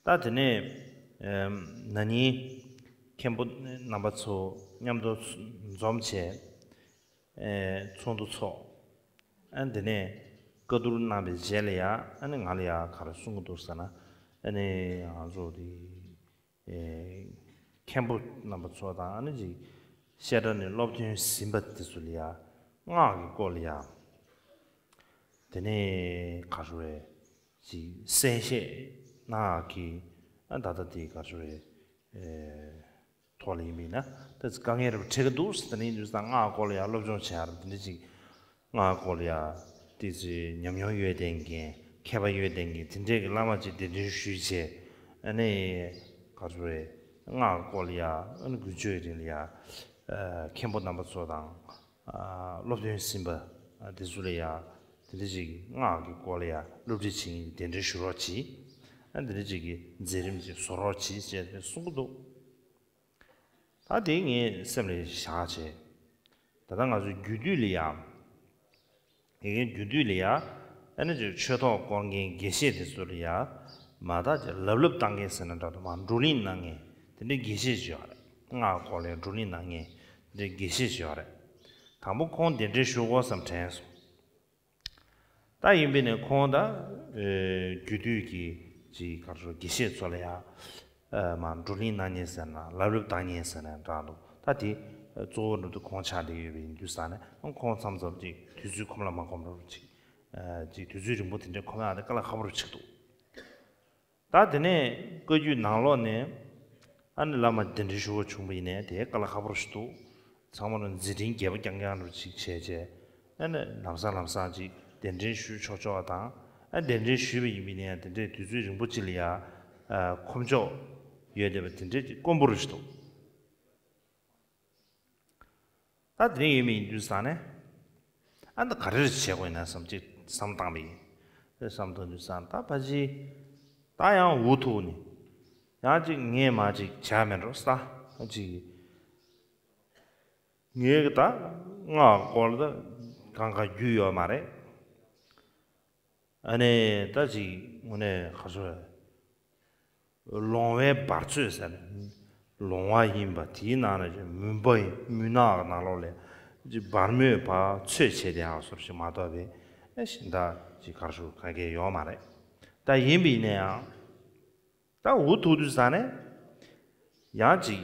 ད་དེ་ནས་ཨེམ་ན་ནིང་མཁན་པོ་རྣམ་པ་ཚོ་མཉམ་དུ་འཛོམས་བྱས་ཨེ་ཚོགས་འདུ་ཚོགས། ཨ་ནི་དེ་ནས་བཀའ་བསྡུར་གནང་བའི་རྗེས་ལ་ཡ་ཨ་ནི་ང་ལ་ཡ་ག་རེ་གསུང་གི་འདུག་ཟེར་ན། ཨ་ནི་ང་ཚོ་དེ་ཨེ་མཁན་པོ་རྣམ་པ་ཚོ་དང་ཨ་ནི་ཅིག་བཤད་གྲྭ་ནས་སློབ་ཐོན་ཟིན་པ་དེ་ཚོ་ལ་ཡ་སྔགས་ཀྱི་སྐོར་ལ་ཡ། དེ་ནས་ག་རེ་རེད་ཅིག་གསལ་བཤད་གནང་ཡག་གི་ཨ་ད་ལྟ་དེ་ག་རེ་རེད་ཨེ་ཐོག་ལ་ཡིན་པ་ཡིན་ན་ད་དཀའ་ངལ་རེ་འཕྲད་ཀྱི་འདུག་ཟེར་ནས་ཡིན་དུས་ཙང་སྔགས་སྐོར་ལ་ཡ་སློབ་སྦྱོང་བྱེད་ཡག་རེད། དེ་འདྲ་ཅིག་སྔགས་སྐོར་ལ་ཡ་ཏོག་ཙམ་ཉམས་མྱོང་ཡོད་བསྡད་མཁན་མཁས་པ་ཡོད་བསྡད་མཁན་དེ་འདྲས་ཀྱི་བླ་མ་ཅིག་གདན་འདྲེན་ཞུས་བྱས། ཨ་ནི་ག་རེ་རེད་སྔགས་སྐོར་ལ་ཡ་ཨ་ནི་དགུན་ཆོས་རིང་ལ་ཡ་ཨ་མཁན་པོ་རྣམ་པ་ཚོ་དང་ཨ་སློབ་ཐོན་ཟིན་པ་ཨ་དེ་ཚོ་ལ་ཡ་དེ་འདྲ་ཅིག་སྔགས་ཀྱི་སྐོར་ལ་ཡ་སློབ་ཁྲིད་བྱེད་མཁན་གྱི་གདན་འདྲེན་ཞུ་རོགས་གྱིས། ཨ་དེ་འདྲ་ཅིག་གི་མཛད་རིམ་ཅིག་བཟོ་རོགས་གྱིས་ཅེས་གསུང་གི་འདུག་ད་དེ་ངས་སེམས་ལ་བཞག་བྱས། ད་ལྟ་ང་ཚོའི་རྒྱུད་སྟོད་ལ་ཡ། དེ་གའི་རྒྱུད་སྟོད་ལ་ཡ། ཨ་ནི་ཅིག་ཆོས་ཐོག་བསྐོར་མཁན་དགེ་བཤེས་དེ་ཚོ་ལ་ཡ། མ་དག་ཅིག་ལབ་ལབ་བཏང་མཁན་ཟེར་ན་འདྲ་འདུག་མ་བགྲོ་གླེང་གནང་མཁན་དེ་འདྲའི་དགེ་བཤེས་ཅིག་ཡོད་རེད། སྔགས་སྐོར་ལ་བགྲོ་གླེང་གནང་མཁན་དེ་འདྲའི་དགེ་བཤེས་ཅིག་ཡོད་རེད། དང་པོ་ཁོང་གདན་འདྲེན་ཞུ་དགོས་བསམ་དྲན་སོང་། ད་ཡིན་པས་ནས་ཁོང་ད་ཨེ་རྒྱུད་སྟོད་ཀྱི་ཅིག་ག་རེ་ཞུ་དགེ་བཤེས་ཚོ་ལ་ཡ་ཨ་མ་བགྲོ་གླེང་གནང་མཁན་ཟེར་ན་ལབ་ལབ་བཏང་མཁན་ཟེར་ན་འདྲ་འདུག་ད་དེ་གཙོ་བོ་འགྲོ་དུས་ཁོང་ཆགས་བསྡད་ཡོད་པ་ཡིན་དུས་ཙང་ནས་ཁོང་མཚམས་མཚམས་ཅིག་དུས་ཚོད་ཁོམ་ལ་མ་ཁོམ་རོགས་ཅིག་ཨ་ཅིག་དུས་ཚོད་རིང་པོ་དེ་འདྲ་ཁོམ་ཡག་དེ་དཀའ་ལས་ཁག་པོ་རུ་ཆགས་འདུག་ད་དེ་ནས་བཀའ་བརྒྱུད་ནང་ལོགས་ནས་ཨ་ནི་བླ་མ་གདན་འདྲེན་ཞུ་བ་བྱུང་བ་ཡིན་ནའི་དེ་དཀའ་ལས་ཁག་པོ་རུ་ཞིག་འདུག་ཚང་མ་ལ་མཛད་འཕྲིན་རྒྱས་པ་རྐྱང་རྐྱང་རུ་ཅིག་བྱས་བྱས་ཨ་ནི་ལམ་སང་ལམ་སང་ཅིག་གདན་འདྲེན་ཞུ་ཆོག་ཆོག་པ་དང་ཨ་གདན་འདྲེན་ཞུས་པ་ཡིན་པ་ཡིན་ནའི་དེ་འདྲའི་དུས་ཚོད་རིང་པོ་ཅིག་ལ་ཡ་ཨ་ཁོམ་ཆོག་ཡོད་བསྡད་པ་དེ་འདྲའི་ཅིག་དཀོན་པོ་རུ་ཞིག་འདུག་ད་དེ་རིང་ཡོད་མི་ཡིན་དུས་ཙང་ནས་ཨ་ད་ག་རེ་བྱེད་དགོས་ན་བསམ་ཅིག་བསམ་བཏང་པ་ཡིན། དེ་བསམ་བཏང་དུས་ཙང་ད་ཕ་ཅི་ད་ཡང་འུ་ཐུག་ནས་ཡང་ཅིག་ངས་མ་ཅིག་བྱ་མེད་འགྲོ་ས་ཅིག་ངས་ད་སྔགས་སྐོར་ད་གང་ག་རྒྱུས་ཡོད་མ་རེད། ཨ་ནི་ད་ཅིག་དངོས་གནས་ག་ཚོད་ལོང་བའི་འབར་ཚོད་ཟེར་ནས་ལོང་བ་ཡིན་པ་དེའི་ནང་ནས་ཀྱང་མུན་པ་ཡིན། མུན་ནག་གི་ནང་ལོགས་ལས་ཅིག་འབར་མོས་ཕར་ཚོད་བྱས་ཏེ་ཡང་སོར་ཞིག་མ་གཏོགས་པའི་ཨེ་གཞན་དག་ཅིག་གར་ཞུ་ག་གེ་ཡོད་མ་རེད། ད་ཡིན་པ་ཡིན་ན་ཡང་ད་འུ་ཐུག་དུས་ཙང་ནས་ཡང་ཅིག་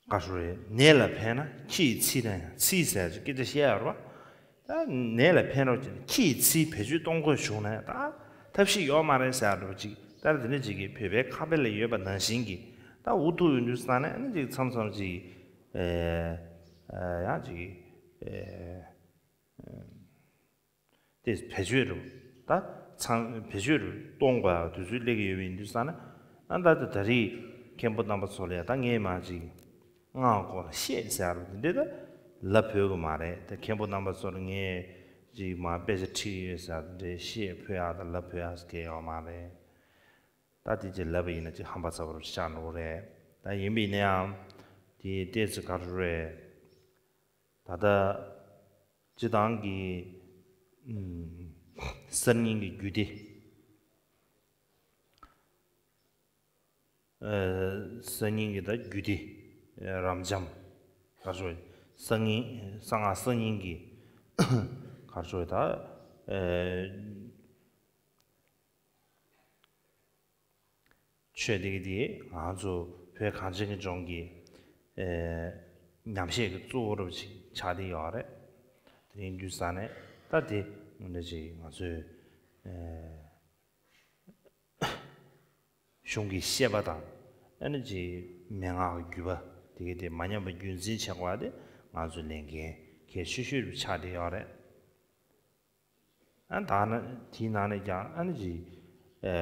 ག་ཞུ་རེད། ནད་ལ་ཕན་ན་ཁྱི་ཡིས་ཚིག་ན་ཡང་ཚིག་ཟེར་ཅིག་སྐད་ཆ་བཤད་ཡོད་རེད་པ། ད་ནད་ལ་ཕན་རོགས་ཀྱི་ཁྱི་ཡིས་ཚིག་བེད་སྤྱོད་གཏོང་དགོས་བྱུང་ན་ཡང་ད་ཐབས་ཤེས་ཡོད་མ་རེད་ཟེར་ཡོད་རེད་པ་ཅིག་ད་དེ་ནས་ཅིག་གིས་བོད་པའི་ཁ་དཔེ་ལ་ཡོད་པ་ནང་བཞིན་གྱི་ད་འུ་ཐུག་ཡོང་དུས་ཙང་ནས་ཨ་ནི་ཅིག་མཚམས་མཚམས་ཅིག་ཨེ་ཨེ་ཡང་ཅིག་ཨེ། དེ་བེད་སྤྱོད་རུ་ད་ཚང་བེད་སྤྱོད་རུ་གཏོང་དགོས་ཡག་དུས་ཚོད་སླེབས་ཀྱི་ཡོད་པ་ཡིན་དུས་ཙང་ན་ཨ་ད་ད་ད་རེས་མཁན་པོ་རྣམ་པ་ཚོ་ལ་ཡ་ད་ངས་མ་ཅིག་སྔགས་སྐོར་ལ་བཤད་ཟེར་རུ་དེ་འདྲ་ད་ལབ་ཕོད་གི་མ་རེད། ད་མཁན་པོ་རྣམ་པ་ཚོ་ལ་ངས་ཅིག་མ་དཔེ་ཆ་ཁྲིད་ཡོད་ཟེར་དེ་འདྲ་བཤད་ཕོད་ཡག་ད་ལབ་ཕོད་ཡག་ཟེར་མཁན་ཡོད་མ་རེད། ད་དེ་ཅིག་ལབ་པ་ཡིན་ན་ཅིག་ཧམ་པ་ཚ་པོ་རུ་ཆགས་འགྲོ་གི་རེད། ད་ཡིན་པ་ཡིན་ན་ཡང་དེ་ཏོག་ཙམ་ག་རེ་རེད། ད་ལྟ་སྤྱི་བཏང་གི་ཨུམ་གསར་རྙིང་གི་རྒྱུད་སྡེ། ཨ་གསར་རྙིང་གི་ད་རྒྱུད་སྡེ་ཨ་རབ་འབྱམས་ག་རེ་ཞུ་གསར་རྙིང་གསང་སྔགས་གསར་རྙིང་གི་ག་རེ་ཞུ་ད་ ཆོས་འདི་གི་འདི་ང་ཚོ་བོད་གངས་ཅན་གྱི་ལྗོངས་ཀྱི་ཉམས་བཞེས་ཀྱི་གཙོ་བོ་རུ་ཅིག་ཆགས་བསྡད་ཡོད་རེད། དེ་ཡིན་དུས་ཙང་ནས་ད་དེ་འདྲ་ཅིག་ང་ཚོས་གཞུང་གི་བཤད་པ་དང་ཨ་ནི་ཅིག་མན་ངག་གི་བརྒྱུད་པ་དེ་གི་དེ་མ་ཉམས་པ་རྒྱུན་འཛིན་བྱེད་དགོས་པ་དེ་ང་ཚོའི་ལས་འགན་གལ་ཆེ་ཤོས་རུ་ཆགས་བསྡད་ཡོད་རེད། ཨ་ད་ནི་དེའི་ནང་ནས་ཀྱང་ཨ་ནི་ཅིག་ཨེ་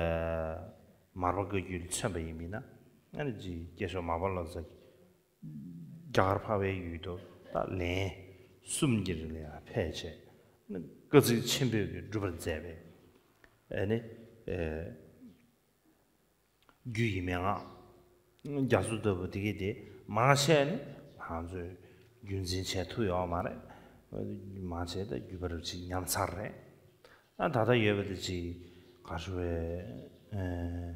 མར་པ་བཀའ་བརྒྱུད་ལ་མཚོན་པ་ཡིན་མིན་ན་ཨ་ནི་ཅིག་སྐྱེས་མཆོག་མར་པ་ལོ་ཙཱ་རྒྱ་གར་འཕགས་པའི་ཡུལ་དུ་ད་ལན་གསུམ་གྱི་རིང་ལ་ཡང་ཕེབས་བྱས་ཨ་ནི་བཀའ་ཚིགས་ཆེན་པོས་ཀྱི་སྒྲུབ་པར་མཛད་པའི་ཨ་ནི་ཨེ། རྒྱུ་ཡི་མན་ངག་རྒྱ་མཚོ་ལྟ་བུ་དེ་གའི་དེ་མང་ཆེ་ནི་ང་ཚོས་རྒྱུན་འཛིན་བྱས་ཐུབ་ཡོད་མ་རེད། མང་ཆེ་ད་རྒྱུད་པ་རུ་ཅིག་ཉམས་ཚར་རེད། ཨ་ད་ལྟ་ཡོད་པ་དེ་ཅིག་ག་རེ་ཟེར་བས།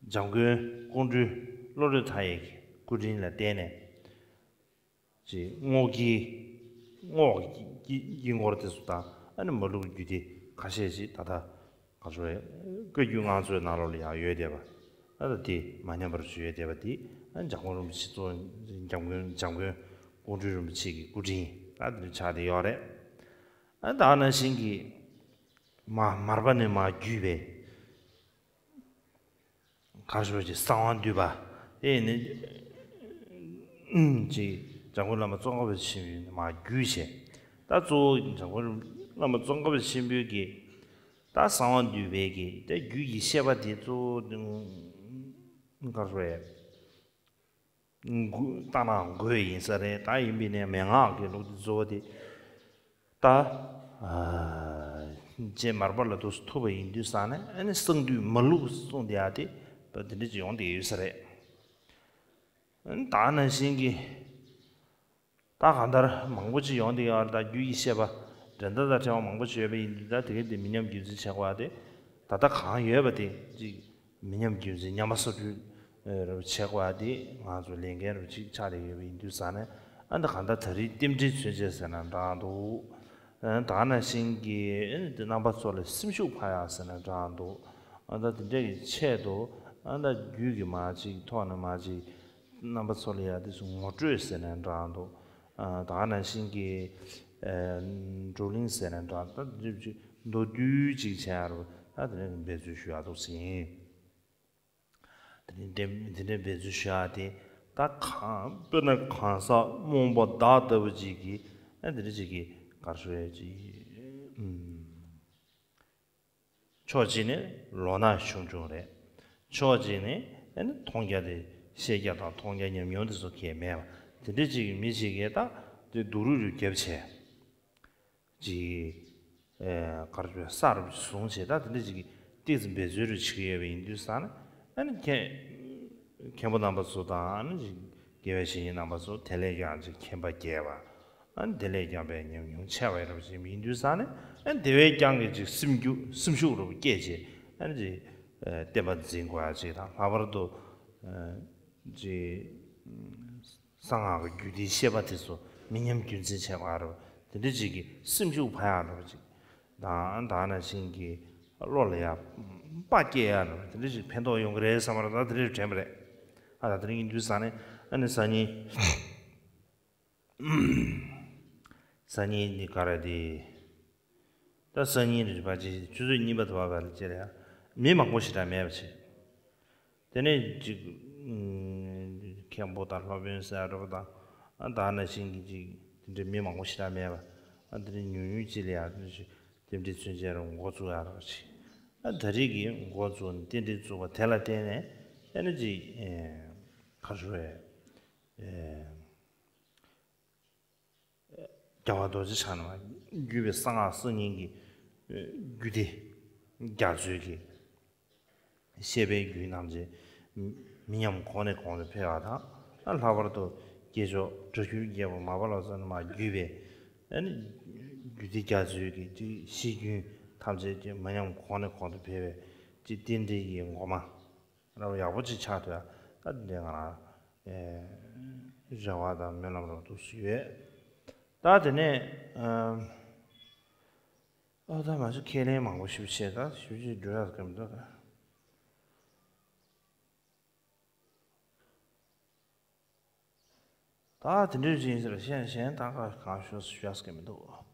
འཇམ་མགོན་ཀོང་སྤྲུལ་བློ་གྲོས་མཐའ་ཡས་ཀྱི་སྐུ་དྲིན་ལ་བརྟེན་ནས། ཅེས་རྔོག་གི་རྔོག་གི་དཀྱིལ་འཁོར་དེ་ཚོ་དང་ཨ་ནི་མ་ལུག་རྒྱུད་སྡེ་ཁ་ཤས་ཤིག་ད་ལྟ་ག་ཚོད་བཀའ་བརྒྱུད་ངག་བཟླས་ནང་ལོགས་ལ་ཡང་ཡོད་བསྡད་པ། ཨ་ད་དེ་མ་ཉམས་པར་བཞུགས་ཡོད་བསྡད་པ་དེ་ཨ་འཇམ་མགོན་རིན་པོ་ཆེ་གཙོ་འཇམ་མགོན་འཇམ་མགོན་ཀོང་སྤྲུལ་རིན་པོ་ཆེ་གི་སྐུ་དྲིན་ཨ་དེ་འདྲ་ཆགས་བསྡད་ཡོད་རེད། ཨ་ད་ནང་བཞིན་གྱི་མ་མར་པ་ནས་མར་བརྒྱུད་པའི་གར་ཞོར་གྱི་གསང་བ་འདུས་པ། དེ་ནི་ཅིག་འཇམ་མགོན་བླ་མ་ཙོང་ཁ་པ་ཆེན་པོས་མར་བརྒྱུད་བྱས། ད་གཙོ་བོ་འཇམ་མགོན་བླ་མ་ཙོང་ཁ་པ་ཆེན་པོའི་གི་ད་གསང་བ་འདུས་པའི་གི་ད་རྒྱུད་ཀྱི་བཤད་པ་དེ་གཙོ་བོ་གར་ཞོར་ཡ། ལྟ་ན་དགོས་ཡིན་ས་རེད། ད་ཡིན་པའི་ནས་མན་ངག་གི་ལུགས་འདི་གཙོ་བོ་དེ་ད་རྗེ་མར་པ་ལ་དུ་ཐུབ་པ་ཡིན་དུས་ཙང་ནས་ཨ་ནི་གསང་འདུས་མ་ལུག་གསུངས་བསྡད་ཡ་དེ་ད་དེ་འདྲ་ཅིག་ཡོང་བསྡད་ཡོད་ས་རེད། ད་ནང་བཞིན་གྱི་ད་གང་ལྟར་མང་པོ་ཅིག་ཡོང་བསྡད་ཡོད་རེད། ད་རྒྱུད་ཀྱི་བཤད་པ་འགྲན་ཟླ་དང་བྲལ་བ་མང་པོ་ཅིག་ཡོད་པ་ཡིན་དུས་ད་དེ་གའི་དེ་མི་ཉམས་རྒྱུན་འཛིན་བྱེད་དགོས་པ་དེ་ད་ལྟ་གང་ཡོད་པ་དེ་ཅིག་མི་ཉམས་རྒྱུན་འཛིན་ཉམས་པ་སོར་ཆུད་རུ་བྱེད་དགོས་པ་དེ་ང་ཚོ་ལས་འགན་རུ་ཅིག་ཆགས་བསྡད་ཡོད་པ་ཡིན་དུས་ཙང་ནས་ཨ་ནི་གང་ལྟར་ད་རེས་རྟེན་འབྲེལ་མཚོན་བྱེད་ཟེར་ན་འདྲ་འདུག་ད་ནང་བཞིན་གྱི་ཨ་ནི་དེ་རྣམ་པ་ཚོ་ལ་སེམས་ཤུགས་འཕར་ཡག་ཟེར་ན་འདྲ་འདུག་ཨ་ད་དེ་འདྲ་གི་ཆེད་དུ་ཨ་ད་རྒྱུད་ཀྱི་མ་ཅིག་ཐོག་ནས་མ་ཅིག་རྣམ་པ་ཚོ་ལ་ཡ་དེ་ཚོ་ངོ་སྤྲོད་ཟེར་ན་འདྲ་འདུག་ཨ་ད་ནང་བཞིན་གྱི་ཨ་བགྲོ་གླེང་ཟེར་ན་འདྲ་ད་དེ་འདྲ་ཅིག་མདོར་བསྡུས་ཅིག་བྱས་ཡ་རུ་ད་དེ་འདྲ་འབད་རྩོལ་ཞུ་ཡག་འདུག་ཟིན། དེ་འདྲའི་འདེམས་དེ་འདྲའི་འབད་རྩོལ་ཞུ་ཡག་དེ་ད་གང་དཔེར་ན་གང་ཟག་རྨོངས་པ་བདག་ལྟ་བུ་ཅིག་གིས་ཨ་དེ་འདྲ་ཅིག་གིས་གར་ཞུ་ཡག་ཅིག་ཨུམ། ཕྱོགས་གཅིག་ནས་ལོ་ན་ཆུང་ཆུང་རེད། ཕྱོགས་གཅིག་ནས་ཨ་ནི་མཐོང་རྒྱ་དེ་ཤེས་རྒྱ་དང་མཐོང་རྒྱ་ཉམས་མྱོང་དེ་ཚོ་གས་མེད་པ་དེ་འདྲ་ཅིག་གི་མི་ཅིག་གིས་ད་དེ་སྡུག་རུས་རུ་བརྒྱབ་བྱས། ཅིག་ཨེ་གར་བྱས་ས་རུ་བཟུང་བྱས་ད་དེ་འདྲ་ཅིག་གི་ཏིག་ཙམ་འབད་རྩོལ་རུ་བྱེད་ཀྱི་ཡོད་པ་ཡིན་དུས་ཙང་ནས་ཨ་ནི་མཁན་མཁན་པོ་རྣམ་པ་ཚོ་དང་ཨ་ནི་ཅིག་དགེ་བའི་བཤེས་གཉེན་རྣམ་པ་ཚོ་དེ་ལས་ཀྱང་ཅིག་མཁྱེན་པ་རྒྱས་པ་ཨ་ནི་དེ་ལས་ཀྱང་པའི་ཉམས་མྱོང་ཆེ་བ་ཡོད་པ་ཅིག་ཡིན་དུས་ཙང་ནས་ཨ་ནི་དེ་བས་ཀྱང་གི་ཅིག་སེམས་རྒྱུད་སེམས་ཤུགས་རུ་བསྐྱེད་བྱས་ཨ་ནི་ཅིག་ཨེ་བསྟན་པ་འཛིན་དགོས་ཡ་ཅིག་དང་ལྷག་པར་དུ་ཨེ་ཅིག་གསང་སྔགས་ཀྱི་རྒྱུད་སྡེའི་བཤད་པ་དེ་ཚོ་མི་ཉམས་རྒྱུན་འཛིན་བྱེད་དགོས་རེད། དེ་འདྲ་ཅིག་གི་སེམས་ཤུགས་འཕར་ཡག་རེད་ཅིག་དང་ད་ནང་བཞིན་གྱི་བློ་ལ་ཡང་དཔའ་སྐྱེ་ཡག་རེད། དེ་འདྲ་ཅིག་ཕན་ཐོགས་ཡོང་གི་རེད་བསམ་པ་རེད། ད་དེ་འདྲ་དྲན་པ་རེད། ཨ་ད་དེ་འདྲ་ཡིན་དུས་ཙང་ནས་ཨ་ནི་སང་ཉིན་སང་ཉིན་ནི་ག་རེ་དེ། ད་སང་ཉིན་རེད་པ་ཅིག་ཆུ་ཚོད་གཉིས་པ་དུ་བ་བར་ལ་ཅེ་རེད། མི་མང་པོ་ཞེ་དྲག་མེད་པ་བྱས། དེ་ནས་ཅིག་མཁན་པོ་དང་སློབ་དཔོན་ཟེར་ཡ་འདྲ་པོ་དང་ཨ་ད་ནང་བཞིན་གྱི་ཅིག་དེ་འདྲའི་མི་མང་པོ་ཞེ་དྲག་མེད་པ་ཨ་དེ་འདྲའི་ཉུང་ཉུང་ཅིག་ལ་ཡ་རྟེན་འབྲེལ་མཚོན་བྱེད་རུ་འགོ་བཙུགས་ཡ་རོགས་བྱས། ཨ་ད་རེས་ཀྱི་འགོ་བཙུགས་ནས་རྟེན་འབྲེལ་བཙུགས་པ་དེ་ལ་བརྟེན་ནས་ཨ་ནི་ཅིག་ཁ་ཤོ་རེད། རྒྱལ་བ་རྡོ་རྗེ་འཆང་ནས་བརྒྱུད་པའི་གསང་སྔགས་གསར་རྙིང་གི་རྒྱུད་སྡེ་རྒྱ་མཚོའི་གི་བཤད་པའི་རྒྱུད་རྣམས་ཀྱི་མི་ཉམས་གོང་ནས་གོང་དུ་འཕེལ་བ་དང་། ལྷག་པར་དུ་སྐྱེས་མཆོག་སྒྲ་སྒྱུར་རྒྱལ་པོ་མར་པ་ལོ་ཙཱ་ནས་མར་བརྒྱུད་པའི་རྒྱུད་སྡེ་རྒྱ་མཚོའི་གི་གཤིས་རྒྱུད་ཐམས་ཅད་ཀྱི་མི་ཉམས་གོང་ནས་གོང་དུ་འཕེལ་བའི་རྟེན་འབྲེལ་གྱི་ངོ་མ། རབ་ཡག་པོ་ཅིག་ཆགས་ཐུབ་ཡ། ད་འདི་ང་རང་རེ་བ་དང་སྨོན་ལམ་རོགས་འདུག་སུ་ཡོད། ད་དེ་ནས་ ཨོ་ད་ང་ཚོ་ཁས་ལེན་མང་པོ་ཞིག་བྱས། ད་ཞིབ་ཅིག་འགྲོ་ཡག་གི་མི་འདུག་ད། ད་དེ་འདྲ་ཅིག་ཡིན་ཟེར། གཞན་གཞན་ད་ག་གང་ཞུ་ཞུ་ཡག་གི་མི་འདུག